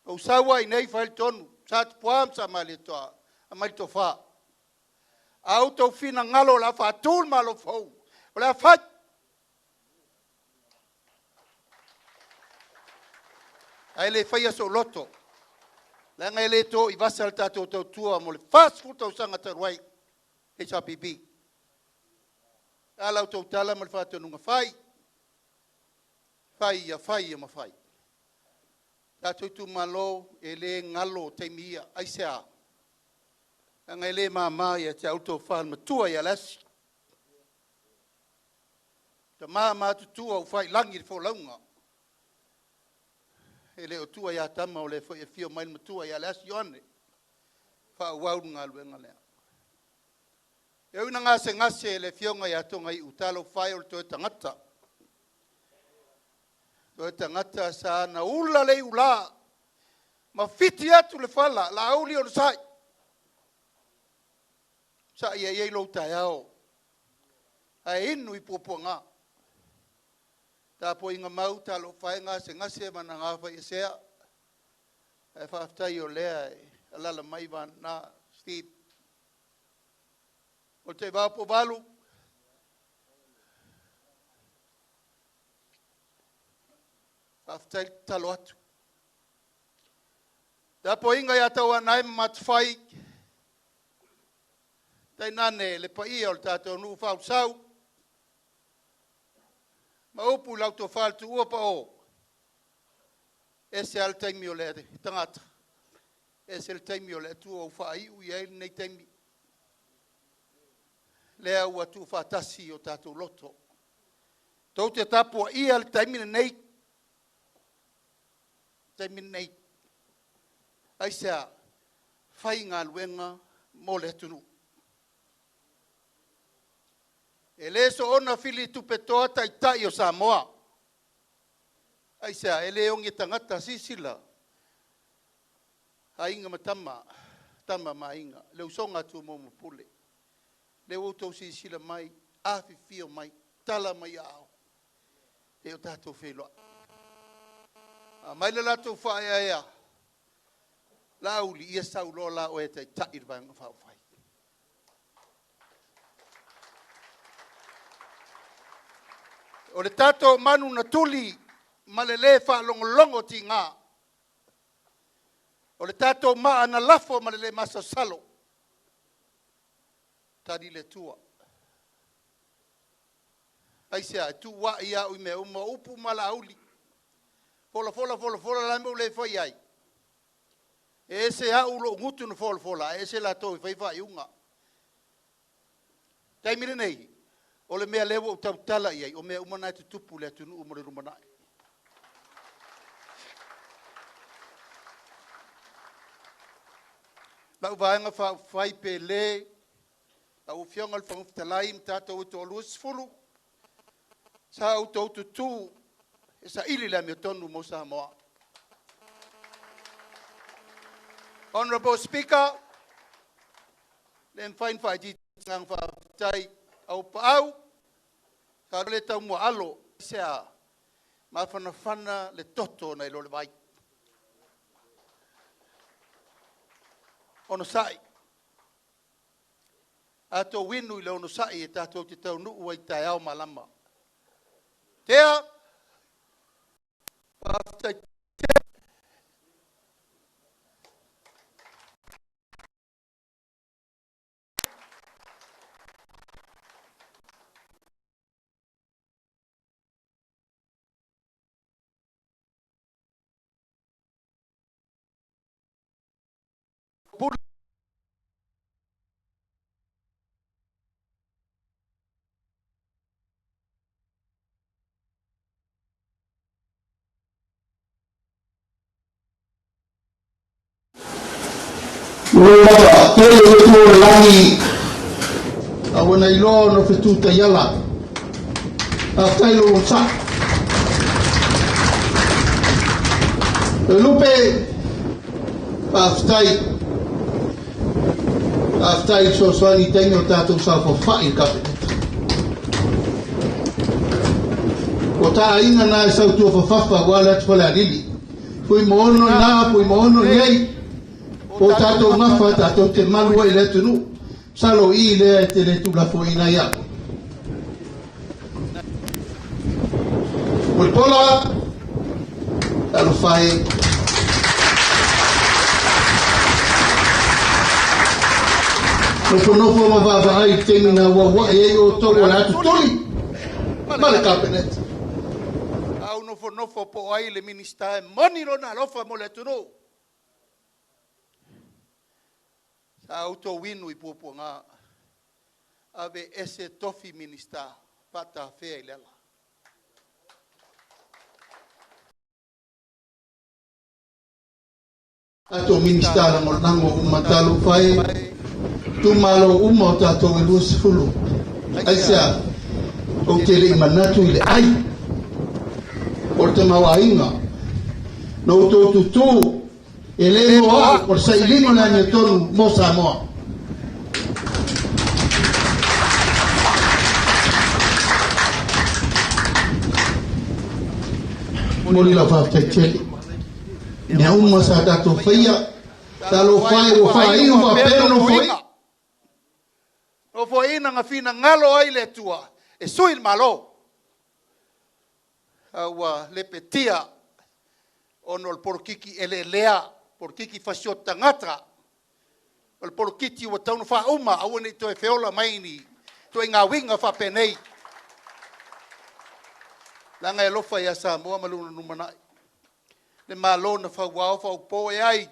Na ou sau lava i inei fai le tonu, Sa Tupua ma Sa Malietoa, aumai le tofa. A outou finagalo o le a faatu le Malo fou, o le a fai. Ae le faia so'u loto, leaga e le to i vasa le tatou tautua mo le 40 tausaga talu ai HRPP. A la outou tala ma le faatonuga, fai, fai ia, fai ia ma fai. Tatou itumalo, e le galo taimi ia. Aisea? Leaga e le mama ia te au le tofa i le matua ia Leasi. Tama matutua ua faiilagi le folauga, e le o tua ia tama, o lea foi e afio mai le matua ia Leasi Ioane, faaauau le galuega lea. E ui ina gasegase le afioga ia Togaiu, talofa e o le toe tagata. Toe tagata sa na ula le iula ma fiti atu le fala, Laauli onosai, sai ia i ai lou taeao, ae inu i puapuaga. Tapuaiga mau, talofa e, gasegase ma na gafaiesea, ae faafetai o lea e alaala mai vana Steve. O le taivao po valu, faafetai le tatalo atu. Tapuaiga ia Tauaanae ma Matufai, tainane le paia o le tatou nuu faaulesau, ma upu i lau tofa le tuua pao, ese lava le taimi o le tagata, ese le taimi o le Atua ua faaiu i ai lenei taimi. Lea ua tuufaatasi o tatou loto. Tou te tapuaia le taimi lenei, taimi lenei. Aisea? Fai galuega mo le atunuu. E le soona fili tupetoa taitai o Samoa. Aisea? E le oge tagata, silasila, aiga ma tama, tama ma aiga, le usoga a Tumua ma Pule. Lea ua outou silasila mai, afifio mai, tala mai aao, e o tatou feiloai. Aumai le latou faaeaea, Laauli, ia sau loa la oe e taitai le Vaega Faaupufai. O le tatou manu na tuli ma le lē faalogologo tiga, o le tatou maa na lafo ma le lē masalosalo, tali le Atua. Aisea? E tuuai au i mea uma, o upu ma Laauli, folafola folafola, o le a le mea ua le fai ai? E ese au lou gutu na folafola, ae ese latou e fai faaiuga. Taimi lenei, o le mea lea ua ou tautala i ai, o mea uma na e tutupu i le atunuu mo le lumanai. Lau Vaega Faaupufai pe le, lau Afioga i le Fofoga Fetalai ma tatou e toalua 20, sa outou tutū e saili le amiotonu mo Samoa. Honorable Speaker, le mafai ona faaitiitia le agaga faafetai. Auuapaau, sa le taumuaalo, se a mafanafana le toto nai lo le vai. Onosai, a outou inu i le onosai e tatou te taunuu ai i taeao malama. Tea, faafetai. Pule. Ua lava tele le Atua o le lagi, a ua na iloa ona fetu taiala. Faafetai lou onosai. Toelupe, faafetai. Faafetai i le fesoasoani i taimi o tatou saofafai i le Kapeneta. O ta aiga na e sautua fafafa aua le atu Falealili. Fuimaono na, Fuimaono nei. O tatou gafa tatou te malu ai i le atunuu. Masalo i lea e te le tuulafoaiina ai au. Mulipola, talofa e. Nofonofo ma vaavaai i le taimi na auauai ai outou o le atu tuli ma le Kapeneta. A ou nofonofo po o ai le Minisita e moni lona alofa mo le atunuu. Sa outou inu i puapuaga, aveese tofi Minisita, faatafea i le ala. Tatou Minisita Lagolago uma talofa e, itumalo uma o tatou e 20. Aisea? Ou te le i manatu i le ai o le tamaoaiga na outou tutū e le mo au o le sailiga o le amiotonu mo Samoa. Momoli lau faafetai tele. Mea uma sa tatou faia, talofa e ua faaiu faapea le Nofoaiga. Nofoaiga na finagalo ai le Atua e sui le Malo. A ua lepetia ona o le polokiki eleelea, polokiki fasioti tagata, o le polokiki ua tatau ona faauma, aua ne i toe feola mai ni ituaiga uiga faapenei. Leaga e alofa ia Samoa ma lona lumanai. Le Malo na fauao faupo e ai,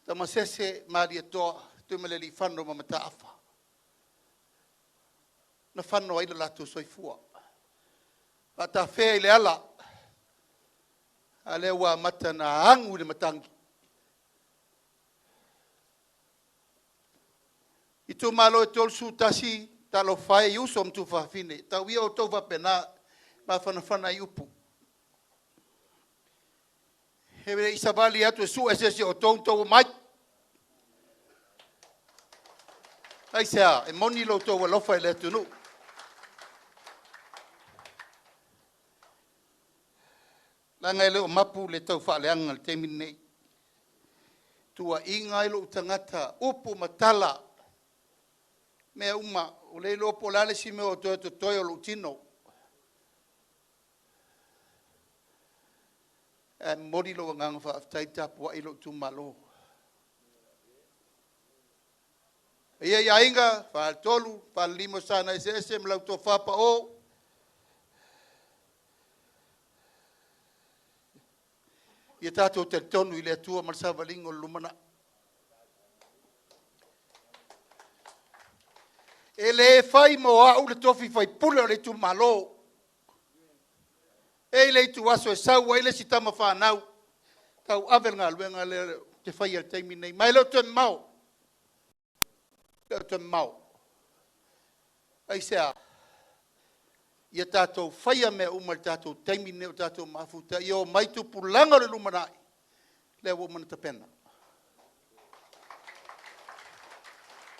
Tamasese Malietoa, Tuimalealiifano ma Mataafa, na fano ai le latou soifua. Faatafea i le ala, a lea ua amata na agu i le matagi. Itumalo e 31, talofa e i uso ma tuafafine, tau ia outou faapena, mafanafana ai upu. E le i savali atu e sue se isi o outou na outou omai. Aisea, e moni lo outou alofa i le atunuu. Leaga e le o mapu le taufaaleaga i le taimi lenei. Tuuaiga ai lou tagata, upu ma tala, mea uma, ua le iloa po o le a le isi mea o toe totoe o lou tino. Ae momoli lou agaga faafetai tapuai lou itumalo. Paia i aiga, faletolu, falelima o Sana Eseese ma lau tofa pao. Ia tatou talitonu i le Atua ma le savaliga o le lumanai. E le fai mo au le tofi faipule o le itumalo. E i le ituaso e sau ai le isi tama fanau, tau ave le galuega lea te faia i le taimi nei. Ma e le o toe mamao. E le o toe mamao. Aisea? Ia tatou faia mea uma i le tatou taimi nei o tatou mafuta, ia omai tupulaga o le lumanai, lea ua uma ona tapena.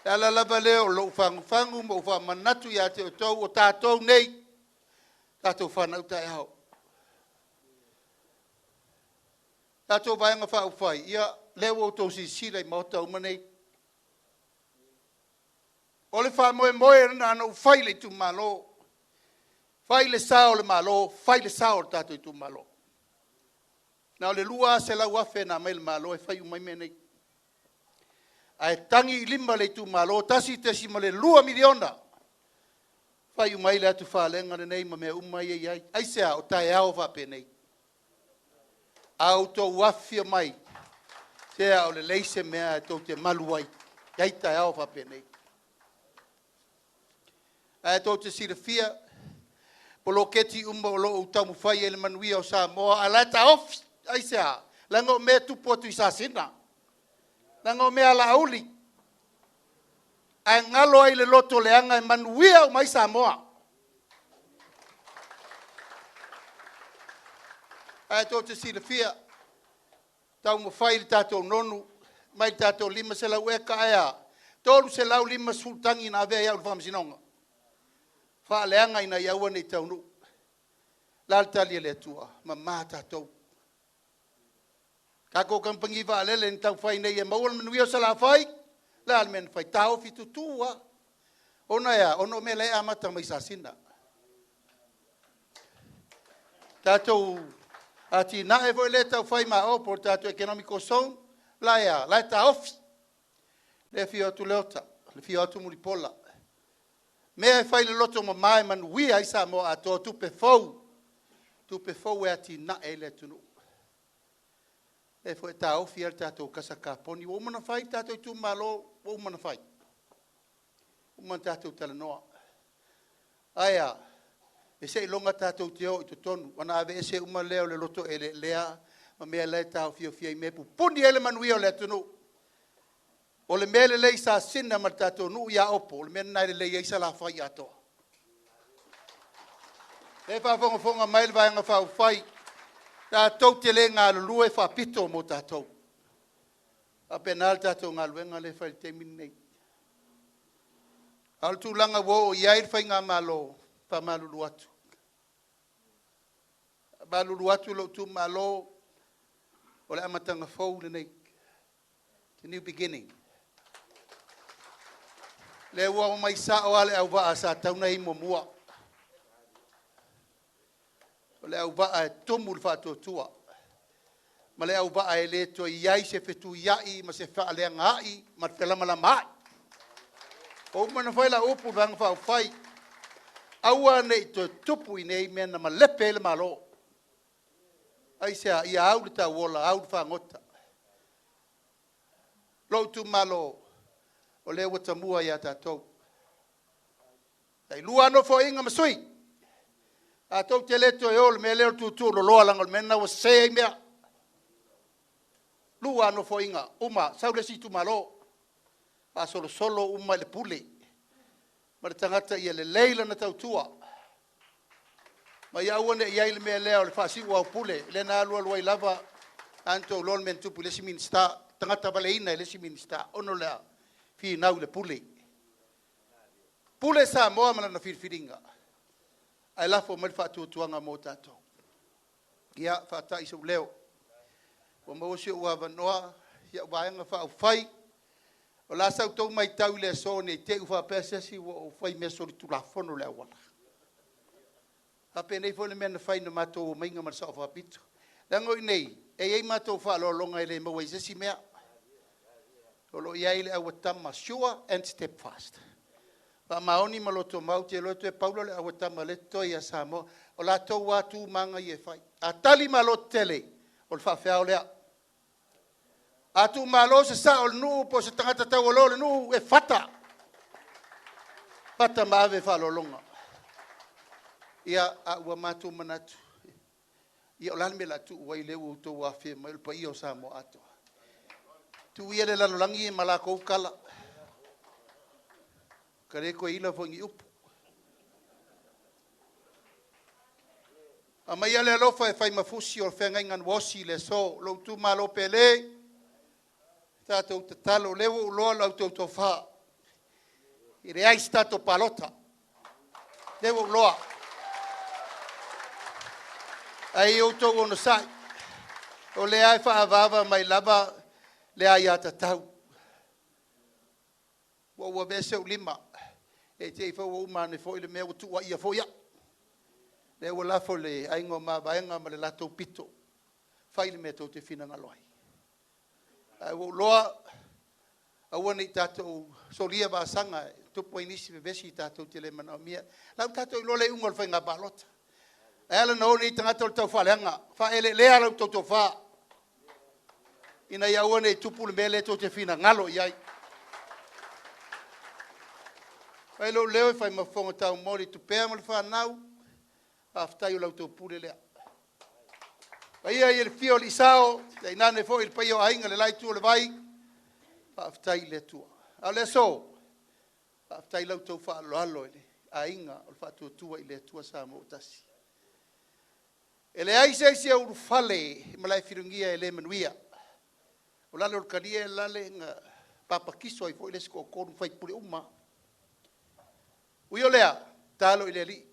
Le ala lava lea o lou fagufagu ma ou faamanatu ia te outou o tatou nei, tatou fanau taeao. Tatou vaega faaupufai, ia lea ua outou silasila i maota uma nei. O le faamoemoe lena na ou fai i le itumalo, fai le sao o le Malo, fai le sao o le tatou itumalo. Na o le 200,000 na aumai le Malo e fai uma ai mea nei. Ae tagi i lima le itumalo, $1.2 miliona, fai uma ai le atufalega lenei ma mea uma ia e i ai. Aisea? O taeao faapenei. A outou afifio mai, sea o le leai se mea e tou te malu ai, e i ai taeao faapenei. Ae tou te silafia, poloketi uma o lo o taumafai ai le manuia o Samoa, ae la e taofi. Aisea? Leaga o mea e tupu atu i Sasina, leaga o mea a Laauli, ae galo ai le loto leaga e manuia uma ai Samoa. Ae tou te silafia, taumafai le tatou nonu mai le tatou 500 eka ae a 350 tagi na avea i au i le faamasinoga faaleaga ina ia aua ne i taunuu. La le tali a le Atua, mama tatou. Tatou kamupani vaalele na taufai nei e maua le manuia o Salafai, la le mea na fai, taofi tutu lava. Ona e a? Ona o mea la e amata mai Sasina. Tatou atinae foi lea e taufai ma o po o le tatou economical zone, la e a? La e taofi. Le afio atu Leota, le afio atu Mulipola. Mea e fai le loto mama e manuia ai Samoa atoa, tupe fou, tupe fou e atinae ai le atunuu. Lea foi e taofi ai le tatou kasa kaponi. Ua uma ona fai le tatou itumalo, ua uma ona fai. Uma ona tatou talanoa. Ae a? E seiloga tatou te o i totonu ona aveese uma lea o le loto eleelea ma mea la e taofiofia i mea e pupuni ai le manuia o le atunuu. O le mea lelei i Sasina ma le tatou nuu i Aopo, o le mea lena e lelei ai Salafai atoa. Lea e faafogafoga mai le Vaega Faaupufai, tatou te le galulue faapito mo tatou. E faapena le tatou galuega lea e fai i le taimi lenei. A o le tulaga ua oo i ai le faigamalo, e faamalulu atu. E faamalulu atu i lou itumalo, o le amataga fou lenei. It's a new beginning. Lea ua omai sao lava le auvaa sa tatau ona i ai muamua. O le auvaa e tumu le faatuatua, ma le auvaa e le toe i ai se fetuiai ma se faaleagaai ma le felamalamaai. Ua uma ona fai lau upu i le Vaega Faaupufai, aua ne i toe tupu i inei mea na malepe ai le Malo. Aisea? Ia au le tauola, au le fagota. Lou itumalo, o lea ua tamua ia tatou. Tai 2 lava nofoaiga ma sui, tatou te le toe o i le mea lea o le tutuuloloa, leaga o le mea lena ua sese ai mea. 2 lava nofoaiga, uma, sau le isi itumalo, faasolosolo uma i le pule ma le tagata ia lelei lana tautua, ma ia aua ne i i ai le mea lea o le faasiuaupule, lea na alu alu ai lava, lena na outou iloa le mea na tupu i le isi Minisita, tagata valeina e le isi Minisita, ona o le a? Finau i le pule. Pule Samoa ma lana filifiliga, ae lafo mai le faatuatuaga mo tatou. Ia, faatai sou leo, ua maua si ou avanoa, si au Vaega Faaupufai. O le a sa outou matau i le aso ne i te i ua faapea se isi ua ou fai i mea solitulafono i le auala. Faapenei foi le mea na fai na matou omaiga ma le Sao Faapito. Leaga o i inei, e i ai matou faaaloaloga e le maua i se isi mea. O lo o i ai le auatama sure and steadfast. Faamaoni ma lotomau, ou te iloa toe pau lea o le auatama o lea e totoe ia Samoa. O latou lava tu ma aga ia e fai. A tali malo tetele, o le faafeao lea. A tuumalo se sao o le nuu po o se tagata taualoa o le nuu, e fata. Fata ma ave faaaloaloga. Ia, a ua matou manatu, ia o le a le mea o le a tuu ai lea ua outou afifio mai o le paia o Samoa atoa. Tuu ia le lalolagi ma latou tala. Ua ta le toe ila foi i ni upu. Aumaia le alofa e fai ma fusi o le feagaiga na osi i le aso. Lou itumalo pele, tatou tatalo, o lea ua ou iloa la outou tofa. E leai se tatou palota. O lea ua ou iloa. Ae ia outou onosai, o lea e faaavaava mai lava le aiatatau. Ua ou aveese ou lima, ne i te i foi ua uma ane foi le mea ua tuuaia foi au. Lea ua lafo i le aiga o Mavaega ma le latou pito, fai le mea tou te finagalo ai. Ae ua ou iloa, aua ne i tatou solia vasaga e tupu ai nisi vevesi tatou te le manaomia. La ua tatou iloa le iuga o le faiga palota. E ala ona o nei tagata o le taufaaleaga, faaeleelea la outou tofa, ina ia aua ne i tupu le mea lea tou te finagalo i ai. Fai lou leo e fai ma fofoga taumoli, Tupea ma le fanau, faafetai o la outou pule lea. Paia i le afio o alii sao, tainane foi le paia o aiga i le la itu o le vai, faafetai i le Atua. A o le aso, faafetai i la outou faaaloalo i le aiga o le Faatuatua i le Atua Samoa ua tasi. E leai se isi e ulufale i Malaefiliugia e le manuia. O lalo o le talia e lale na papatiso ai foi le isi toatolu, faipule uma lava. Ui o lea, tatalo i le Alii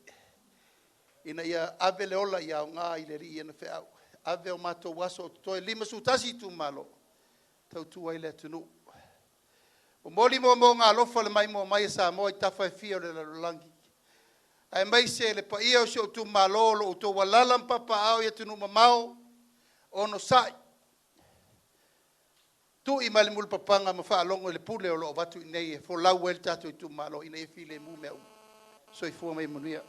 ina ia ave le ola ia aoga i le Alii i ana feau. Ave o matou aso o totoe, 51 itumalo, tautua ai le atunuu. Momoli moomooga alofa le maimoa mai a Samoa i tafa e fia o le lalolagi, aemaise le paia o si ou itumalo o lo o outou alaala ma papaaao i atunuu mamao, onosai. Tui mai le mulipapaga ma faalogo i le pule o lo o avatu i inei e folau ai le tatou itumalo ina ia filemu mea uma. Soifua ma ia manuia.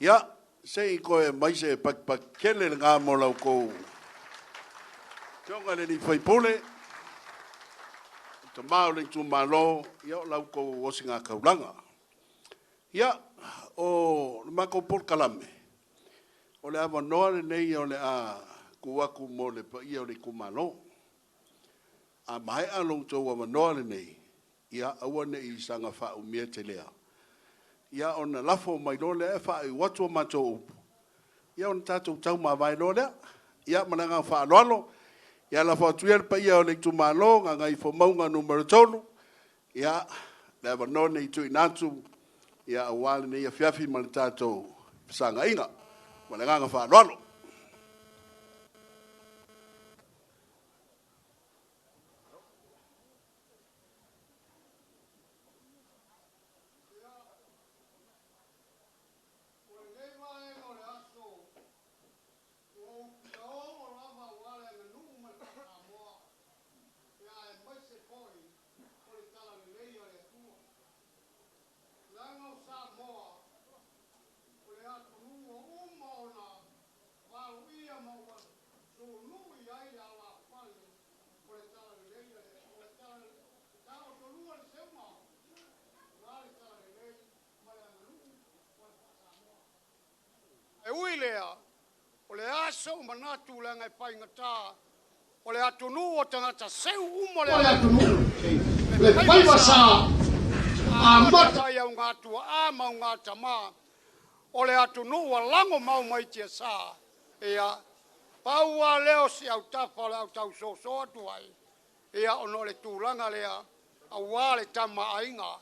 Ia, se i toe aumai se pakipaki tele lena mo la outou Afioga i le sui usufono, le tama o le itumalo, ia o la outou osigataulaga. Ia, o le matou polokalame, o le avanoa lenei o le a tuu atu mo le paia o le itumalo. A maea lo outou avanoa lenei, ia aua ne i saga faaumia telea, ia ona lafo mai loa lea e faaiu atu a matou upu, ia ona tatou taumavae loa lea. Ia ma le agaga faaaloalo, ia lafo atu ia le paia o le itumalo Gagaifomauga Nu.3, ia le avanoa lenei e tuuina atu, ia aua lenei afiafi ma le tatou fesagaiga. Ma le agaga faaaloalo. O lenei vaega o le aso, ua ou fia oo lava aua le aganuu ma le faa-Samoa, ia aemaise foi o le talalelei a le Atua. Leaga o Samoa, o le atunuu ua uma ona valoia ma ua sunui i ai le alafale o le talalelei a le o le tala taotolua le seuga aua le talalelei ma le aganuu ma le faa-Samoa. E ui lea, o le a sou manatu leaga e faigata o le atunuu o tagata seu uma o le atunuu, le faiva sa amata ai augatuaa ma augatama o le atunuu ua lago mau mai tiasa. Ia, pau lava lea o si autafa o le a ou tau soso atu ai, ia, ona o le tulaga lea aua le tama a aiga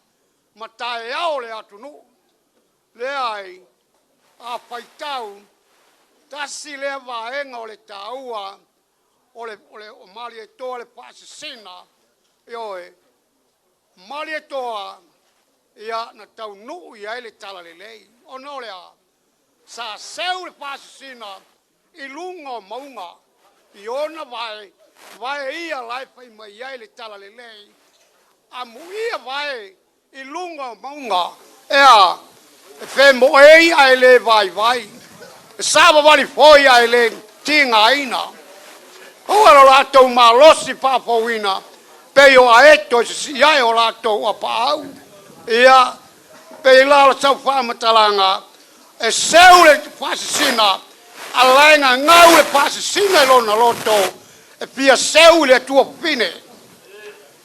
ma taeao o le atunuu. Leai, a faitau, tasi lea vaega o le taua o le, o le o Malietoa le faasisina, ioe, Malietoa, ia, na taunuu i ai le talalelei. Ona o le a? Sa seu le faasisina i luga o mauga, i ona vae, vae ia la e fai mai ai le talalelei, amuia vae i luga o mauga, e a? E femoei ae le vaivai, e savavali foi ae le tigaina. Aua lo latou malosi faafouina, pei o aeto e sisii ae o latou apaau. Ia, pei la o sau faamatalaga, e seu le faasisina, a la e gagau le faasisina i lona loto, e fia seu i le Atua fafine.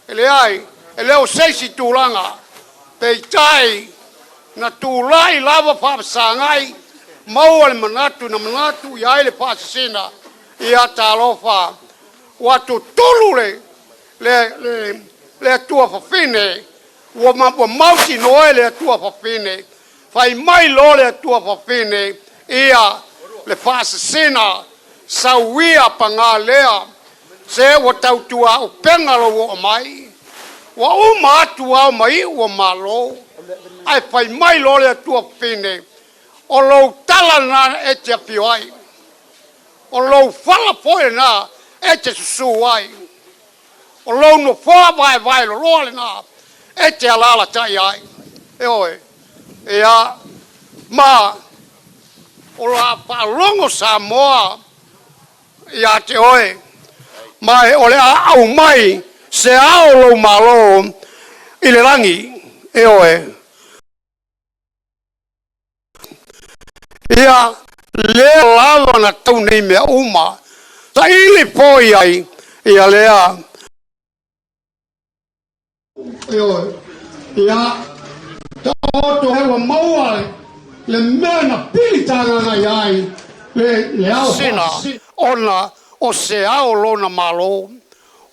E leai, e le o se isi tulaga, peitai, na tulai lava faafesagai, maua le manatu na manatu i ai le faasisina, ia talofa, ua tutulu le, le, le, le Atua fafine, ua, ua mautinoa e le Atua fafine, fai mai loa le Atua fafine, ia le faasisina, sauia paga lea, Se ua tautuaupega lou oo mai, ua uma atu ao ma iu o Malo, ae fai mai loa le Atua fine, o lou tala lena e te afio ai, o lou fala foi lena e te susū ai, o lou nofoa vaevae loloa lena e te alaalatai ai. Ioe, ia, ma o le a faalogo Samoa ia te oe, ma o le a aumai se ao o lou Malo i le lagi. Ioe. Ia lea lava na tau nei mea uma, saili foi ai ia lea. Ioe. Ia, taoto ai ua maua le mea na pili tagaga i ai le, le ao sina, ona o se ao lona Malo.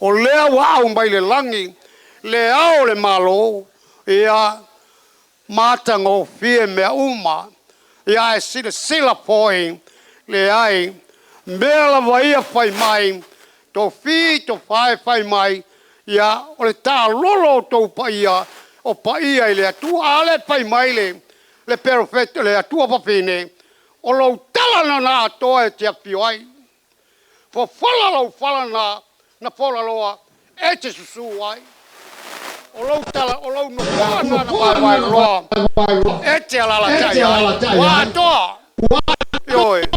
O lea ua au mai le lagi le ao o le Malo, ia, matagofie mea uma, ia ae silasila foi, leai, mea lava ia fai mai, tofi tofae fai mai, Ia, o le taalolo o outou paia, o paia i le Atua. A lea e fai mai le, le perofeta, le Atua fafine, o lou tala lena na atoa e te afio ai. Fofola lou fala na, na folaloa e te susu ai. O lou tala, o lou nofoa lena na vaevae loa e te alalatai ai. Ua atoa. Ioe,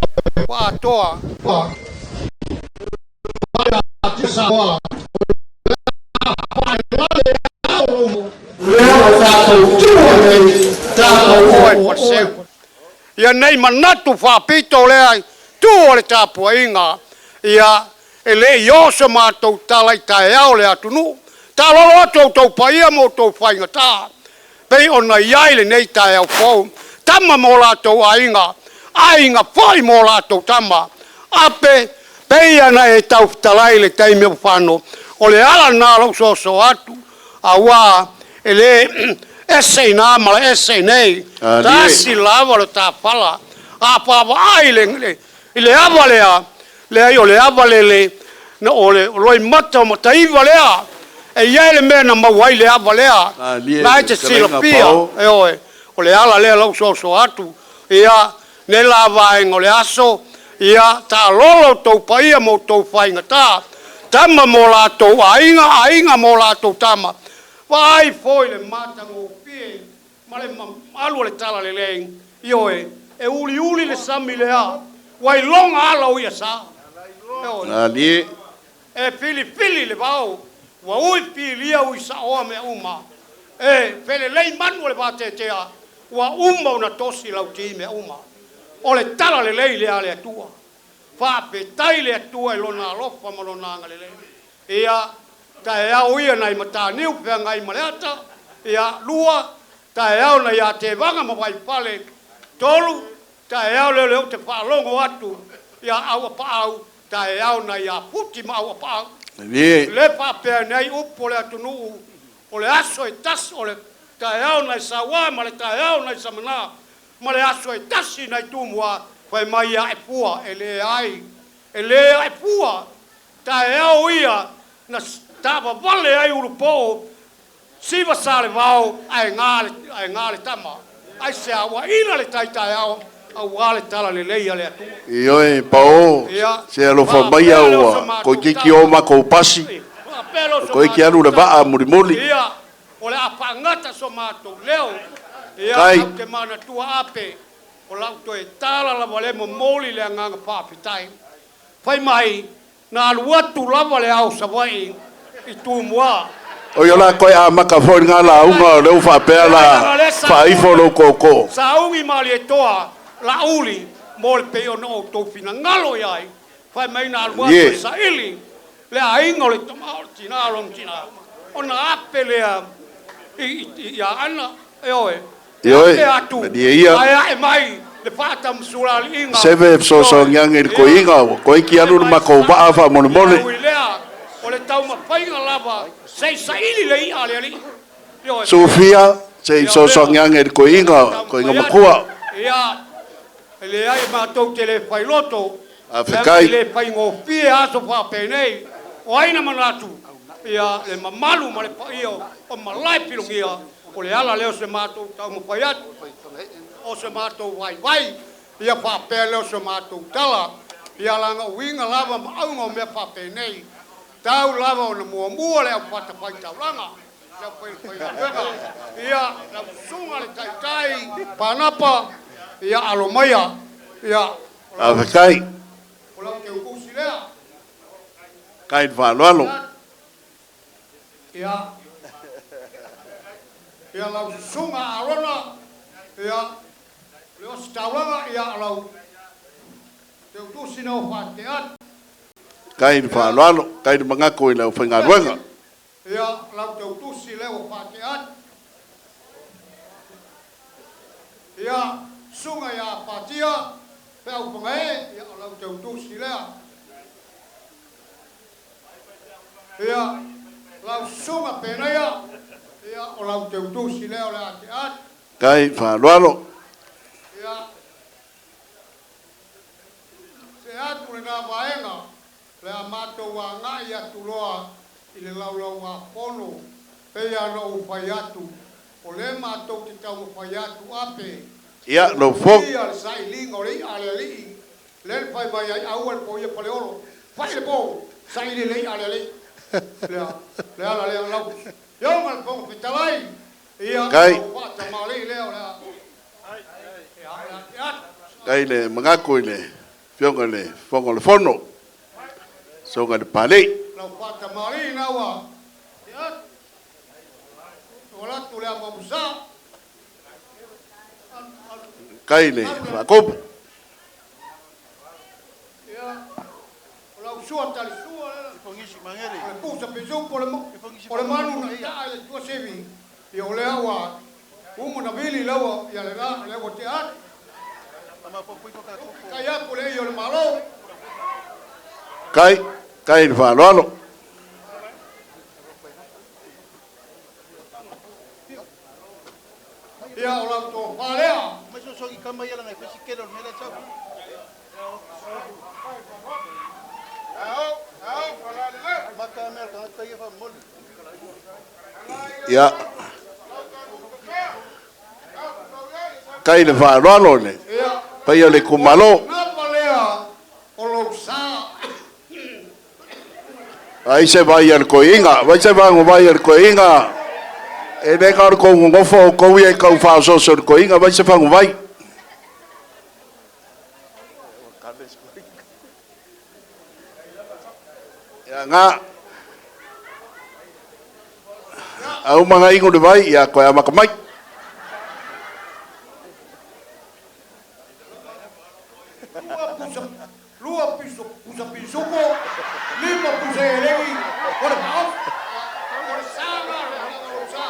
ua atoa. Ia nei manatu faapito lea i tu o le tapuaiga, ia e le i oo so matou tala i taeao o le atunuu. Taalolo atu outou paia ma outou faigata, pei ona i ai lenei taeao fou, tama ma o latou aiga, aiga foi ma o latou tama. Ape, pei ona e taufetalai i le taimi o fano, o le ala lena o lou soso atu, aua e le ese i ina ma le ese i nei, tasi lava le ta fala. A vaavaai i le ava lea, leai o le ava lele, na o le loimata o Mataiva lea, e i ai le mea na maua ai le ava lea, na e te silafia, ioe, o le ala lea o lou soso atu, ia, nei la vaega o le aso, ia, taalolo outou paia ma outou faigata, tama ma o latou aiga, aiga ma o latou tama, vaai foi le matagofie ma le mamalu o le talalelei, ioe, e uliuli le sami lea, ua iloga ala o ia sa. Ioe. E filifili le vao, ua ui filia ui saoa mea uma, e felelei manu o le vateatea, ua uma ona tosi lauti mea uma. O le talalelei lea a le Atua. Faafetai le Atua i Lona alofa ma Lona agalelei. Ia, taeao ia nai Mataniu feagai ma le ata, ia, lua, taeao nai a Tevaga ma Vaifale, tolu, taeao lea o lea ou te faalogo atu ia Auapaau, taeao nai a Futi ma Auapaau. Le faapea nei upu o le atunuu, o le aso e tasi, o le taeao nai Saua ma le taeao nai Samana, ma le aso e tasi nai Tumua, fai mai ae fua, e leai, e le ae fua, taeao ia na taavavale ai Ulupoo, siva Salevao ae ga le tama, aisea ua ina le tai taeao aua le talalelei a le Atua. Ioe, pao, se alofa maia ua toeitiiti oo matou pasi, toeiti alu le vaa mulimuli. Ia, o le a faagata so matou leo, ia, Kai. ou te manatua ape, o lau toe tala lava lea momoli le agaga faafetai. Fai mai, na alu atu lava le ao Savaii i Tumua. Oi o la koe amata foi lena lauga o lea ua faapea la faaifo lou tootoo. Sauni Malietoa Laauli mo le pei ona outou finagalo i ai, fai mai na alu atu e saili le aiga o le tama o le tina o lona tina, ona ape lea i Aana, ioe, e ape atu ae ae mai le faatamasulaliiga. Seve e fesoasoani ane i le toeaina ua toeiti alu le matou vaa faamolemole. Ui lea, o le taumafaiga lava se i saili le i'a a le alii. Ioe. Sufia, se i fesoasoani ane i le toeaina, toeaina matua. Ia, e leai matou te le failoto, Faafetai. e le faigofie aso faapenei. O ai na manatu, ia, le mamalu ma le paia o malae pilogia, o le ala lea o se matou taumafai atu, o se matou vaivai, ia faapea lea o se matou tala, ia laga uiga lava ma auga o mea faapenei, tau lava ona muamua le aufatafaitaulaga, le aufaigaluega, ia lau susuga le taitai Panapa, ia alo maia, ia Faafetai. o lau teutusi lea. Kai le faaaloalo. Ia, ia lau susuga Arona, ia le ositaulaga, ia lau teutusi na o faatea atu. Kai le faaaloalo, kai le manatu i le aufaigaluega. Ia lau teutusi lea ua faatea atu. Ia susuga ia Patia Feaupagae, ia o lau teutusi lea. Ia lau susuga Penaia, ia o lau teutusi lea o le atea atu. Kai faaaloalo. Ia se atu lena vaega, le a matou agai atu loa i le laulau-a-fono, pei lava ona ou fai atu, o lea matou te taumafai atu ape Ia, lau Fofoga. Ia le sailiga o le i'a a le alii, lea na fai mai ai, Aua le poia Faleolo, fai le po, saili le i'a a le alii. Lea, le ala lea, lau Afioga i le Fofoga Fetalai, ia, Kai. lau faatamalii lea o le a e ate atu. Kai le manatu i le Afioga i le Fofoga o le Fono, Susuga i le Papalii. Lau faatamalii na ua ate atu. Ua atu le ama musa. Kai le faakopo. Ia, o lau sua tali sua le. O le pusa pisupo le o le manu na taa i le tuasivi. Ia o lea ua uma na vili laua ia le la lea ua te atu. Kai aku le ia o le malo. Kai, kai le faaaloalo. Ia o lau tofa lea. Ia. Kai le faaaloalo le Ia. paia o le itumalo. Napa lea o lou sa. Ai se vai a le toeaina, vai se vaega vai a le toeaina. E le na o le tou nonofo outou ia i tau faaosooso i le toeaina, vai se faguvai. Ia na. A uma na inu le vai, ia toe amata mai. Lua piso pusa pisupo, lima pusa elegi, o le paof, o le sa na le lou sa,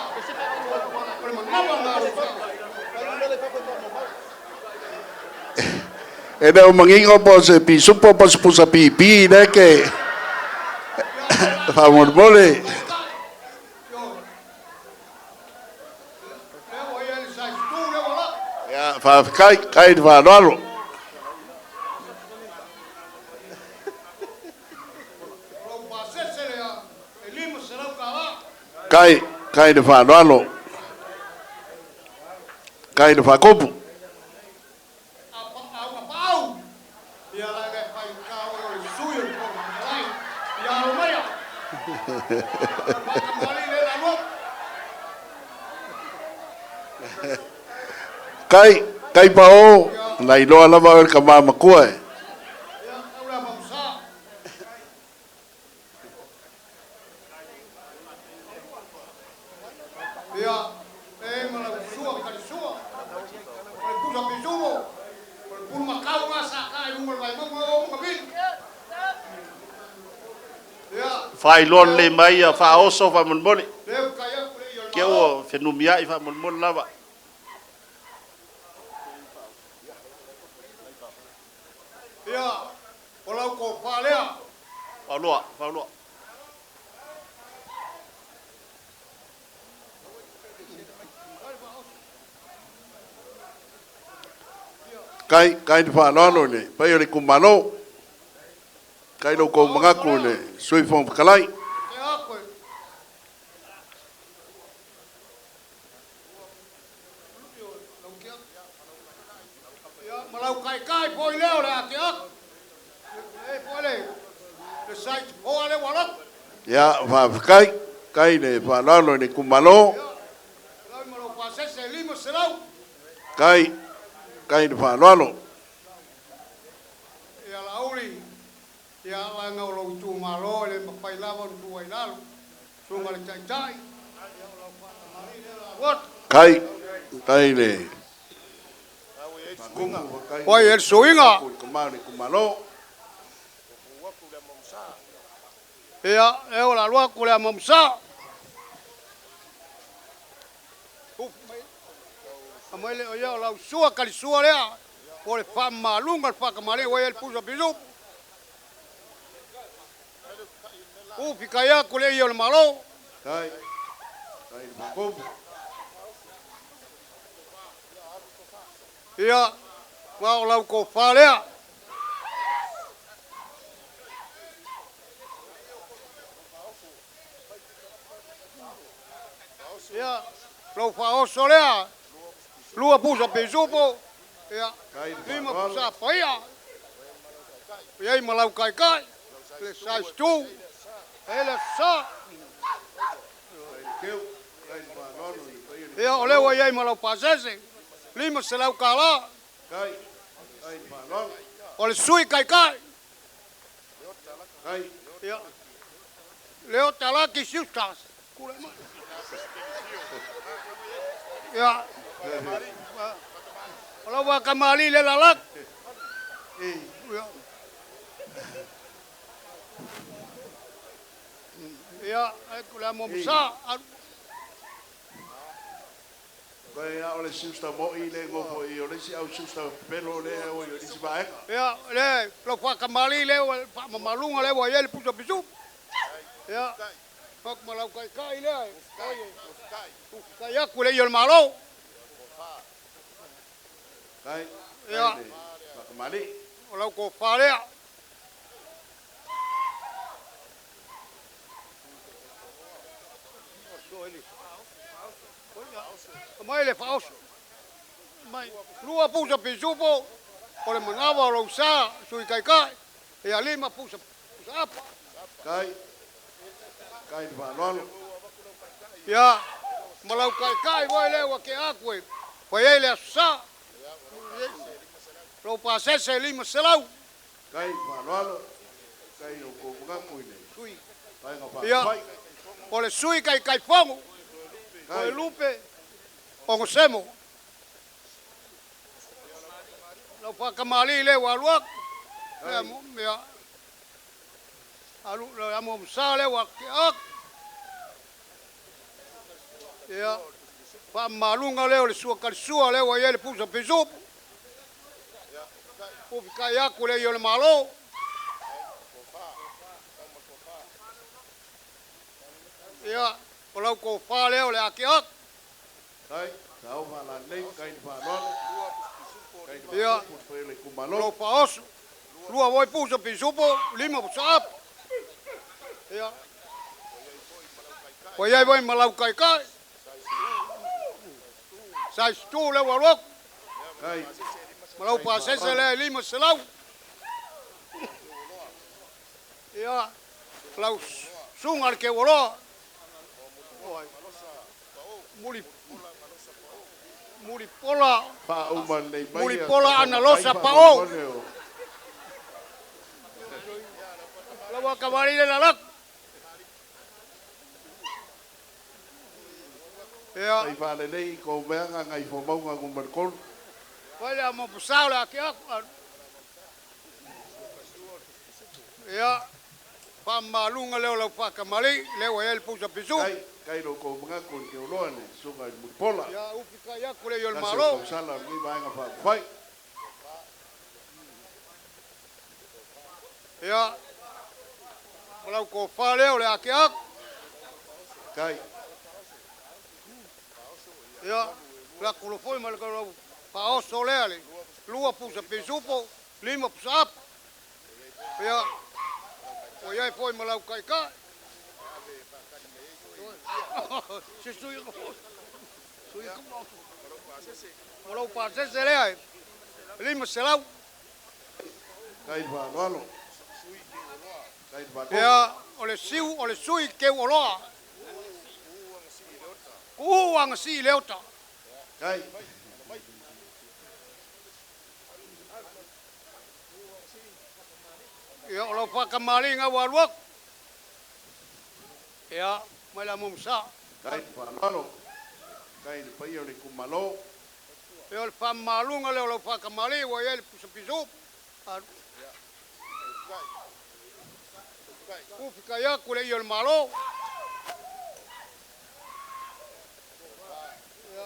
o le manava na lou sa. E le o manino po o se pisupo po o se pusa pipi lea ke faamolemole. Lea ua i ai le size 2 lea ua la. Ia, faafetai, kai le faaaloalo. O lou pasese lea, e $500. Kai, kai le faaaloalo. Kai le faakopu. A paau, a paau. Ia la e fai ka o le sui o le Fofoga Fetalai. Ia alo maia. Faatamali le la lua. Kai, kai pao, na iloa lava oe le tama matua e. Ia, au le ama musa. Ia, e ma lau sua kali sua. O le pusa pisumo. O le pulu makau nga sa ka i lunga o le vaimauga o munga vili. Ia, Faailoa lelei mai ia faaoso faamolemole. lea kai aku le ia o le Ke malo. ua fenumiai faamolemole lava. Ia, o lau kofa lea. Faaloa, faaloa. Kai, kai le faaaloalo i le paia o le itumalo. Kai lo kou manatu i le Sui Fofoga Fetalai. Te ako e. Ia, ma lau kai kai poi leo le ake ako. E poi le, le site hoa le walak. Ia, faafetai, kai le faaaloalo i le itumalo. Ia, lau ma lau pasese 500. Kai, kai le faaaloalo. Ia Laauli, ia laga o lou itumalo e le mafai lava ona tuu ai lalo. Susuga le Taitai, ia o lau faatamali lea la alu atu. Kai, kai le. Oi, e le suiga. Kamau le itumalo. Ia, e o la alu atu le ama musa. Uf, mai. Amai le o ia o lau sua kali sua lea. O le faamaluga le faakamali ua i ai le pusa pisupu. Ufi kai aku le ia o le malo. Kai, kai le faakopu. Ia, ma o lau kofa lea. Ia, lou faaoso lea, 2 pusa pisupo, ia, 5 pusa paia, ia i malau kai kai, le size 2, e le sa. Ia, o lea ia i malau pasese, 5 selau kala. O le sui kai kai. Ia, leo talaki siustas. Kule mai. Ia, o lau wakamali le lalak. Ia. Ia, ai kule mo msa. Kai a o le siusta mo i le ngofo i o le si au siusta pelo le o i o si vaega. Ia, le lau whakamali le o whaamamalunga le wa ia le pusa pisu. Ia, wak malau kai kai le. Kai aku le i o le malo. Kai, Ia. whakamali. O lau ko whalea. Mai le whaoso. Mai, 2 pusa pisupo, o le manawa o lau sa, sui kai kai, ia 5 pusa, pusa apa. Kai, kai te whanalo. Ia, malau kai kai voi le wa ke aku e, whai e le aso sa. Lau pasese 5 selau. Kai te whanalo, kai o ko mga ine. Sui. Kai ngā Ia, whakawhai. o le sui kai kai fongu, o le lupe, o ngosemo. Lau whakamali le wa luak. Ia, ia. Alu, le amo msa le wa ke ak. Ia, whamalunga le o le sua kalisua le wa ia le pusa pisupu. Ufi kai aku le i o le malo. Ia, o lau ko wha le o le ake ak. Kai, sao whala nei, kai te whanalo. Kai te Ia. whanalo, le kumalo. Lau whaoso. 2 voi pusa pisupo, 5 pusa apa. Ia. Ko iai voi malau kai kai. Size 2 le wa luak. Kai. Malau pasese le 5 selau. Ia, lau sunga le ke waloa. Muli, muli pola. Wha uma nei mai. Muli pola analosa pa o. Lau wakamali le lalak. Ia. Kai whale nei, ko meanga ngai whamaunga ngumarkolu. Wai le amo pusau le ake aku. Ia, whamalunga leo lau whakamali, leo e el pusa pisu. Kai, kai ro ko mga kon ke oloa ne, sunga i mulipola. Ia, upi kai aku le i o le Kasi o malo. kausala o ni vaenga whakawhai. Ia, lau ko wha leo le ake aku. Kai. Ia, la kulofoi ma le lau whaoso lea le. 2 pusa pisupo, 5 pusa apa. Ia, o iai foi ma lau kai kai. Se sui ko. Sui ko. O lau pasese lea e. 5 selau. Kai whanalo. Kai whanalo. Ia, o le siu, o le sui ke oloa. Ku anga si leota. Kai. Ia, o lau whakamali ngā waluak. Ia, mai la mumsa. Kai whanalo. Kai le pai o le kumalo. Ia, o le whamalunga leo lau whakamali, wa ia le pusa pisu. Ufi kai aku le i o le malo. Ia.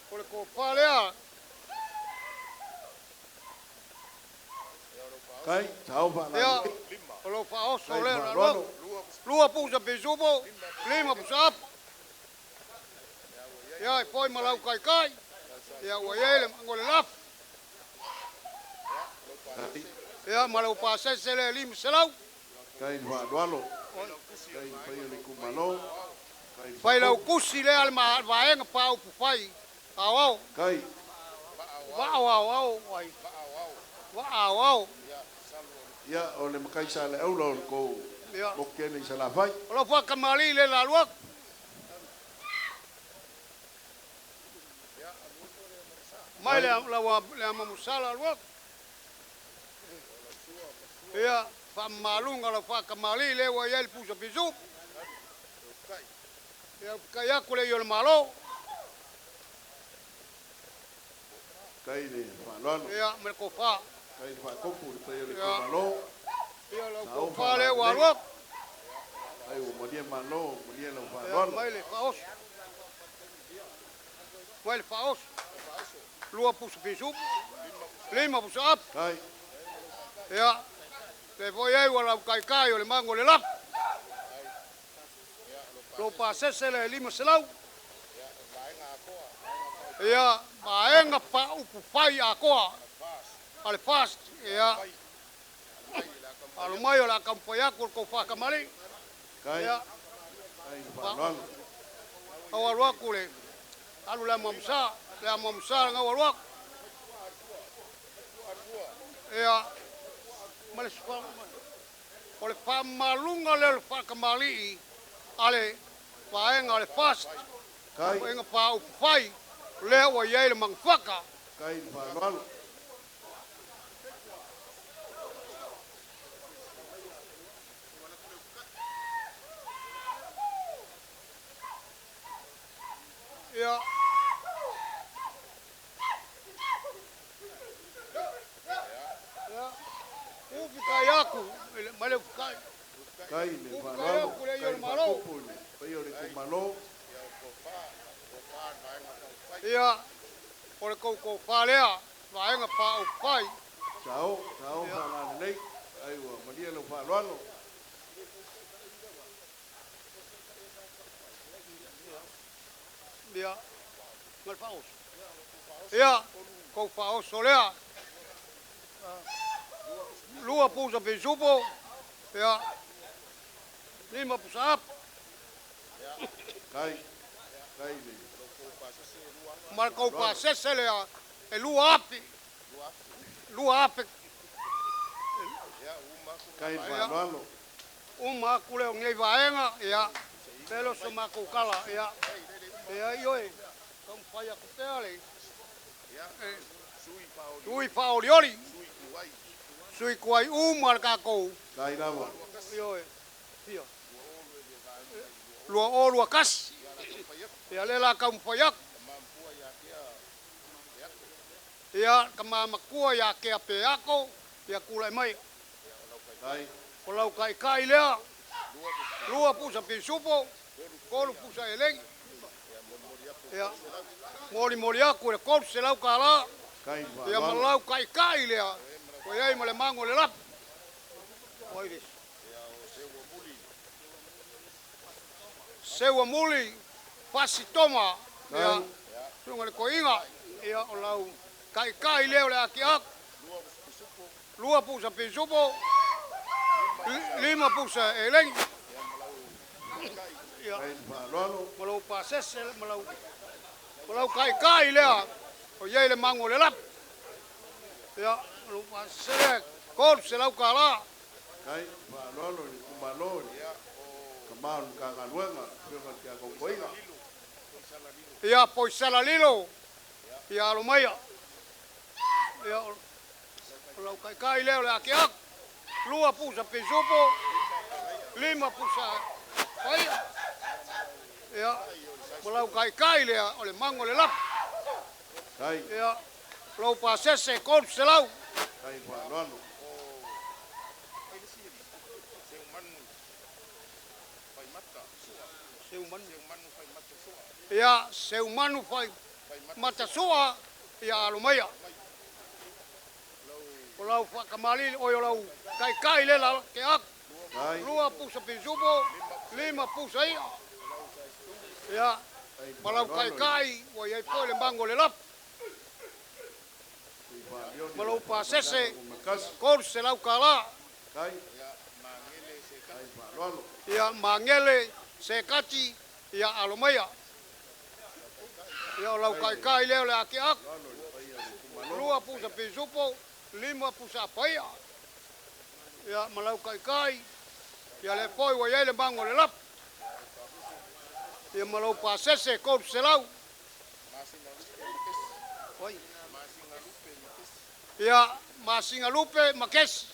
O le kōpā lea. Kai, tau whanalo. Ia, o lau whaoso Kai lea la whanalo. 2 pusa pisupo, 5 pusa apa. Ia, e poi ma lau kai kai. Ia, ua ia le mango le lafu. Ia, ma lau pasese le 5 selau. Kai whanalo. Kai pai o le kumalo. Failautusi lea le Vaega Faaupufai Aoao. Kai. Vaa Aoao ai. Vaa Aoao. Ia, o le matai sa le aula o le tou motu tele i Salafai. O lau faakamali'i le la alu atu. Mai le lau le amamusala alu atu. Ia, faamamaluga lau faakamali'i le ua i ai le pusa pisu. Ia, upikai atu le i o le Malo. Kai le faaaloalo. Ia, ma le tofa. Kai le faatopu i le paia o le itumalo. Ia, lau Sao tofa lea ua alu faalalelei. atu. Ai ua malie malo, malie lau Ia, faaaloalo. mai le faaoso. Mai le faaoso. 2 pusa pisupu. 5 pusa apu. Kai. Ia, le foi ai ua lau kaikai o le mago o le lapu. Lo pasese le 500. Ia, vaega faaupufai atoa. A le FAST, ia. Alo mai o le a taumafai atu o le tou faakamali'i. Kai. Ia. Kai le faaaloalo. Au alu atu le alu le amuamusa, le amuamusa le gau alu atu. Ia, ma le o le faamamaluga lea o le faakamali'i a le vaega a le FAST. Kai. Vaega faaupufai lea ua i ai le magafaka. Kai le faaaloalo. Ia. Ia. Ufi kai aku, mai le ufi kai. Kai le Ufi kai faaaloalo. aku le Kai i o le le Malo. faatopu i le paia o le itumalo. Ia, o le koukou lea, vaega faaupufai. Sao, sao faalalelei. Ai ua malie lau faaaloalo. Ia, ma le faaoso. Ia, kou faaoso lea. 2 pusa pisupo. Ia, 5 pusa apu. Kai, kai le. Ma le kou pasese lea, e 2 afi. 2 afi. Kai le faaaloalo. Uma aku lea o nei vaega, ia, pelo so makou kala, ia. Ia, ioe, taumafai atu pea le. Sui faaolioli. Sui kuai uma le tatou. Kai lava. Ioe, ia. 2021. Ia le la taumafai atu. Ia, ka mamakua ia kea peako, ia kulai mai. Kai. O lau kaikai lea. 2 pusa pisupo, 3 pusa elegi. Ia, molimoli aku le 300 tala. Kai Ia, ma faaaloalo. lau kaikai lea. O iai ma le mago o le lapu. Oi vesi. Seua muli, pasi toma. Ia, Kai. suga le koiga. Ia, o lau kaikai lea o le aki aku. 2 pusa pisupo, 5 pusa elegi. Ia. Kai le faaaloalo. Ma lau pasese, ma lau kaikai lea. O iai le mago o le lapu. Ia, ma lau pasese lea, 300 tala. Kai faaaloalo i le itumalo i le kama o le Matagaluega, afioga i le Tiakono Toeaina. Ia, poisala lilo. Ia, alo maia. Ia, o lau kaikai lea o le aki aku. 2 pusa pisupo, 5 pusa paia. Ia, ma lau kaikai lea o le mago o le lapu. Kai. Ia, lau pasese 300. Kai le faaaloalo. Ia, seumanu fai matasua, ia alo maia. O lau faakamali'i oi o lau kaikai le la ke aku. Kai. 2 pusa pisupo, 5 pusa ia. Ia, ma lau kaikai, ua iai foi le mago o le lapu. Ma lou pasese, 300 tala. Kai. Kai faaaloalo. Ia, magele, sekati, Ia alo maia. Ia o lau kaikai lea o le akiaki. 2 pusa pisupo, 5 pusa paia. Ia ma lau kaikai. Ia le foi ua iai le mago o le lapu. Ia ma lau pasese 300. Ia masinga lupe makesi.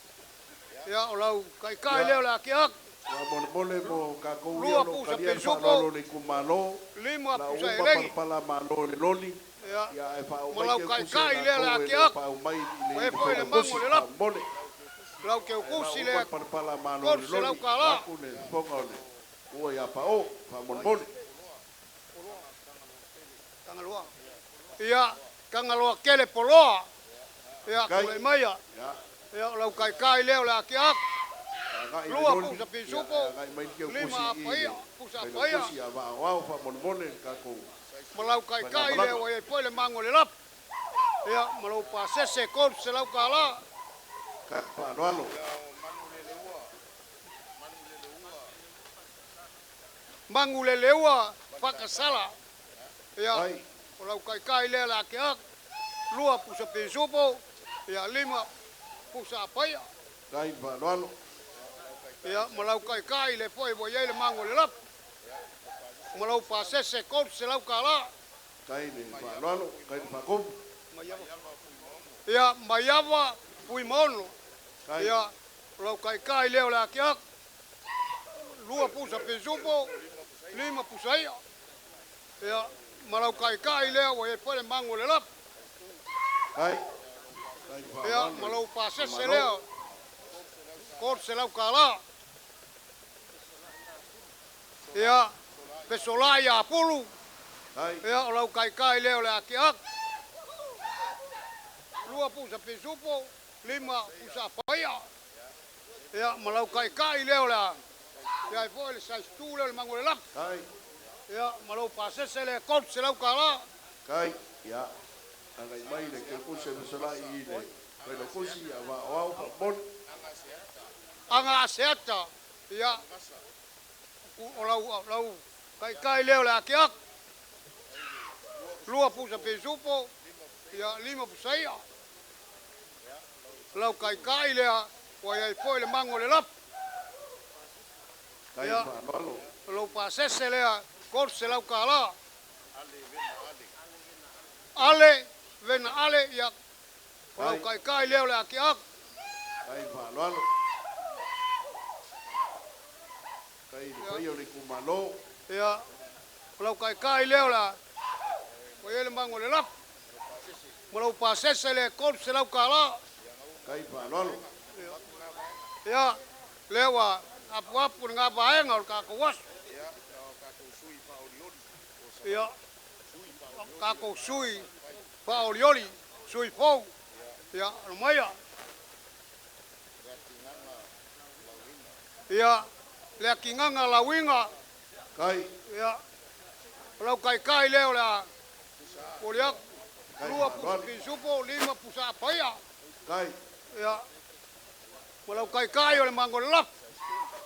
Ia o lau kaikai lea o le akiaki. Faamolemole mo tatou ia 2 o loo pusa talia le pisupo, faaaloalo o le itumalo 5 la pusa uma elegi. palapala malo le loli. Ia Ia ae ma faaumai lau keukusi a kaikai lea le latou e le o akiaki. faaumai i Ua le e foi le failaukusi mago o le lapu. faamolemole. Lau Ae keukusi la uma lea le palapala malo le 300 loli kalā. aku le fofoga o le ua ia pao faamolemole. Tagaloa. Ia Tagaloa kele poloa. Ia Kai. tulai maia. Ia Ia o lau kaikai lea o le akiaki. agai le 2 loli. pusa Ia pisupo, agai mai le 5 keukusi i apaia, le pusa apaia. failaukusi a vaaoao faamolemole le tatou Ma lau kaikai lea faigamalaga. ua iai foi le mago o le lapu. Ia ma lau pasese 300 kalā. Kai faaaloalo. Maguleleua fakasala. Ia Kai. o lau kaikai lea le akiaki. 2 pusa pisupo, ia 5 pusa apaia. Kai faaaloalo. Ia ma lau kaikai le foi ua iai le mago o le lapu. Ma lau pasese 300 kalā. Kai le faaaloalo. Kai le faakopu. Ia maiava fuimaono. Kai. Ia o lau kaikai lea o le akiaki. 2 pusa pisupo, 5 pusa ia. Ia ma lau kaikai lea ua iai foi le mago o le lapu. Kai. Kai Ia faaaloalo ma le lau pasese malo. lea 300 kalā. Ia pesolai ia Apulu. Kai. Ia o lau kaikai lea o le akiaki. 2 pusa pisupo, 5 pusa paia. Ia ma lau kaikai lea o le ia foi le size 2 lea o le mago o le lapu. Kai. Ia ma lau pasese lea 300 kalā. Kai. Ia agai mai le keukusi e fesolai i le failaukusi a vaaoao faamolemole. Aga aseata. Ia o lau kaikai lea o le akiaki. 2 pusa pisupo, ia 5 pusa ia. Lau kaikai lea ua iai foi le mago o le lapu. Kai Ia faaaloalo. lau pasese lea 300 kalā. Ale vena ale ia o lau Kai. kaikai lea o le akiaki. Kai faaaloalo. Kai le paia o le itumalo. Ia o lau kaikai lea o le ua iai le mago o le lapu. Ma lau pasese lea 300 kalā. Kai faaaloalo. Ia lea ua apuapu le gavaega o le tatou aso. Ia tatou sui faaolioli, sui fou. Ia alo maia. Ia le akigaga lauiga. Kai. Ia o lau kaikai lea o le a o le aku. Kai 2 pusa faaaloalo. pisupo, 5 pusa apaia. Kai. Ia ma lau kaikai o le mago o le lapu.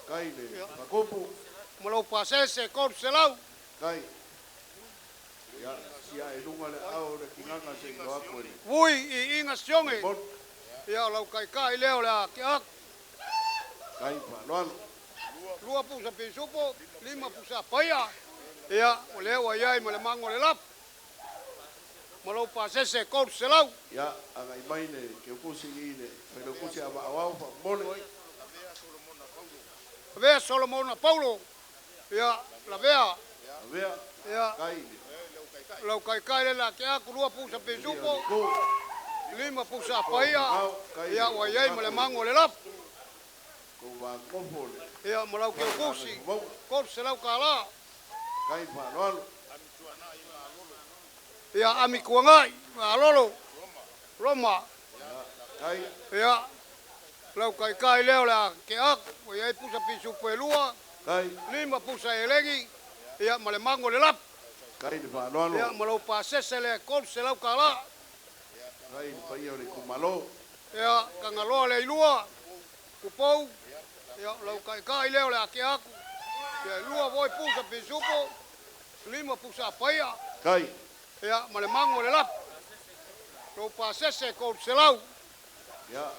Kai le faakopu. Ma lau pasese 300. Kai. Ia sia e luga le ao o le kigaga se i loa aku e le Vui i inga sioge. molemole. Ia o lau kaikai lea o le akiaki. Kai faaaloalo. 2 pusa pisupo, 5 pusa apaia. Ia o lea ua iai ma le mago o le lapu. Ma lau pasese 300. Ia agai mai le keukusi i le failaukusi a vaaoao faamolemole. Lavea Solomona Paulo. Ia lavea. Avea. Ia Kai le lau kaikai le la akiaki 2 pusa paia o le pisupo, itu. 5 pusa apaia. Kai Ia le ua iai ma le tatou mago o le lapu. kou vagofo le Ia ma lau keukusi faaaloalo 300 kalā. Kai faaaloalo. Ia amikuagai malolo Roma. Kai. Ia lau kaikai lea o le akiaki ua iai pusa pisupo e 2, Kai. 5 pusa elegi. Ia ma le mago o le lapu. Kai le faaaloalo. Ia ma lau pasese lea 300 kalā. Kai le paia o le itumalo. Ia Tagaloa le ilua Kupou. Ia lau kaikai lea o le akiaki. Ia 2 voi pusa pisupo, 5 pusa paia. Kai. Ia, ma le mago o le lafu. Lou pasese 300. Ia,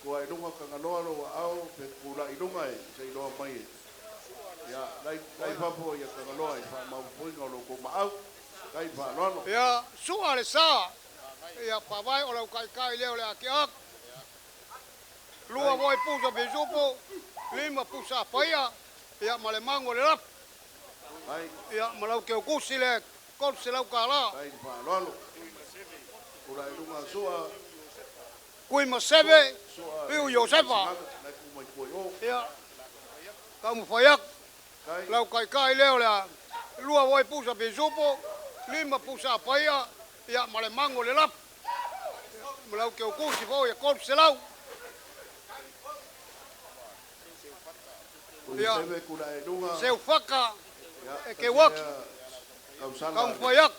kua i luga Kagaloa lou aao pe kula'i luga e se iloa mai e. Ia, lai lai fafo ia Kagaloa i faamaopoopoina o lo outou maau. Kai faaaloalo. Ia, sua le sa. Ia, pavae o lau kaikai lea o le akiaki. 2 voi pusa pisupo, 5 pusa paia, ia ma le mago o le lafu. Ia, ma lau keukusi le 300 kālā. Kai faaaloalo. Kula'i luga sua. Kui ma seve, Piu Iosefa. Ia, taumafai atu. Lau kaikai lea o le a 2 voi pusa pisupo, 5 pusa paia, ia ma le mago o le lafu. Ma lau keukusi foi e 300. Ia, Seufaka e keuaki. Taumafai atu.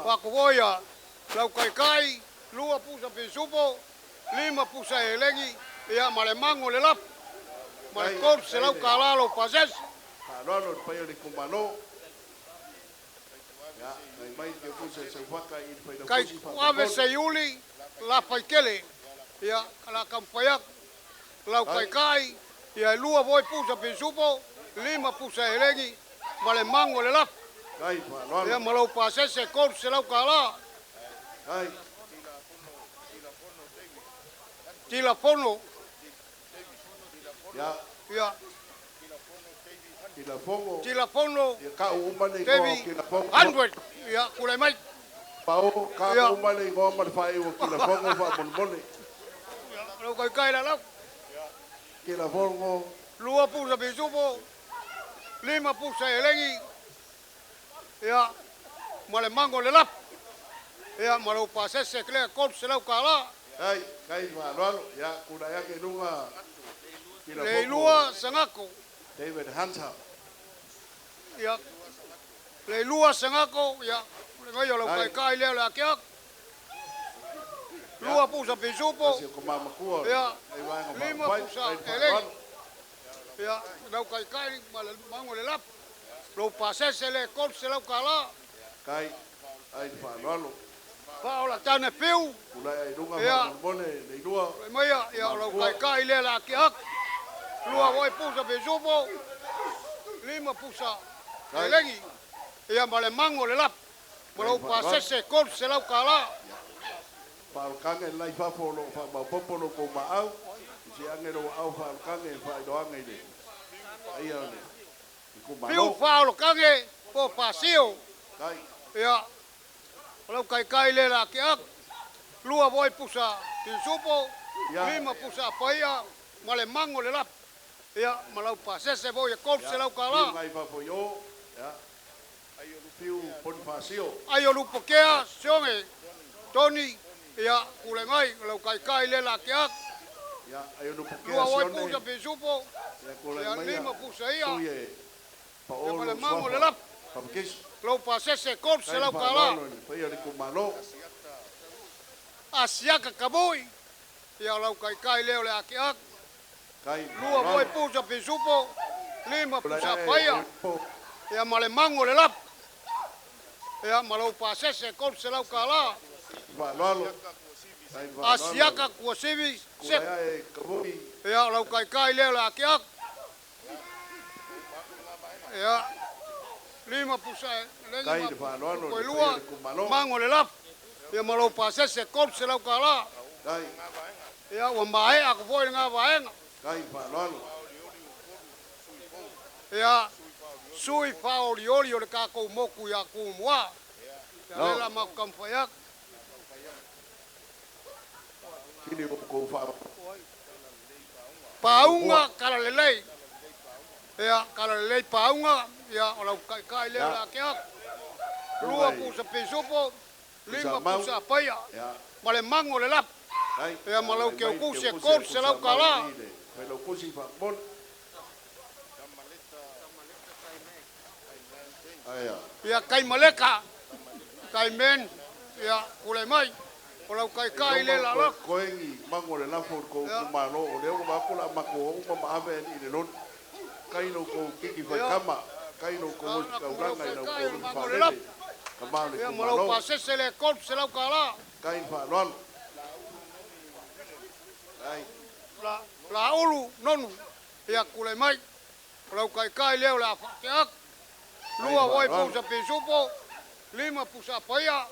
Faakofoia lau kaikai, 2 pusa pisupo, 5 pusa elegi, ia ma le mago o le lafu. Ma le 300 kālā lou pasese. Faaaloalo le paia o le itumalo. Ia, nai mai ke pusa Seufaka i le Kai failautusi ave faamolemole. Seiuli, Lafaitele. Ia, la taumafai atu. Lau kaikai, ia e 2 voi pusa pisupo, 5 pusa elegi, ma le mago o le lafu. Kai faaaloalo. Ia, ma lou pasese 300 kālā. Kai. Tilafono. Ia. Ia. Tilafono. Tilafono. Ia kau uma le igoa o David Tilafono. 100. Ia, kulai mai. Pao, kau Ia. uma le igoa ma le faaiu o Tilafono faamolemole. Ia, lau kaikai la lau. Tilafono. 2 pusa pisupo, 5 pusa elegi. Ia, ma le mago o le lafu. Ia, ma lou pasese klea 300 kālā. Kai, kai faaaloalo. Ia, kulai ake i luga Le Tilafono. ilua sangako. David Hunter. Ia, le ilua sangako, ia, le ngai o lau Ai. kaikai lea o le akiaki. 2 pusa pisupo. Asi o ka mamakua. Ia, Nei vaega 5 faaupufai. pusa Kai elegi. faaaloalo. Ia, lau kaikai ma le mago o le lafu. Lou pasese le 300 kālā. Kai, ai faaaloalo. Faaola tane piu. Kulai ai luga Ia. faamolemole le ilua. Le maia, ia, o lau kaikai lea le akiaki. 2 voi pusa pisupo, 5 pusa Kai. elegi. Ia, ma le mago o le lafu. Ma lou pasese 300 kālā. Faaalokaga i lai fafo o loo faamaopoopo lo kou maau. I se age lou aao faalokaga e faailoaga i le paia o le Piu itumalo. faaolokage po pasio. Kai. Ia, o lau kaikai lea le akiaki. 2 voi pusa pisupo, Ia. 5 pusa paia, ma le mago o le lafu. Ia, ma lau pasese foi e 300 Piu kālā. ngai fafo i o. Ia. Piu Bonifacio. Ai o lupokea, sionge, Tony, ia, kule ngai, lau kaikai lea le akiaki. Ia, ai o lupokea 2 voi sione. pusa pisupo, Ia, kulai ia, mai 5 pusa ia. Sui e Ia, Paolo ma le mago o le Suafa. lafu. Papakisi. Lou pasese Kai 300 kālā. faaaloalo i le paia o le itumalo. Asiaka kamui. Ia, lau kaikai lea o le akiaki. Kai 2 voi pusa pisupo, 5 pusa paia. Ia, ma le mago o le lafu. Ia, ma lou pasese 300 kālā. Faaaloalo. Kai faaaloalo. Asiaka kuasivi, Kulai seko. ae kamui. Ia, o lau kaikai lea o le akiaki. Ia, 5 pusa legi Kai ma le faaaloalo i le paia o koelua, le itumalo. mago o le lafu. Ia, ma lou pasese 300 kālā. Kai. Ia, ua maea aku foi lagā vaega. Kai faaaloalo. Ia, sui faaolioli o le kakou moku iā Kumuā. Ia No. le la makou taumafai atu. Sili o kou faa. Pauga kalalelei. Ia, kalalelei pauga, ia, o lau kaikai lea o le Ia. akiaki. 2 pusa pisupo, 5 mau. pusa paia, Ia. ma le mago o le lafu. Kai. Ia, ma lau Mai keukusi e keukusi e 300 kālā. kusa mau i le failaukusi faamole. Aia. Ia, Kaimaleka, Kaimen, ia, kule mai, o lau kaikai lea la lako. Koengi mago le lafo o le kou Ia. itumalo o lea ua vaako la mako uma ma ave ali i le loli. Kai lo kou kiki Ia. faikama. Kai lo ko mo kaulanga i lau Kai ko mango le le faalele. lapu. Kama o le Ia ma lau itumalo. pasese le $300. Kai le faaaloalo. Kai. La la ulu nonu. Ia kule mai. O lau kaikai lea o le a faateaku. Lua voi pusa pisupo. Lima pusa paia.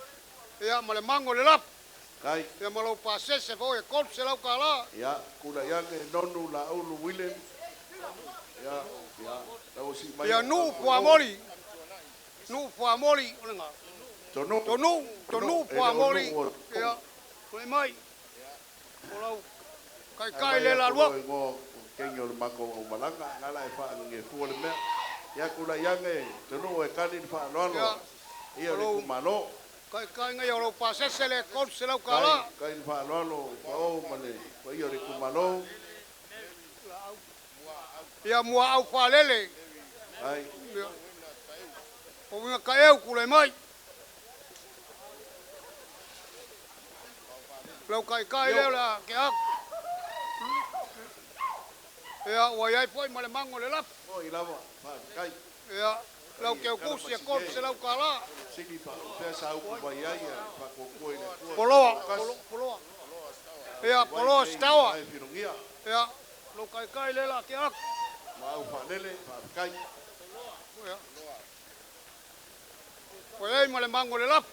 Ia ma le mango le lapu. Kai. Ia ma lau pasese foi e $300. Ia, kula iage nonu la ulu William. Ia, ia, lau si mai. Ia nuu puamoli. Nuu puamoli o le ngā. Tonu. Tonu, tonu E le o puamoli. nuu o- Ia, kule mai. O lau kaikai le la lua. Ngo kengi o le mako o malanga ngala e wha nge fua le mea. Ia kula iage tonu e kani le whaaloalo. Ia le kumalo. Kaikai ngai o lau pasese le $300. Kai, kai le whaaloalo pa o ma le pa ia le kumalo. Ia mua au whalele. Ai. Ia. O winga ka eu kule mai. Lau kaikai leo la ke aku. Ia, ua iai foi ma le mango le lapu. O i lava, wha kai. Ia, lau ke ukusi e $300. Sili pa pea sa upu mai ai ia wha kua i le kua. Poloa, poloa. Ia, poloa stawa. Ai whirongia. Ia, lau kaikai le la ke aku. Ma au whalele, wha kai. Ia. Ua iai ma le mango le lapu.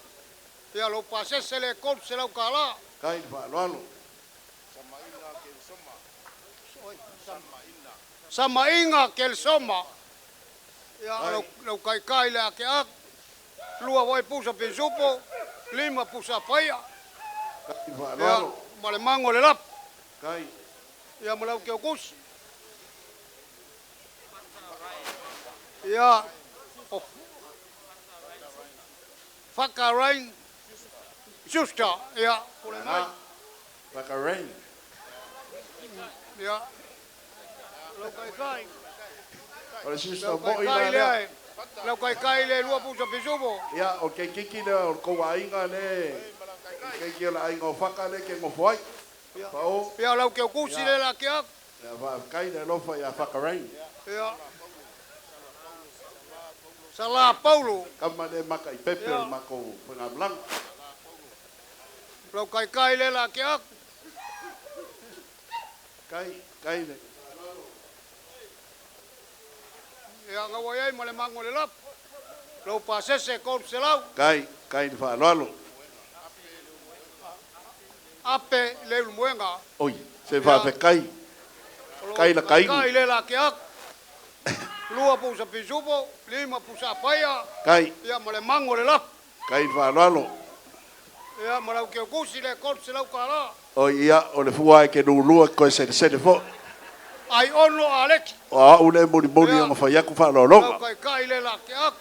Ia, lau pasese le $300. Kai le whaaloalo. Samainga Kelsoma. Ia, lau, lau kaikai le ake aku. Lua voi pusa pisupo, lima pusa paia. Kai le Ia, whaaloalo. ma le mango le lapu. Kai. Ia, ma lau keukusi. Ia, o Whakarain Schuster. Ia, kule mai. Whakarain. Ia, lau kaikai. O le sista Lau mo i kaikai la lea lea. e. Lau kaikai le lua pusa pisupo. Ia, o ke kiki lea o le kouā ainga le. Ke kiki o le ainga o whaka le ke ngofo ai. Pa o. Ia, lau keukusi le la ke aku. Ia, wha kai le alofa ia Whakarain. Ia. Sala Paulo. Kama le maka i pepe o le mako whangamlanga. Lau kaikai le la ke aku. Kai, kai le. Ia, ngawa iai ma le mango le lapu. Lau pasese $300. Kai, kai le whaaloalo. Ape le ulumoenga. Oi, se whawhekai. Kai la kainu. Kai le la ke aku. Lua pusa pisupo, lima pusa paia. Kai. Ia, ma le mango le lapu. Kai le whaaloalo. Ia, ma lau keukusi le $300. O ia, o le fua e ke nulua koe sene sene fo. Ai ono aleki. O au le moni moni o ngawhai aku Lau whaaloaloga. kaikai le la ke aku.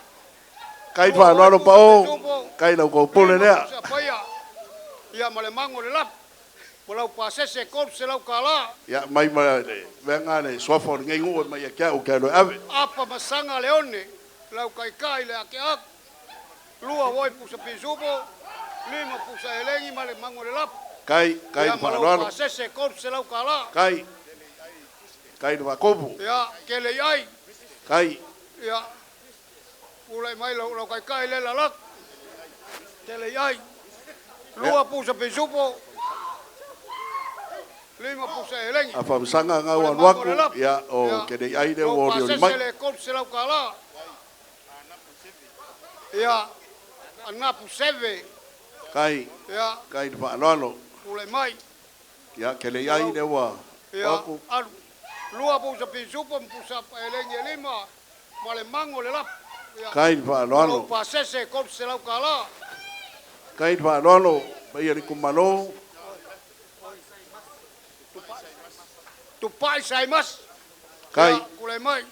Kai le whaaloalo pa o. Kai lau kaupule lea. Pusa paia. Ia, ma le mango le lapu. Ma lau pasese $300. Ia, mai ma le mea ngā le swafa o le ngai ngua mai a kia o kia loe ave. Apa masanga leone. Lau kaikai le ake aku. Lua voi pusa pisupo. Lima pusa elengi ma le mango le lapu. Kai, kai Ia, le ma lau whaaloalo. pasese $300. Kai, kai le whakopu. Ia, kele iai. Kai, Ia, ulai mai lau, lau kaikai le lalak. Kele iai. Lua pusa pisupo. Lima pusa elengi. a whamsanga ngā ua nuaku. Ia, o kene ai le ua ori ori mai. Pasese le $300. Ia, anapu seve. Kai, Ia, kai le whaaloalo. ulai mai. Ia, kele iai le ua. Ia, Aku. alu. Lua pusa pisupo, pusa elengi e lima. Ma le mango le lapu. Ia, Kai le whaaloalo. lau pasese $300. Kai le whaaloalo. Mai le kumalo. Tupai saimas. Kai. Ia, kule mai.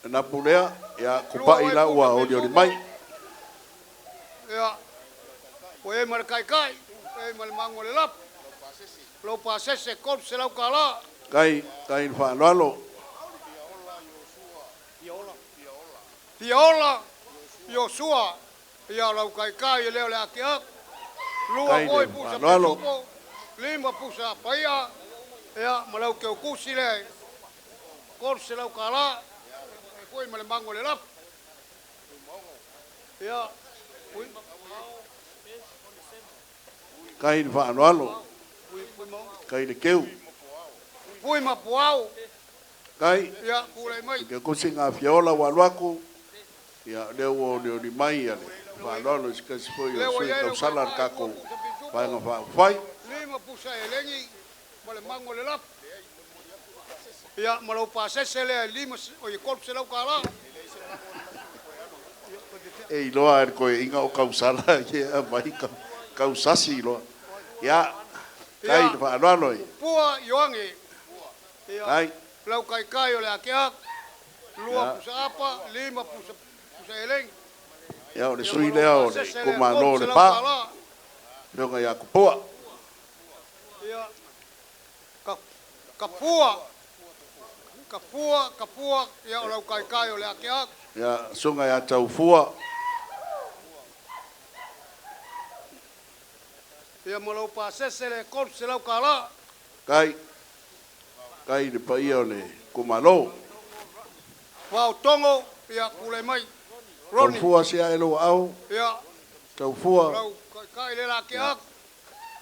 Na pulea, ia, kupai la ua ori ori mai. Ia, o e ma le kaikai, e ma le mango le lapu. Lau pasese $300. Kai, kai le whaaloalo. Fiola, Iosua, ia lau kaikai e leo le ake aku. Lua Kai le voi pusa whaaloalo. pisupo, lima pusa paia, ia ma lau keukusi le, $300. foi ma le mago o le lafo. Ia, pui, Kai le faaaloalo. Kai le keu. Pui ma puao. Kai. Ia, tulai mai. Ke kosi ngā fiaola wa luaku. Ia, lea ua olioli mai ia le faaaloalo i se tasi foi o Lea ua sui i ai le tausala le ukatai, tatou lua pusa pisupo, Vaega Faaupufai. Lima pusa elegi ma le mago o le lafo. Ia, ma lau pasese lea e lima, o i $300. E iloa e le koeaiga o tausala ia mai kausasi iloa. Ia, kai Ia, le faaaloalo i. Pua Ioange. Ia, Kai. lau kaikai o le akeak, lua Ia. pusa apa, lima pusa, pusa elegi. Ia, o le Ia, sui ma lau lea o le pasese lea e itumalo o $300 Lepa. tala. Afioga ia Kopoa. Ia, kapua, kapua, kapua, ia o lau kaikai o le akeak. Ia, susuga ia Taufua. Ia, ma lau pasese le $300. Kai. Kai le paia o le itumalo. Vaotogo, ia, tulai mai. Roni. Taufua se ae lou aao. Ia, Taufua. lau kaikai le la akeak.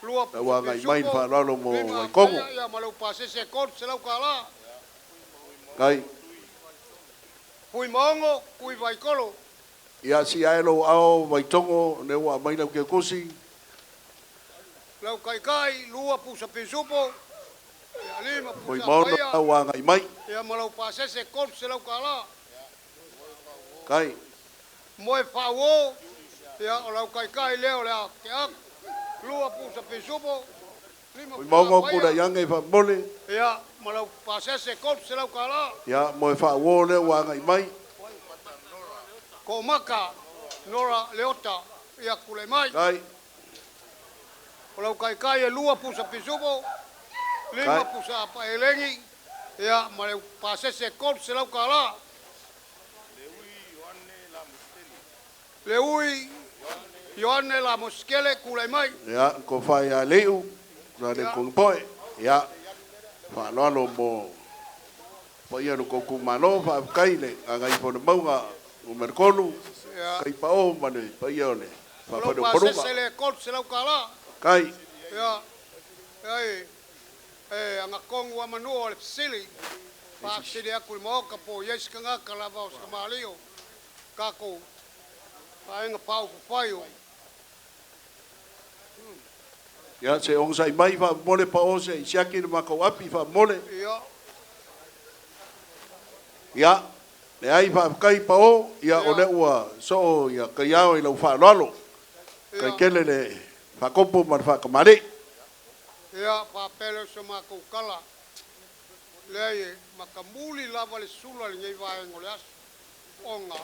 Lua La ua agai mai le pisupo, faaaloalo mo lima Waikogo. apaia, ia, ma lau pasese $300. Kai. Pui maongo, kui vaikolo. Ia si ae lou aao Waitogo, lea ua aumai lau keukusi. Lau kaikai, lua pusa pisupo, ia, lima Pui pusa maono apaia. la ua agai mai. Ia, ma lau pasese $300. Kai. Moe whauo, ia, o lau kaikai leo le akeak, lua pusa pisupo, lima Pui pusa maongo apaia. kula ianga i faamole. Ia, ma lau pasese $300. Ia, moe whauo lea ua agai mai. Ko maka, Nora Leota, ia kule mai. Kai. O lau kaikai e lua pusa pisupo, lima Kai. pusa apaelengi, ia, ma lau pasese $300. Leui Ioane la Moskele kule mai. Ia, ko whai a leiu, la le Ia. kongpoe. Ia, faaaloalo mo paia lo koukou malo, faafetai le gagaifo le mauga o Merikolu, Ia. kai pao ma le paia o le O lau faafale o paluga. pasese le $300. Kai. Ia, ia, e, angakongu a manua o le fesili. Faafesili aku i le maoka po o i ai se tagata lava o se tamalii tatou vaega faaupufai o. Ia, se ogasai mai faamole pao se i siaki le makou api faamole. Ia. Ia, leai faafetai pao, ia o lea ua soo ia kaiao i lau faaaloalo. Kai kele le faakopo ma le faakamali'i. Ia, faapea lea o so matou tala. Leai e matamuli lava le sula i lenei vaega o le aso. Ona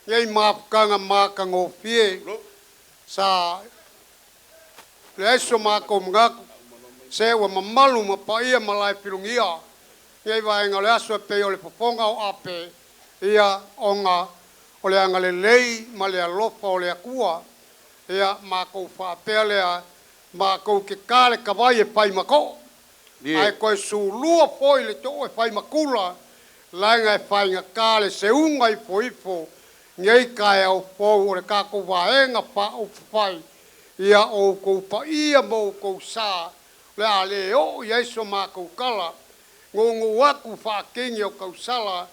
nei mafutaga matagofie sa leai so matou manatu. Se ua mamalu ma paia ma lae filugia. Nei vaega o le aso e pei o le fofoga o ape. Ia, ona o le agalelei ma le alofa o le Atua. Ia, matou faapea lea, matou te ta le tavai e fai ma to'o. Ae toe sulua foi le to'o e fai ma tula, leaga e faigata le seuga ifoifo nei taeao fou o le tatou vaega faaupufai. Ia outou paia ma outou sa, o le a le oo i ai so matou tala. Gugu atu faakini o tausala,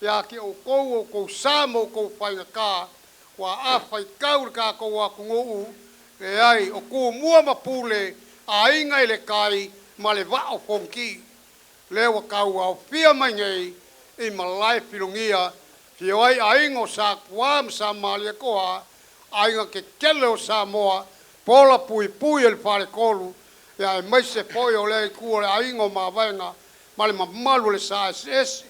ia te outou outou sa ma outou faigata, ua afaitau le tatou atunuu, leai o tumua ma pule, aiga i le tai ma le vaa o Fonoti. Lea ua tauaofia mai nei i malae filugia, fio ai aiga o Satua ma Samalietoa, aiga tetele o Samoa, pola puipui e le faletolu, ia aemaise foi o lea itu o le aiga o Mavaega ma le mamalu o le sa eseese.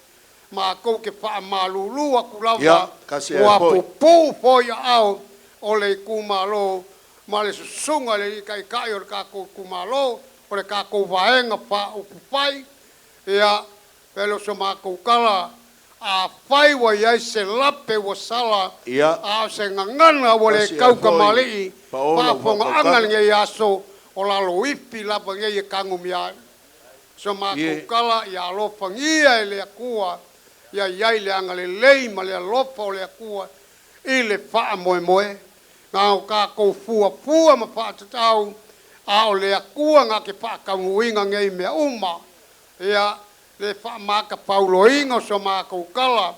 Matou te faamalulu atu lava, Ia, kasi ai ua foi. pupuu foi aao o le itumalo ma le susuga i le alii taitai o le tatou itumalo, o le tatou vaega faaupufai. Ia, pele o so matou tala, afai ua i ai se lape ua sala, Ia. a o se gagana ua le Kasi ai tau foi tamalii, paolo faafogaaga faatautaga. lenei aso o lalo ifi lava nei e tagomia ai. So matou Ie. tala, ia alofagia e le Atua Ia i ai le agalelei ma le alofa o le Atua i le faamoemoe. Na o tatou fuafua ma faatatau, a o le Atua na te faataunuuina nei mea uma. Ia, le faamatapauloina o so matou tala,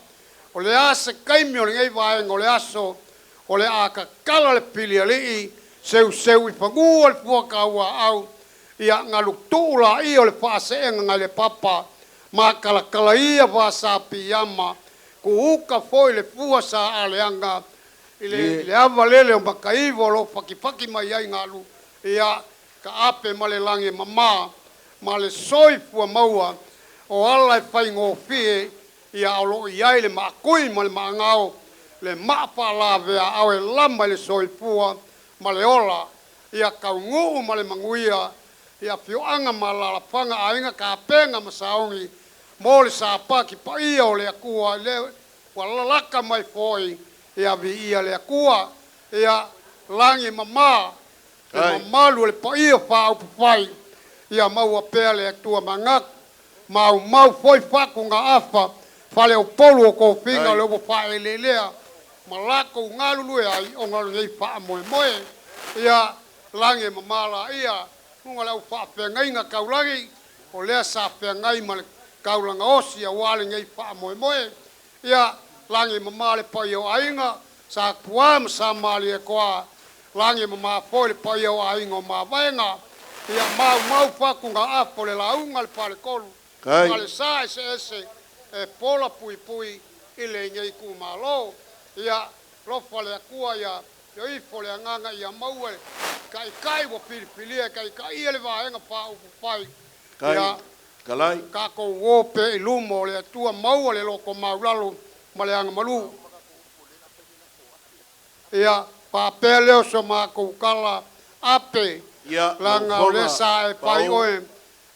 o le a se taimi o lenei vaega o le aso, o le a tatala le pilialii, seuseu i fanua le fuatauaau, ia galutuu laia o le faaseega nai le papa, matalatala ia vāsāpiiama, tuuta foi le fua saaleaga i le ava lele o Mataiva o lo o fatifati mai ai galu, ia taape ma le lagi e mamā ma le soifua maua o ala e faigofie, ia o lo o i ai le maatui ma le maagao, le maa faalavea e lama i le soifua ma le ola, ia taunuu ma le manuia, ia afioaga ma alaalafaga, aiga tapena ma saogi, mo le sapati paia o le Atua, le ua lalaka mai foi, ia viia le Atua, ia lagi mamā, le mamalu o le paia faaupufai, ia maua pea le Atua manatu, maumau foi faatugaafa, faleupolu o tofiga o le ua faaeleelea, ma latou galulue ai ona o lenei faamoemoe. Ia lagi e mamā laia, luga o le au faafeagaiga taulagi, o lea sa feagai ma le taulaga osi aua lenei faamoemoe. Ia lagi e mamā le paia o aiga, sa Tuā ma sa Malietoa, lagi e mamā foi le paia o aiga o Mavaega, ia maumau fatugaafa o le lauga a le Faletolu, ma le sa eseese e pola puipui i lenei itumalo. Ia alofa le Atua ia ifo le agaga ia maua le taitai ua filifilia e taitaia le vaega faaupufai. Ia tatou o pea i luma o le Atua, maua le loto maulalo ma le agamalu. Ia faapea lea o so matou tala ape, leaga o lea sa e fai oe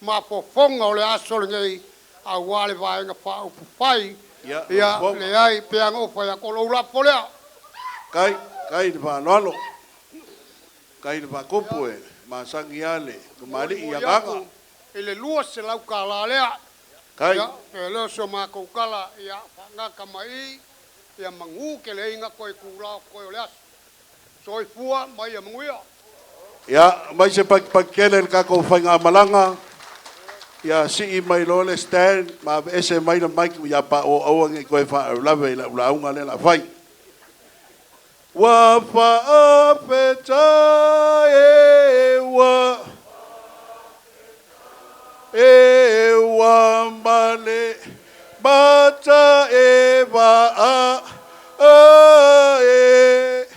mafofoga o le aso lenei aua le vaega faaupufai. Ia leai, pei ona ou fai atu, o lou lafo lea. Kai, kai le faaaloalo, kai le faakupu e masani lava le tamalii i agaga. I le $200 lea. Kai. Ia, e le o so matou tala, ia faagata mai i, ia magu keleiga koe kula o koe o le aso. Soifua ma ia manuia. Ia, mai se pakipaki kele le tatou faigamalaga, ia sii mai loa le stand ma aveese mai le mic ia paoa aua ne i toe faalavelave i lau lauga lea o le a fai. Ua faafetai e ua e ua male mata e vaa e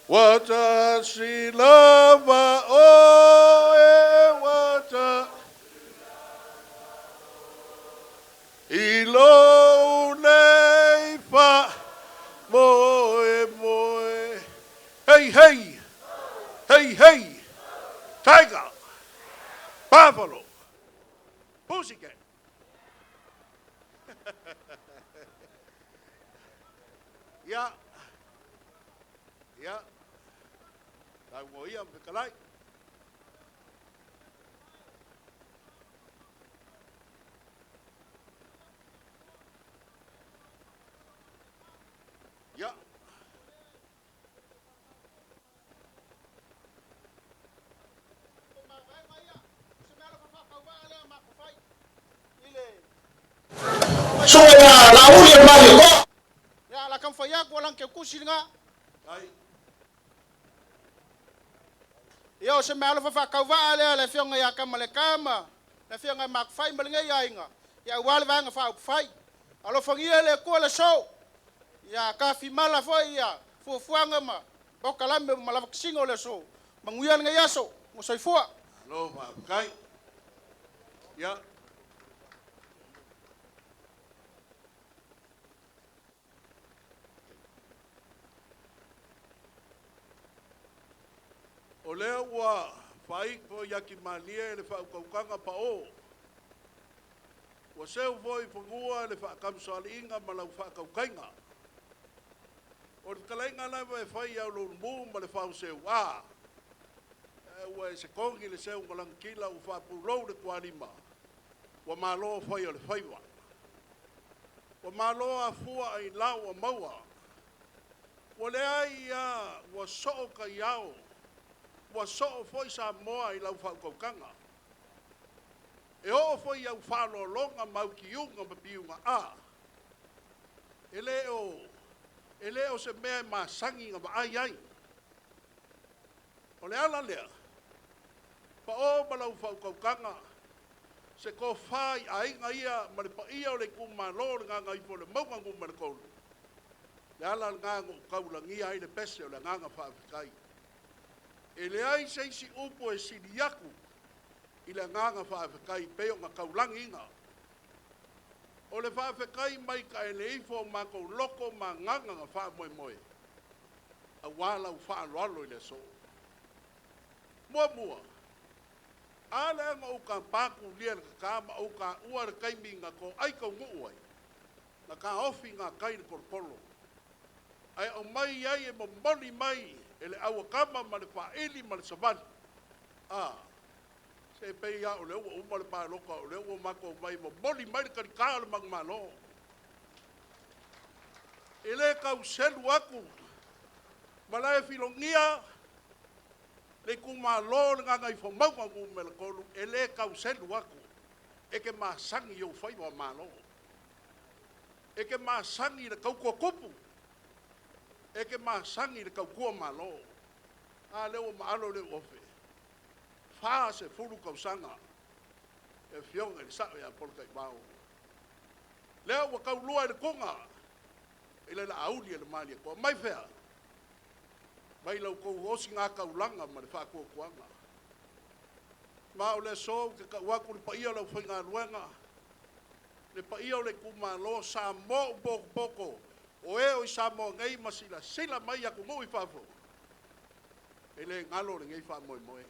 ua tasi lava o e ua ta i lou nei fa moe moe. Hey, hey, hey, hey, tiger, buffalo, pussycat. Ia, ia, tau ia fetalai. Ia. Suga lauli e mali ko. Ya la kam faya ko lang ke kusi nga. Ia o se mea alofa faakauvaa lea le afioga ia Kamalekama, le afioga i Makufai ma lenei aiga, ia aua le vaega faaupufai. Alofagia e le Atua le aso, ia tafimala foi ia fuafuaga ma polokalame ma lavatasiga o le aso. Manuia lenei aso, ua soifua. Malo faafetai. Ia. O lea ua faaitu i atimalie le faautautaga pao. Ua seu foi i fanua le faatamasoaliiga ma lau faatautaiga. O le fetalaiga lava e fai i auluulumu ma le faoseu a. Ua e sekogi le seu na lanakila ua faapulou le tualima, ua malo fai o le faiva. Ua malo afua ai lau ua maua. Ua leai ia ua soo kaiao, ua soo foi Samoa i lau faautautaga. E oo foi i au faaaloaloga ma au tiuga ma piuga a. E le o, e le o se mea e masani na vaai ai. O le ala lea, pao ma lau faautautaga, se tofa i aiga ia ma le paia o le itumalo o le Gagaifomauga Nu.3, le ala lena na ou taulagia ai le pese o le agaga faafetai. E leai se isi upu e sili atu i le agaga faafetai pei ona taulagiina. O le faafetai mai taele ifo o matou loto ma agaga na faamoemoe, aua lau faaaloalo i le aso. Muamua, a lea na ou tapa tulia le tata ma ou taua le taimi na toai taunuu ai, na taofi gatai le tolotolo, ae aumai ai e momoli mai e le auatama ma le faaili ma le savali. A, se pei lava o lea ua uma le palota, o lea ua matou omai e momoli mai le talita o le manumalo. E le tau selu atu, ma la e filogia le itumalo o le Gagaifomauga Nu.3, e le tau selu atu, e te masani i ou faiva malo. E te masani i le tautua tupu, e te masani i le tautua malo. A lea ua maalo le ofe, 40 tausaga, e afioga i le Sao ia Polataivao. Lea ua taulua i le tuga, i le laauli e le Malietoa. Mai fea? Mai lau tou osigataulaga ma le faatuatuaga. Ma o le aso ou te tau atu le paia o le aufaigaluega, le paia o le itumalo Samoa ua potopoto, o e o i Samoa nei ma silasila mai atunuu i fafo, e le galo lenei faamoemoe.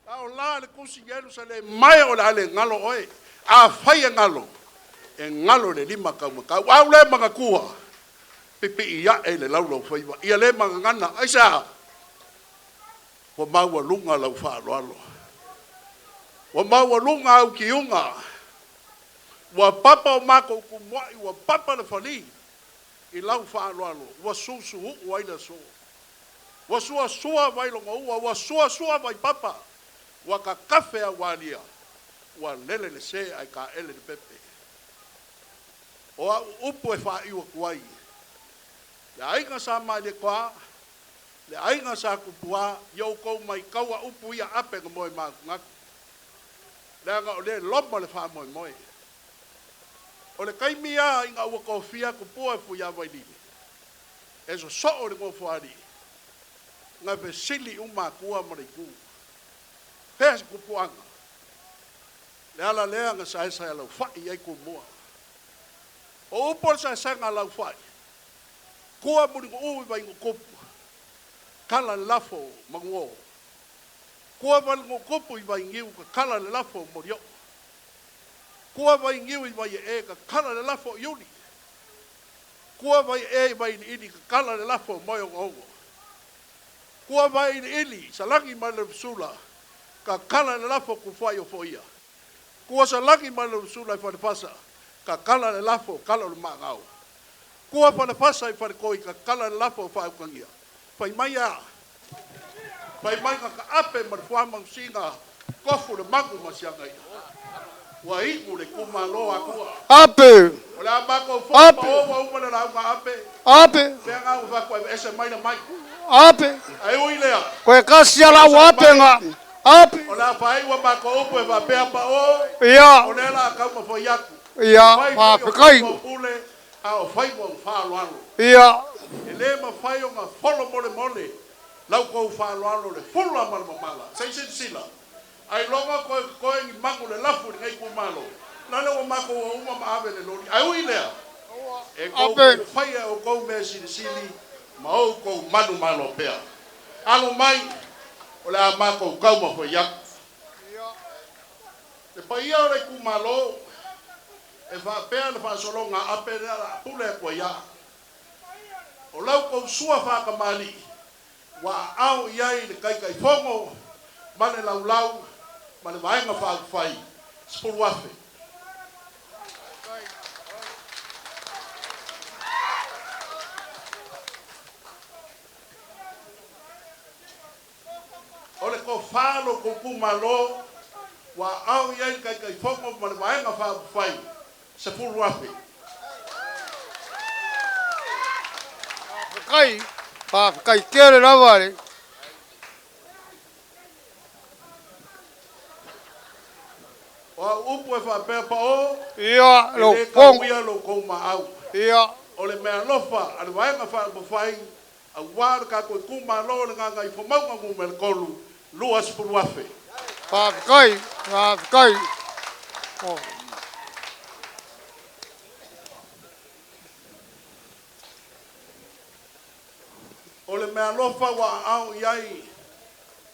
A o la le tusi Ierusalema e o le a le galo oe. Afai e galo, e galo le lima taumatau. Au le manatua, pipii ae i le laulau faiva. Ia le magagana, aisea? Ua maualuga lau faaaloalo. Ua maualuga au tiuga. Ua papa o matou tumuai, ua papa le fali i lau faaaloalo, ua susuuu ai le aso. Ua suasua Vailogoua, ua suasua Vaipapa, ua tatafe au alia, ua lele le se ae taele le pepe. O au upu e faaiu atu ai, le aiga sa Malietoa, le aiga sa Tupua, ia outou maitaua upu ia ape na moe maatunatu, leaga o lea e loma le faamoemoe. O le taimi lava ina ua tofia Tupua e Fuiavailili, e sosoo i le nofoalii, na fesili uma Atua ma le Itu, fea se tupuaga? Le ala lea na saesae alaufai ai Tumua. O upu o le saesaega alaufai, tua Mulinuu i Vainuutupu, tala le lafo Manuo. Tua Vainuutupu i Vainiu, tatala le lafo Molioo. Tua Vainiu i Vaiee, tatala le lafo Iuli. Tua Vaiee i Vailiili, tatala le lafo Moeogaogo. Tua Vailiili, Salagi ma le Sula, tatala le lafo Tufuai o Foia. Tua Salagi ma le Sula i Falefasa, tatala le lafo Kala o le Maagao. Tua Falefasa i Faletoi, tatala le lafo Faautagia. Fai mai a, fai mai na taape ma le fuamausina, tofu le magu ma siagaia. Ua iu le itumalo Atua. Ape. O le a matou foi pa o ua uma le lauga ape. Ape. Pea ngā ua whakua e ese mai la mai. Ape. Ai ui lea. Koe kasi ala ua ape ngā. Ape. O le a whai ua mākou upu e whapea pa o. Ia. O le la kau ma whai aku. Ia. Whai Whawhikai. o pule, a o whai ua whaaloalo. Ia. E le mawhai o ngā folo mole mole, lau kou whaaloalo le fula ma le mamala. Sei sila. Ai longa koe koe ni mangu le lafu i ngai kumalo. La le ua mākou o uma ma ave le loli. Ai ui lea. E kou Ape. whai e o kou mea silisili, ma o kou manu malo pea. Alo mai, o le a mākou kau ma whai aku. Le paia o le kumalo, e whaapea le whaasologa ape le ala pule a kua ia. O lau kou sua whakamali, wa au i ai le kaikai fongo, ma le laulau, ma le vaenga whaafai, 10,000. toafa lo kou itumalo ua aao i ai le Taitaifono ma le Vaega Faaupufai, 10,000. Faafetai, faafetai tele lava le. O au upu e faapea paʻō, Ia, e lou lē fofoga. tauia lo kou maʻau. Ia. O le meaalofa a le Vaega Faaupufai auā le tatou itumalo o le Gagaifomauga Nu.3, 20,000. Faafetai, faafetai. O le meaalofa ua aao i ai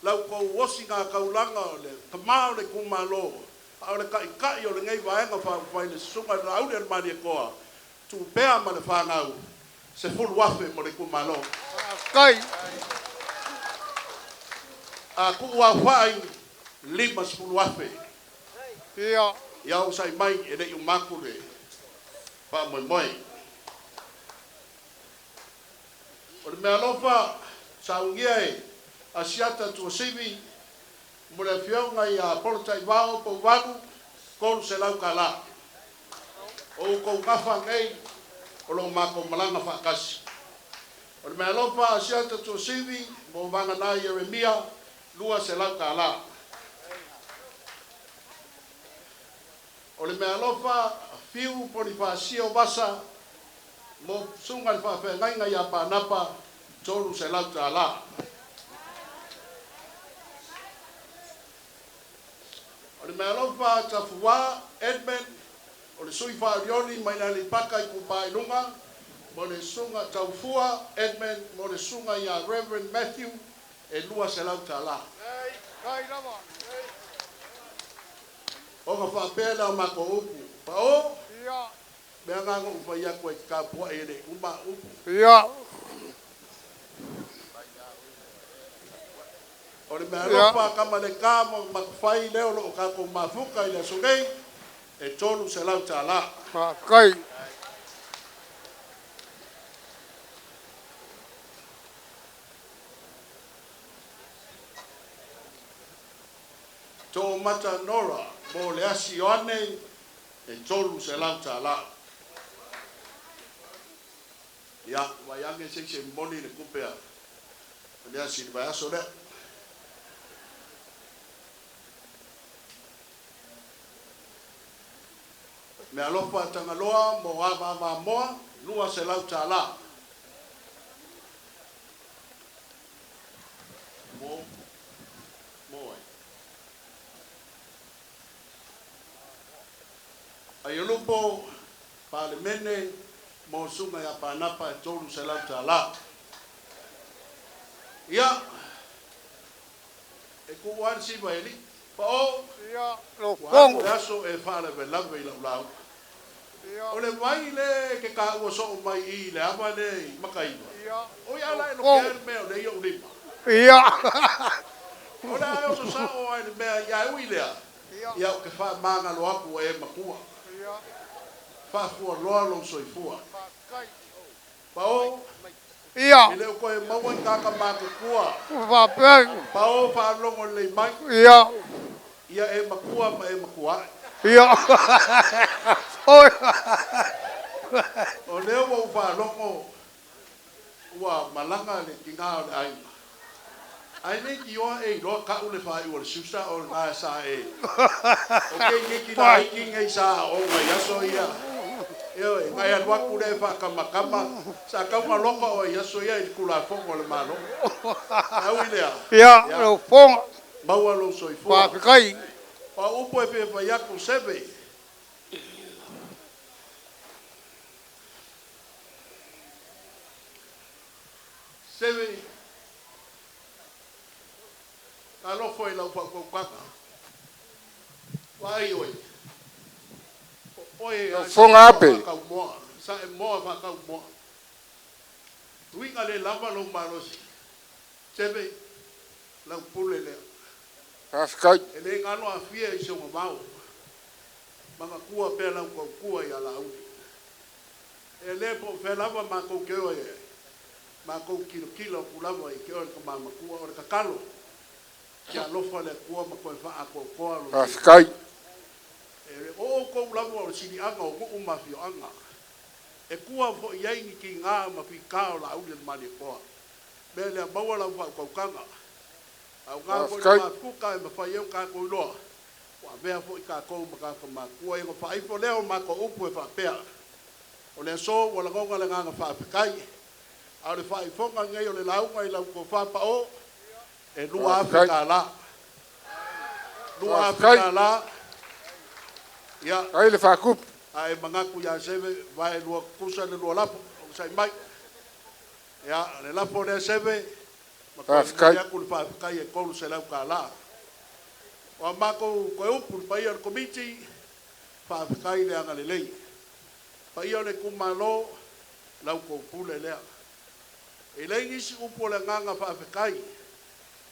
la outou osiga taulaga o le tamā o le itumalo, a o le taʻitaʻi o lenei Vaega Faaupufai, le Susuga i le Laaulialemalietoa Tupea ma le fanau, 10,000 mo le itumalo. Faafetai. A tuu aofa'i, 50,000. Ia. Ia onosai mai e le'i uma atu le faamoemoe. O le meaalofa saunia e Asiata Tuasivi mo le afioga ia Polataivao Pouvalu, 300 tala. O outou gafa nei o loo matou malaga faatasi. O le meaalofa Asiata Tuasivi mo Vagana Ieremia, 200 tala. O le meaalofa Fiu Ponifasio Vasa mo susuga i le faafeagaiga ia Panapa, 300 tala. O le meaalofa Tafuā Edmund o le sui faaolioli mai le Aleipata Itupa i Luga mo le susuga Taufua Edmund mo le susuga ia Reverend Matthew, e 200 tala. Ona faapea lea o matou upu paʻō, Ia. mea na na ou fai atu ai tapuaʻi e le uma upu. Ia. O le meaalofa Kamaleka mo Matafai lea o loo tatou mafuta i le aso nei, e 300 tala. Faafetai. Toomata Nora mo le Asi Ioane, e 300 tala. Ia vaiage se ise momoli le tupe a le asi i le vaiaso lea. Meaalofa Tagaloa mo Avaavamoa, 200 tala. Mo mo ai. Aiolupo Palemene mo susuga ia Panapa, e 300 tala. Ia, e tuu lava le siva e alii. Paʻō, Ia, lou ua alu fofoga. le aso e faalavelave i lau lauga. Ia. O le vai le ke taua soo mai i le ava le i Mataiva. Ia. O ia la e Lou lokea fofoga. le mea o le ia o lima. Ia. O le ae oso sao ai le mea ia ui lea. Ia. Ia o ke faamagalo atu e matua. Ia. Faafualoa lou soifua. Faafetai. Paʻō, Ia. e le o koe maua i kaka makukua. Faafetai. Paʻō faalogo lelei mai. Ia. Ia e makua ma e makua ae. Ia. Oi. O lea ua ou faalogo ua malaga le tigā o le aiga. Ae nei tioa e iloa ka'u le faaiu o le siusa o lena sa e. O keikeki laiti nei sa aoga i aso ia. Ioe, na e alu atu lea e faakamakama, sa tau loka oe i aso ia i le Tulafono a le Malo. Ae ui lea, Ia, ia, lou fofoga. maua lou soifua. Faafetai. O au upu e fia fai atu seve. Seve, talofa i lau faautautaga. Vaai oe. O oe Lau a sa fofoga e moa Ape. faataumoa. Sa e moa faataumoa. Tuiga le lava lou malosi. Seve, lau pule lea. Faafetai. E le galo afia i se mamao. Magatua pea lau tautua ia Laauli. E le po o fea lava matou ke oe e. Matou kilokilo atu lava i ke oe le tama matua o le tatalo. Ia alofa le Atua ma toe faaatoatoa lo Faafetai. E o outou lava o le siliaga o nuu ma afioaga. E tua foi i ai ni tiga ma fita o Laauli o le Malietoa. Mea lea maua lau faautautaga. Aoga foi le Faafetai. mafuta e mafai ai ona tatou iloa, ua avea foi tatou ma tagata matutua. Ia ona faaifo lea o matou upu e faapea, o le aso ua lagona le agaga faafetai, a o le faaifoga lenei o le lauga i lau tofa pao, e Faafetai. $2,000. $2,000 Faafetai. tala. Ia. Ai le faatupu. Ae manatu ia Seve, vae lua tutusa le lua lafo, onosai mai. Ia, le lafo lea Seve, ma toe Faafetai. momoli atu le faafetai e $300. O a matou toe upu, le paia o le Komiti, faafetai le agalelei. Paia o le itumalo, lau tou pule lea. E leai nisi upu o le agaga faafetai.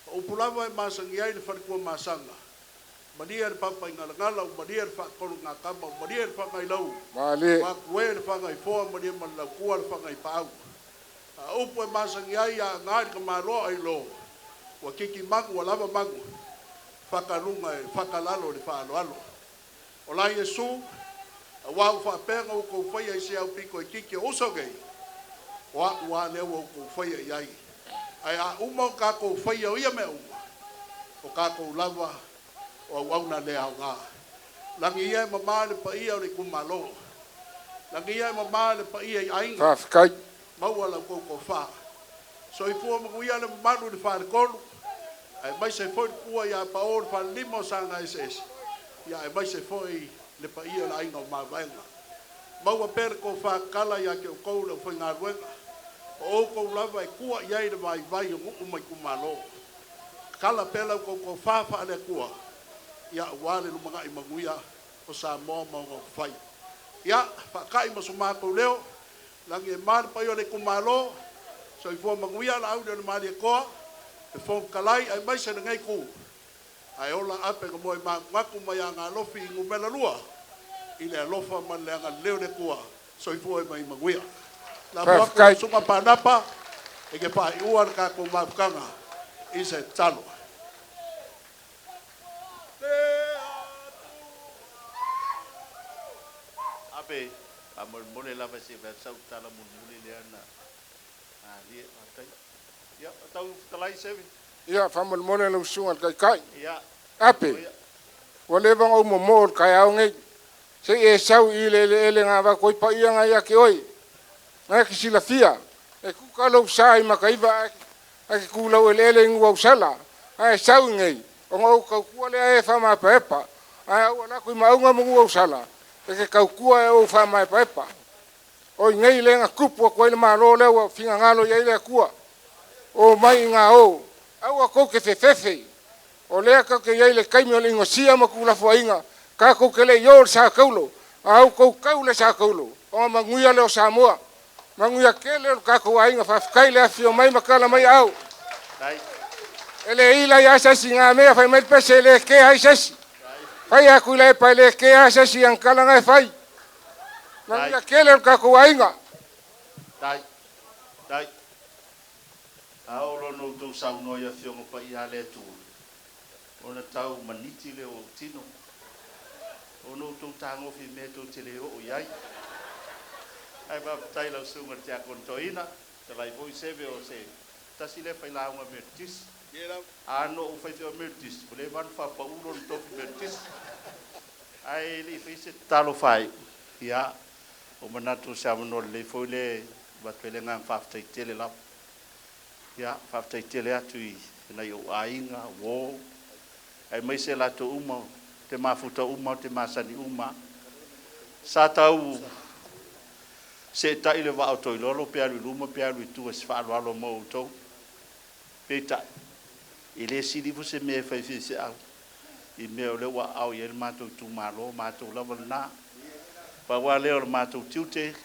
O upu lava e masani ai le faletua masaga, malie le papaigalagala, ua malie le faatolugatama, ua malie le fagailau, Malie. ua atue le fagaifoa, malie ma le lautua le fagaipaau. A upu e masani ai a agai le tamaloa ai lo, ua kiki magu, ua lava magu, whakaluga e whakalalo le whaaloalo. O la Iesu, a wā u whaapenga u kou whaia i se au piko i kiki o uso nei, o a ua lea ua u kou whaia i ai. Ai a uma o kākou whaia o ia mea uma, o kākou lava o au auna lea au ngā. Langi ia e mamā le paia o le itumalo. Langi ia e mamā le paia i aiga. Faafetai. Maua lau kou kofā. Soifua manuia le mamalu i le faletolu, aemaise foi le pua ia Pao le falelima o Saga Eseese, ia aemaise foi le paia o le aiga o Mavaega. Maua pea le tofa tatala ia te outou le aufaigaluega, o outou lava e tua i ai le vaivai o nuu ma itumalo. Tatala pea la outou tofa faale-Atua, ia aua le lumanai manuia o Samoa ma ona upufai. Ia, faatai ma so matou leo, lagi e ma le paia o le itumalo, soifua manuia Laauli o le Malietoa, le Fofoga Fetalai aemaise lenei itu. Ae ola ape na moe magunatu mai Agalofi i numera 2, i le alofa ma le agalelei o le Atua, soifua ma ia manuia. Lafo atu Faafetai. lau susuga Panapa, e te faaiua le tatou mafutaga i se tatalo. Ape, faamolemole lava se i fai atu sau tala mulimuli lea na alia. Faafetai. Ia, o tau fetalai Seve. Ia, faamolemole lau susuga i le Taitai. Ia. Ape, ua leva ona ou momoo i le taeao nei. Se i e sau i le eleele na avatu ai paia na ia te oe. Na e te silafia, e kuka lou sa i Mataiva ae te tu lau eleele i Nuuausala. Ae sau i nei, ona ou tautua lea e faamaepaepa. Ae a ou alu atu i Maauga ma Nuuausala, e te tautua e ou faamaepaepa. O i nei lea na tupu atu ai le Malo lea ua finagalo i ai le Atua. O mai i gā o, aua tou te fefefe. O lea tou te i ai i le taimi o le inosia ma tuulafoaiga, tatou te le i o i le sa taulo, a outou tau i le sa taulo, ona manuia lea o Samoa. Manuia tele o le tatou aiga, faafetai le afifio mai ma tala mai aao. E le ila ia se isi ngā mea, fai mai le pese e le kea ai se isi. Fai atu i le epa e le kea se isi, ang kala ngai fai. Manuia tele o le tatou aiga. Tai. Tai. A oo loa ina outou saunoa i Afioga Paia a le Atua, ona tau maniti lea o ou tino, ona outou tagofi i mea tou te le oo i ai. Ae faafetai i lau Susuga i le Tiakono Toeaina, fetalai foi Seve o se tasi lea failauga Metotisi. A na ou faifeau Metotisi, ua leva ona faapau lona tofi Metotisi. Ae le i faia se tatalo faaiu, ia, ua manatu o se avanoa lelei foi lea e avatu ai le agaga faafetai tele lava. Ia, faafetai tele atu i nai ou aiga, uo, aemaise latou uma ou te mafuta uma, ou te masani uma lava. Sa tau seetai le vaa o Toilolo pe alu i luma pe alu i tua i se faaaloalo mo outou. Peitai, e le sili ifo se mea e fai e faifeau i mea o lea ua aao i ai le matou itumalo, o matou lava lena. Pau lava lea o le matou tiute,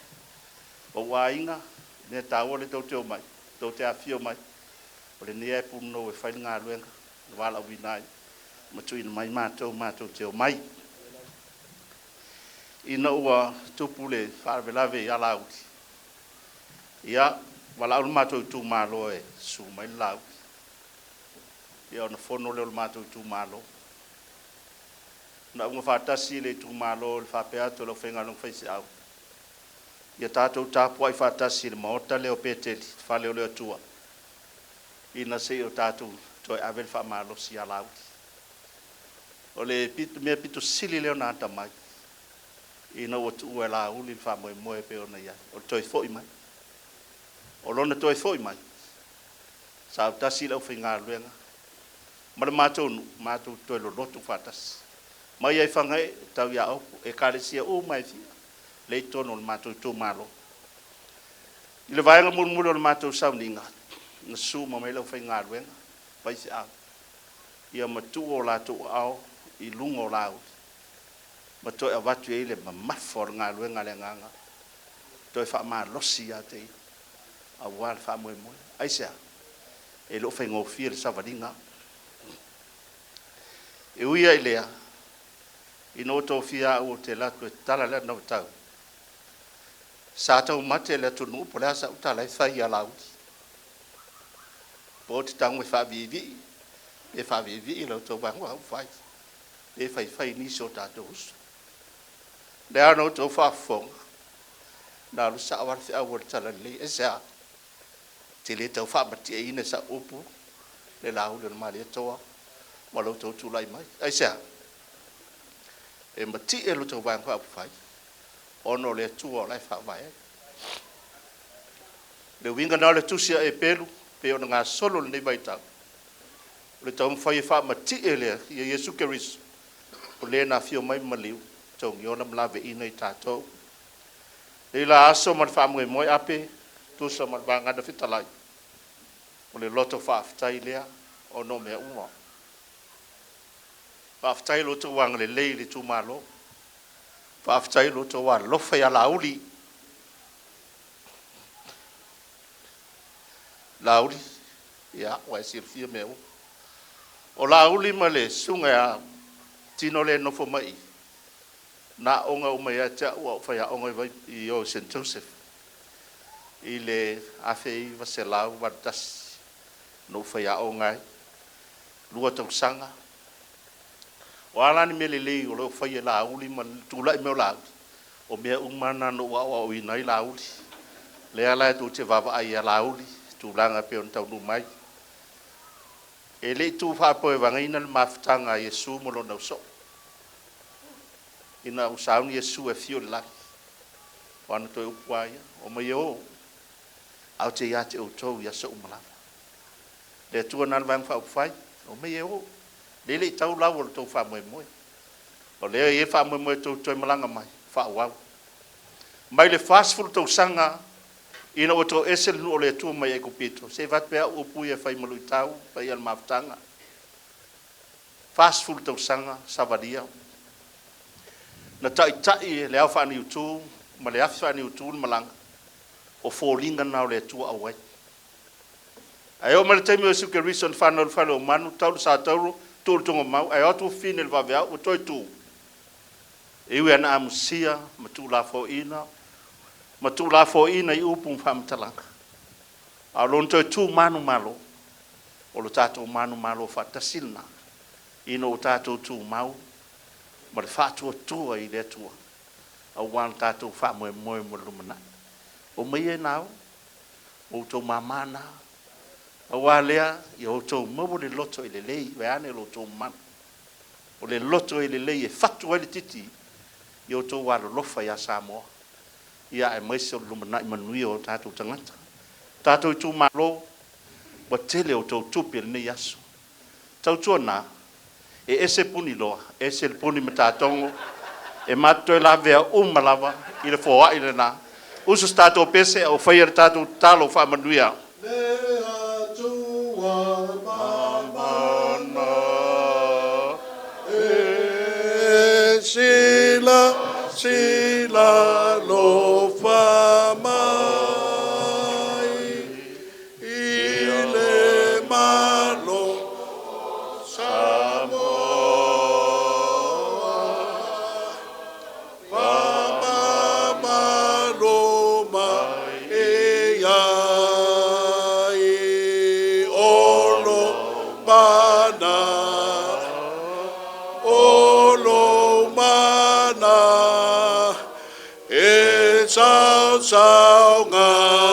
o ou aiga, mea taua lea tou te omai, tou te afifio mai, o lenei lava e punonou e fai le galuega na valaauina ai ma tuuina mai matou matou te omai. Ina ua tupu le faalavelave i Alauli, ia, valaau le matou itumalo e susu mai le Laauli. Ia ona fono lea o le matou itumalo. Na auga faatasi le itumalo i le faapea atu o le aufaigaluega faifeau, ia tatou tapuai faatasi i le maota lea o Peteli, le fale o le Atua, ina se i o tatou toe ave le faamalosi ia Laauli. O le mea pito sili lea ona atamai ina ua tuua e Laauli le faamoemoe e pei ona i ai, o le toe foi mai. O lona toe foi mai, sa autasi le aufaigaluega ma le matou nuu, matou toe lolotu faatasi. Mai lava i Fagaee tau ia Opo, ekalesia uma e fia lea e i totonu o le matou itumalo. I le vaega mulimuli o le matou sauniga, na susu uma mai le aufaigaluega faifeau, ia ma tuu o latou aao i luga o Laauli ma toe avatu i ai le mamafa o le galuega a le Agaga, toe faamalosi ia te ia aua le faamoemoe. Aisea? E le o faigofie le savaliga. E ui lava i lea, ina ua tofia au ou te alu atu e tatala le anavatau, sa taumate le atunuu po o le a sau tala e fai ia Laauli. Po o te tago e faaviivii, pe faaviivii la outou Vaega Faaupufai, pe faifai i nisi o tatou uso. O lea na outou faafofoga, na alu sao lava le feau o le talalelei. Aisea? Ou te le tau faamatieina i sau upu le Laauli o le Malietoa ma lo outou tulai mai. Aisea? E matie lo outou Vaega Faaupufai ona o le Atua o la e faavae ai. Le uiga lena o le tusi a Eperu pei ona gasolo i lenei vaitau, o le taumafai e faamatie lea ia Iesu Keriso o le na afio mai ma maliu, togiola ma laveaiina i tatou. Lenei la aso ma le faamoemoe ape tusa ma le vagana fetalai, o le loto faafetai lea ona o mea uma. Faafetai i lo outou agalelei i le itumalo. Faafetai i lo outou alofa ia Laauli. Laauli, ia, ua e silafia mea uma. O Laauli ma le susuga ia Tino lea e nofo mai i i, na aooga uma ia te au a o faiaoga i o i St Joseph i le 1981 na ou faiaoga ai, 2 tausaga. O a la ni mea lelei o lo o faia e Laauli ma le tulai mai o Laauli, o mea uma na na ou aoaoina ai Laauli. Lea la tou te vaavaai ia Laauli, tulaga e pei ona taunuu mai. E le i tuufaapoevageina le mafutaga a Iesu ma lona ausoo. Ina ua sauni Iesu e afio i le lagi, o ana toe upu lava ia, omai e o, ae ou te ia te outou i aso uma lava. Le Atua na le Vaega Faaupufai, omai e o, lea e le i tau lau o le tou faamoemoe. O lea e i ai faamoemoe tou te toe malaga mai, faaauau. Mai le 40 tausaga ina ua toese le nuu o le Atua mai Aikupito, se i avatu pea au upu ia e fai ma luitau paia o le mafutaga. 40 tausaga savalia, na taitai e le ao faaniutu ma le afi faaniutu le malaga, o foliga na o le Atua auai. Ae oo mai le taimi o Iesu Keriso na fanau i le fale o manu, tau le satauro, tuu le tugamau, ae o atu fafine i le vaveao ua toe tu. E ui lava ina amusia ma tuulafoaiina ma tuulafoaiina i upu ma faamatalaga, a o lona toe tu manumalo, o lo tatou manumalo faatasi lena, ina ua tatou tumau ma le faatuatua i le Atua aua lo tatou faamoemoe mo le lumanai. Omaia e na o outou mamā na, aua lea ia outou maua le loto e lelei, vaeane lo outou mamalu. O le loto e lelei e fatu ai le titi i outou alolofa ia Samoa, ia aemaise o le lumanai manuia o tatou tagata. Tatou itumalo, ua tele outou tupe i lenei aso. Tautuana, e ese puniloa, ese le puni matatogo, e matou toe lavea uma lava i le foai lena. Uso se tatou pese a ua faia le tatou tatalo faamanuia. Le Atua mamana e sila sila lofa mai i le malo Samoa faamamalu mai e ai o lo malo. Saogalemu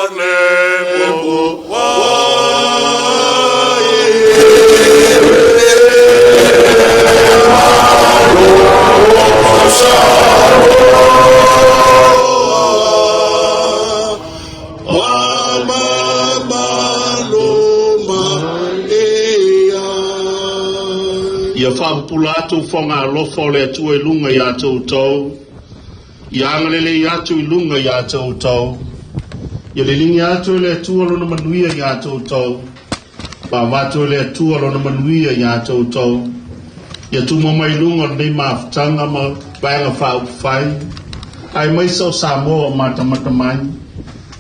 Ia faapupula atu fogaalofa o le Atua i luga iā te outou, ia agalelei atu i luga iā te outou. Ia liligi atu e le Atua lona manuia iā te outou, ma avatu e le Atua lona manuia iā te outou. Ia tumau mai i luga o lenei mafutaga ma vaega faaupufai, aemaise o Samoa o matamata mai,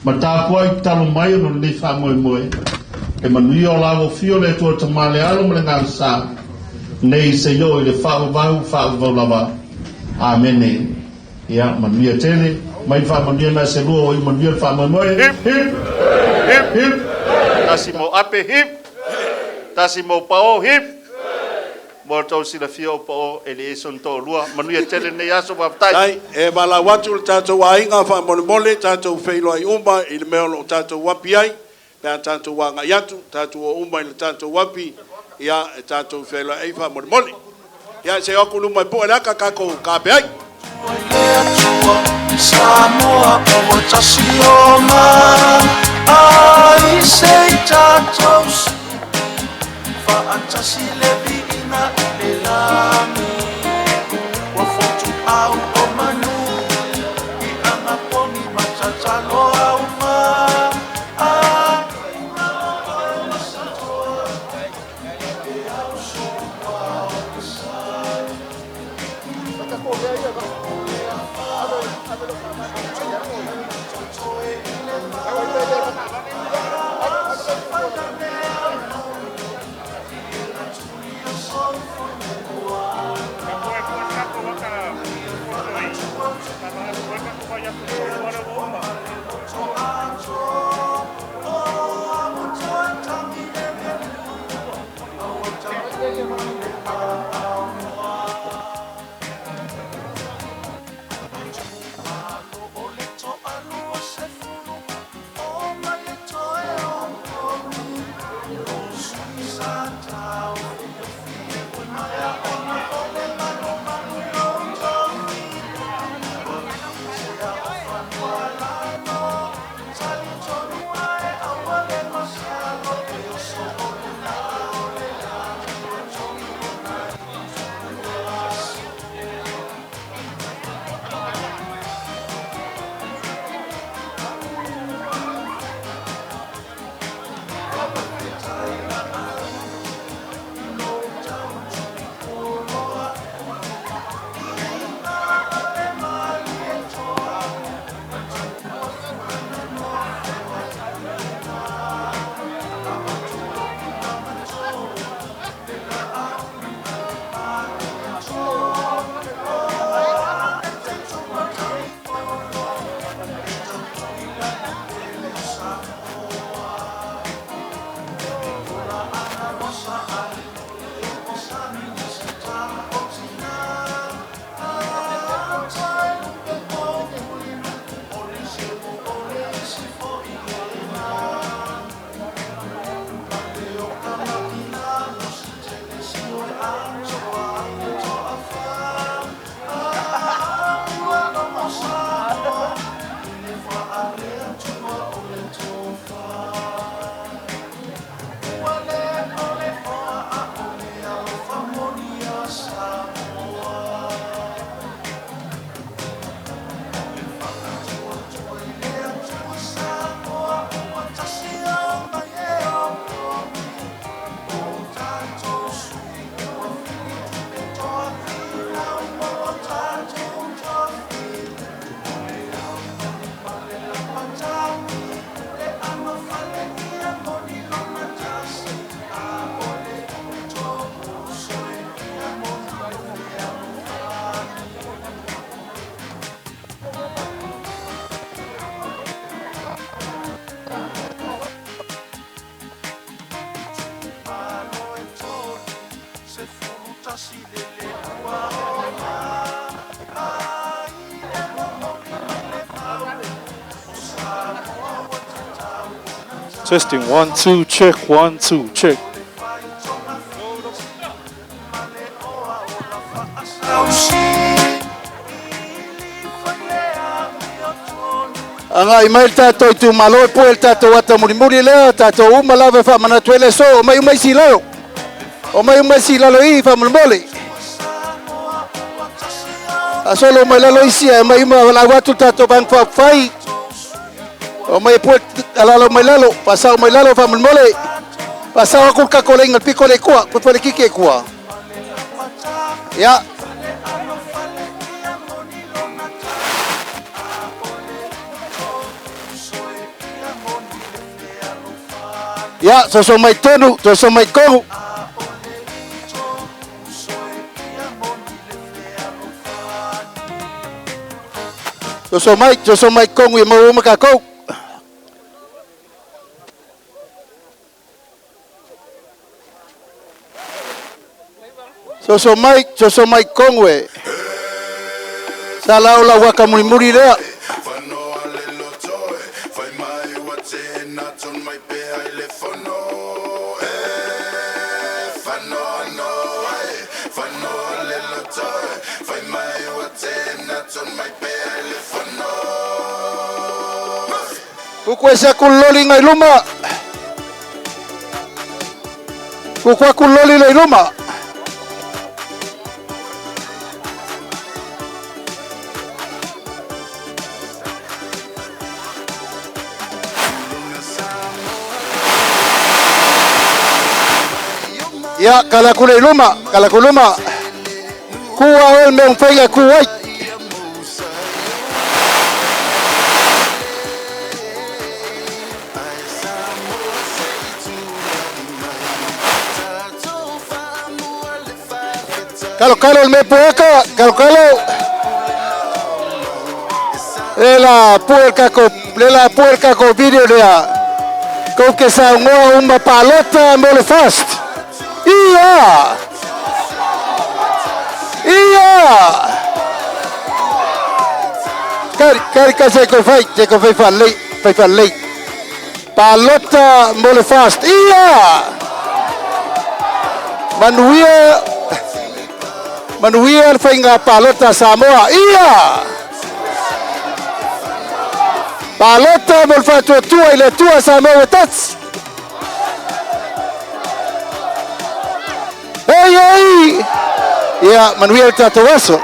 ma tapuai tatalo mai ona o lenei faamoemoe. E manuia o la ua fio le Atua Tama le Alo ma le Agaga Sa, nei seia oo i le faavavau faavavau lava. Amene. Ia, manuia tele. Mai faamanuia na se lua o i manuia le faamoemoe. Hip, hip, hip, hip. Tasi mo Ape, hip. Tasi mo Pao, hip. Mo le tou silafia o Pao e le ese ona toalua. Manuia tele lenei aso, faafetai. Tai, e valaau atu le tatou aiga faamolemole, tatou feiloai uma i le mea o lo o tatou api ai, pe a tatou agai atu, tatou o uma i le tatou api, ia, e tatou feiloai ai faamolemole. Ia, se o atu luma e pue le aka tatou kape ai. Samoa ua tasi o ma ai se i tatou faatasi le viiga i le lagi ua fotuau o manu i agapogi ma tatalo auma Testing 1 2 check 1 2 check. Agai mai le tatou itumalo e pue le tatou ata mulimuli lea, tatou uma lava e faamanatu ai le aso. Omai uma isi i lalo. Omai uma isi i lalo i i faamolemole. Faasolo mai lalo isi ae omai uma valaau atu le tatou Vaega Faaupufai. Omai e pue alaala mai lalo, faasao mai lalo faamolemole. Faasao atu le tatou laina i le pito lea i tua, pue faletiti i tua. Ia. Ia, soso mai tonu, soso mai tonu. Soso mai, soso mai tonu ia maua uma tatou. Soso mai, soso mai tonu e. Sa lao lau ata mulimuli lea. Kuku ese aku le loli ngai luma. Kuku aku le loli le i luma. Ia, kala aku le i luma, kala aku luma. Ku a oe le mea ua mafai ona ku ai. Kalo kalo le mea puaka, kalo kalo. Le la pue le kako, le la pue le kako video lea. Kou ke saunoa uma palota mo le FAST. Ia! Ia! Kari, kari ka se ko fai, se ko fai fa lei, fai fa lei. Palota mo le FAST. Ia! Manuia, manuia le faiga palota Samoa. Ia! Palota mo le faatuatua i le Atua Samoa ua tasi. Hei, hei! Ia, manuia le tatou aso.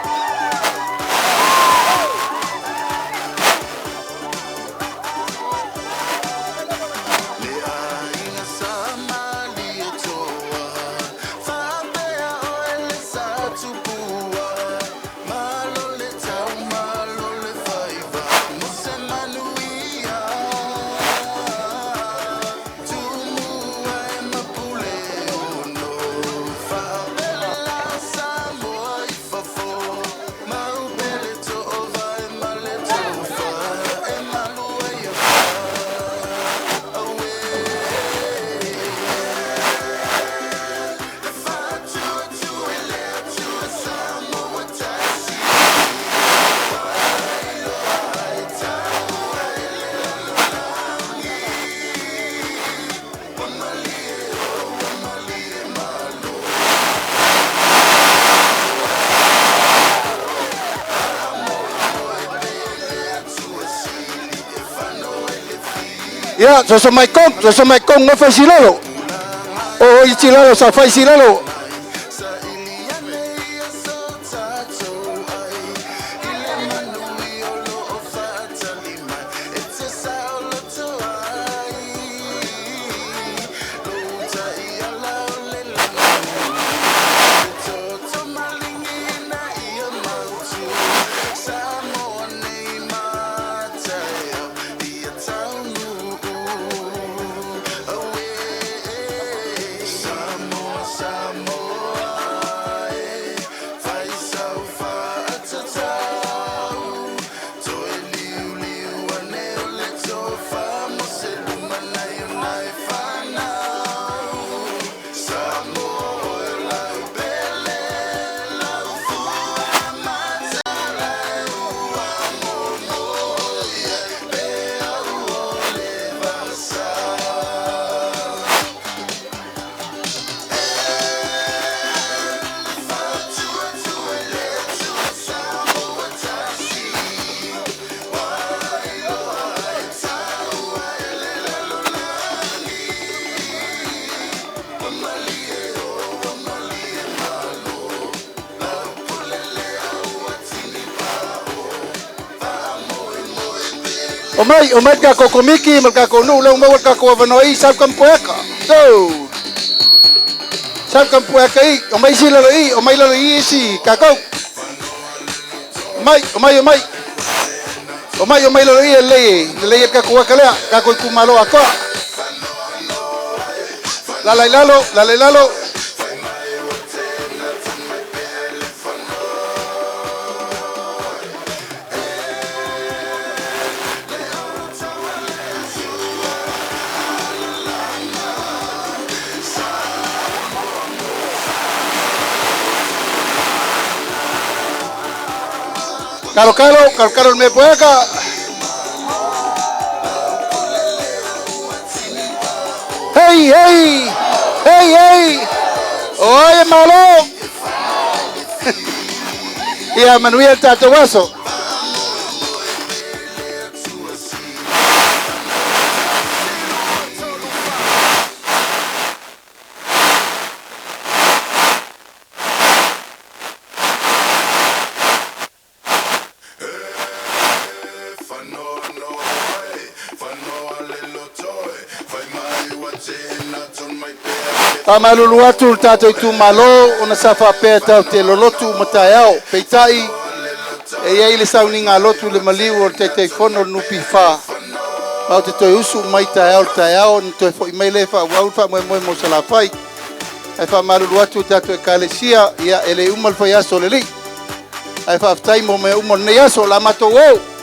Ia, soso mai kong, soso mai kong no fai silalo. O i silalo, sa fai silalo. O mai ka komiki ma ka ko nu le mo ka ko avanoa i sau kampueka. So. Sau kampueka i, o mai si lalo i, o mai lalo i si ka ko. Mai, o mai, o mai. O mai, o mai lalo i e lei e ka ko ka lea, ka ko ku malo akoa. Lalai lalo, lalai lalo. Kalo kalo, kalo kalo me pueka. Hey, hey, hey, hey. Oi, malo. Ia manuia tatou aso. Famalulu atu le tatou itumalo ona sa faapea tau te lolotu ma taeao. Peitai, e iai le sauniga lotu le maliu o le Taitaifono o le NPF. Ma o te toe usu mai taeao le taeao na toe foi mai le faaauau le faamoemoe mo Salafai. Ae faamalulu atu i tatou ekalesia, ia e le uma le faiaso o le alii. Ae faafetai mo mea uma o lenei aso, o la matou o.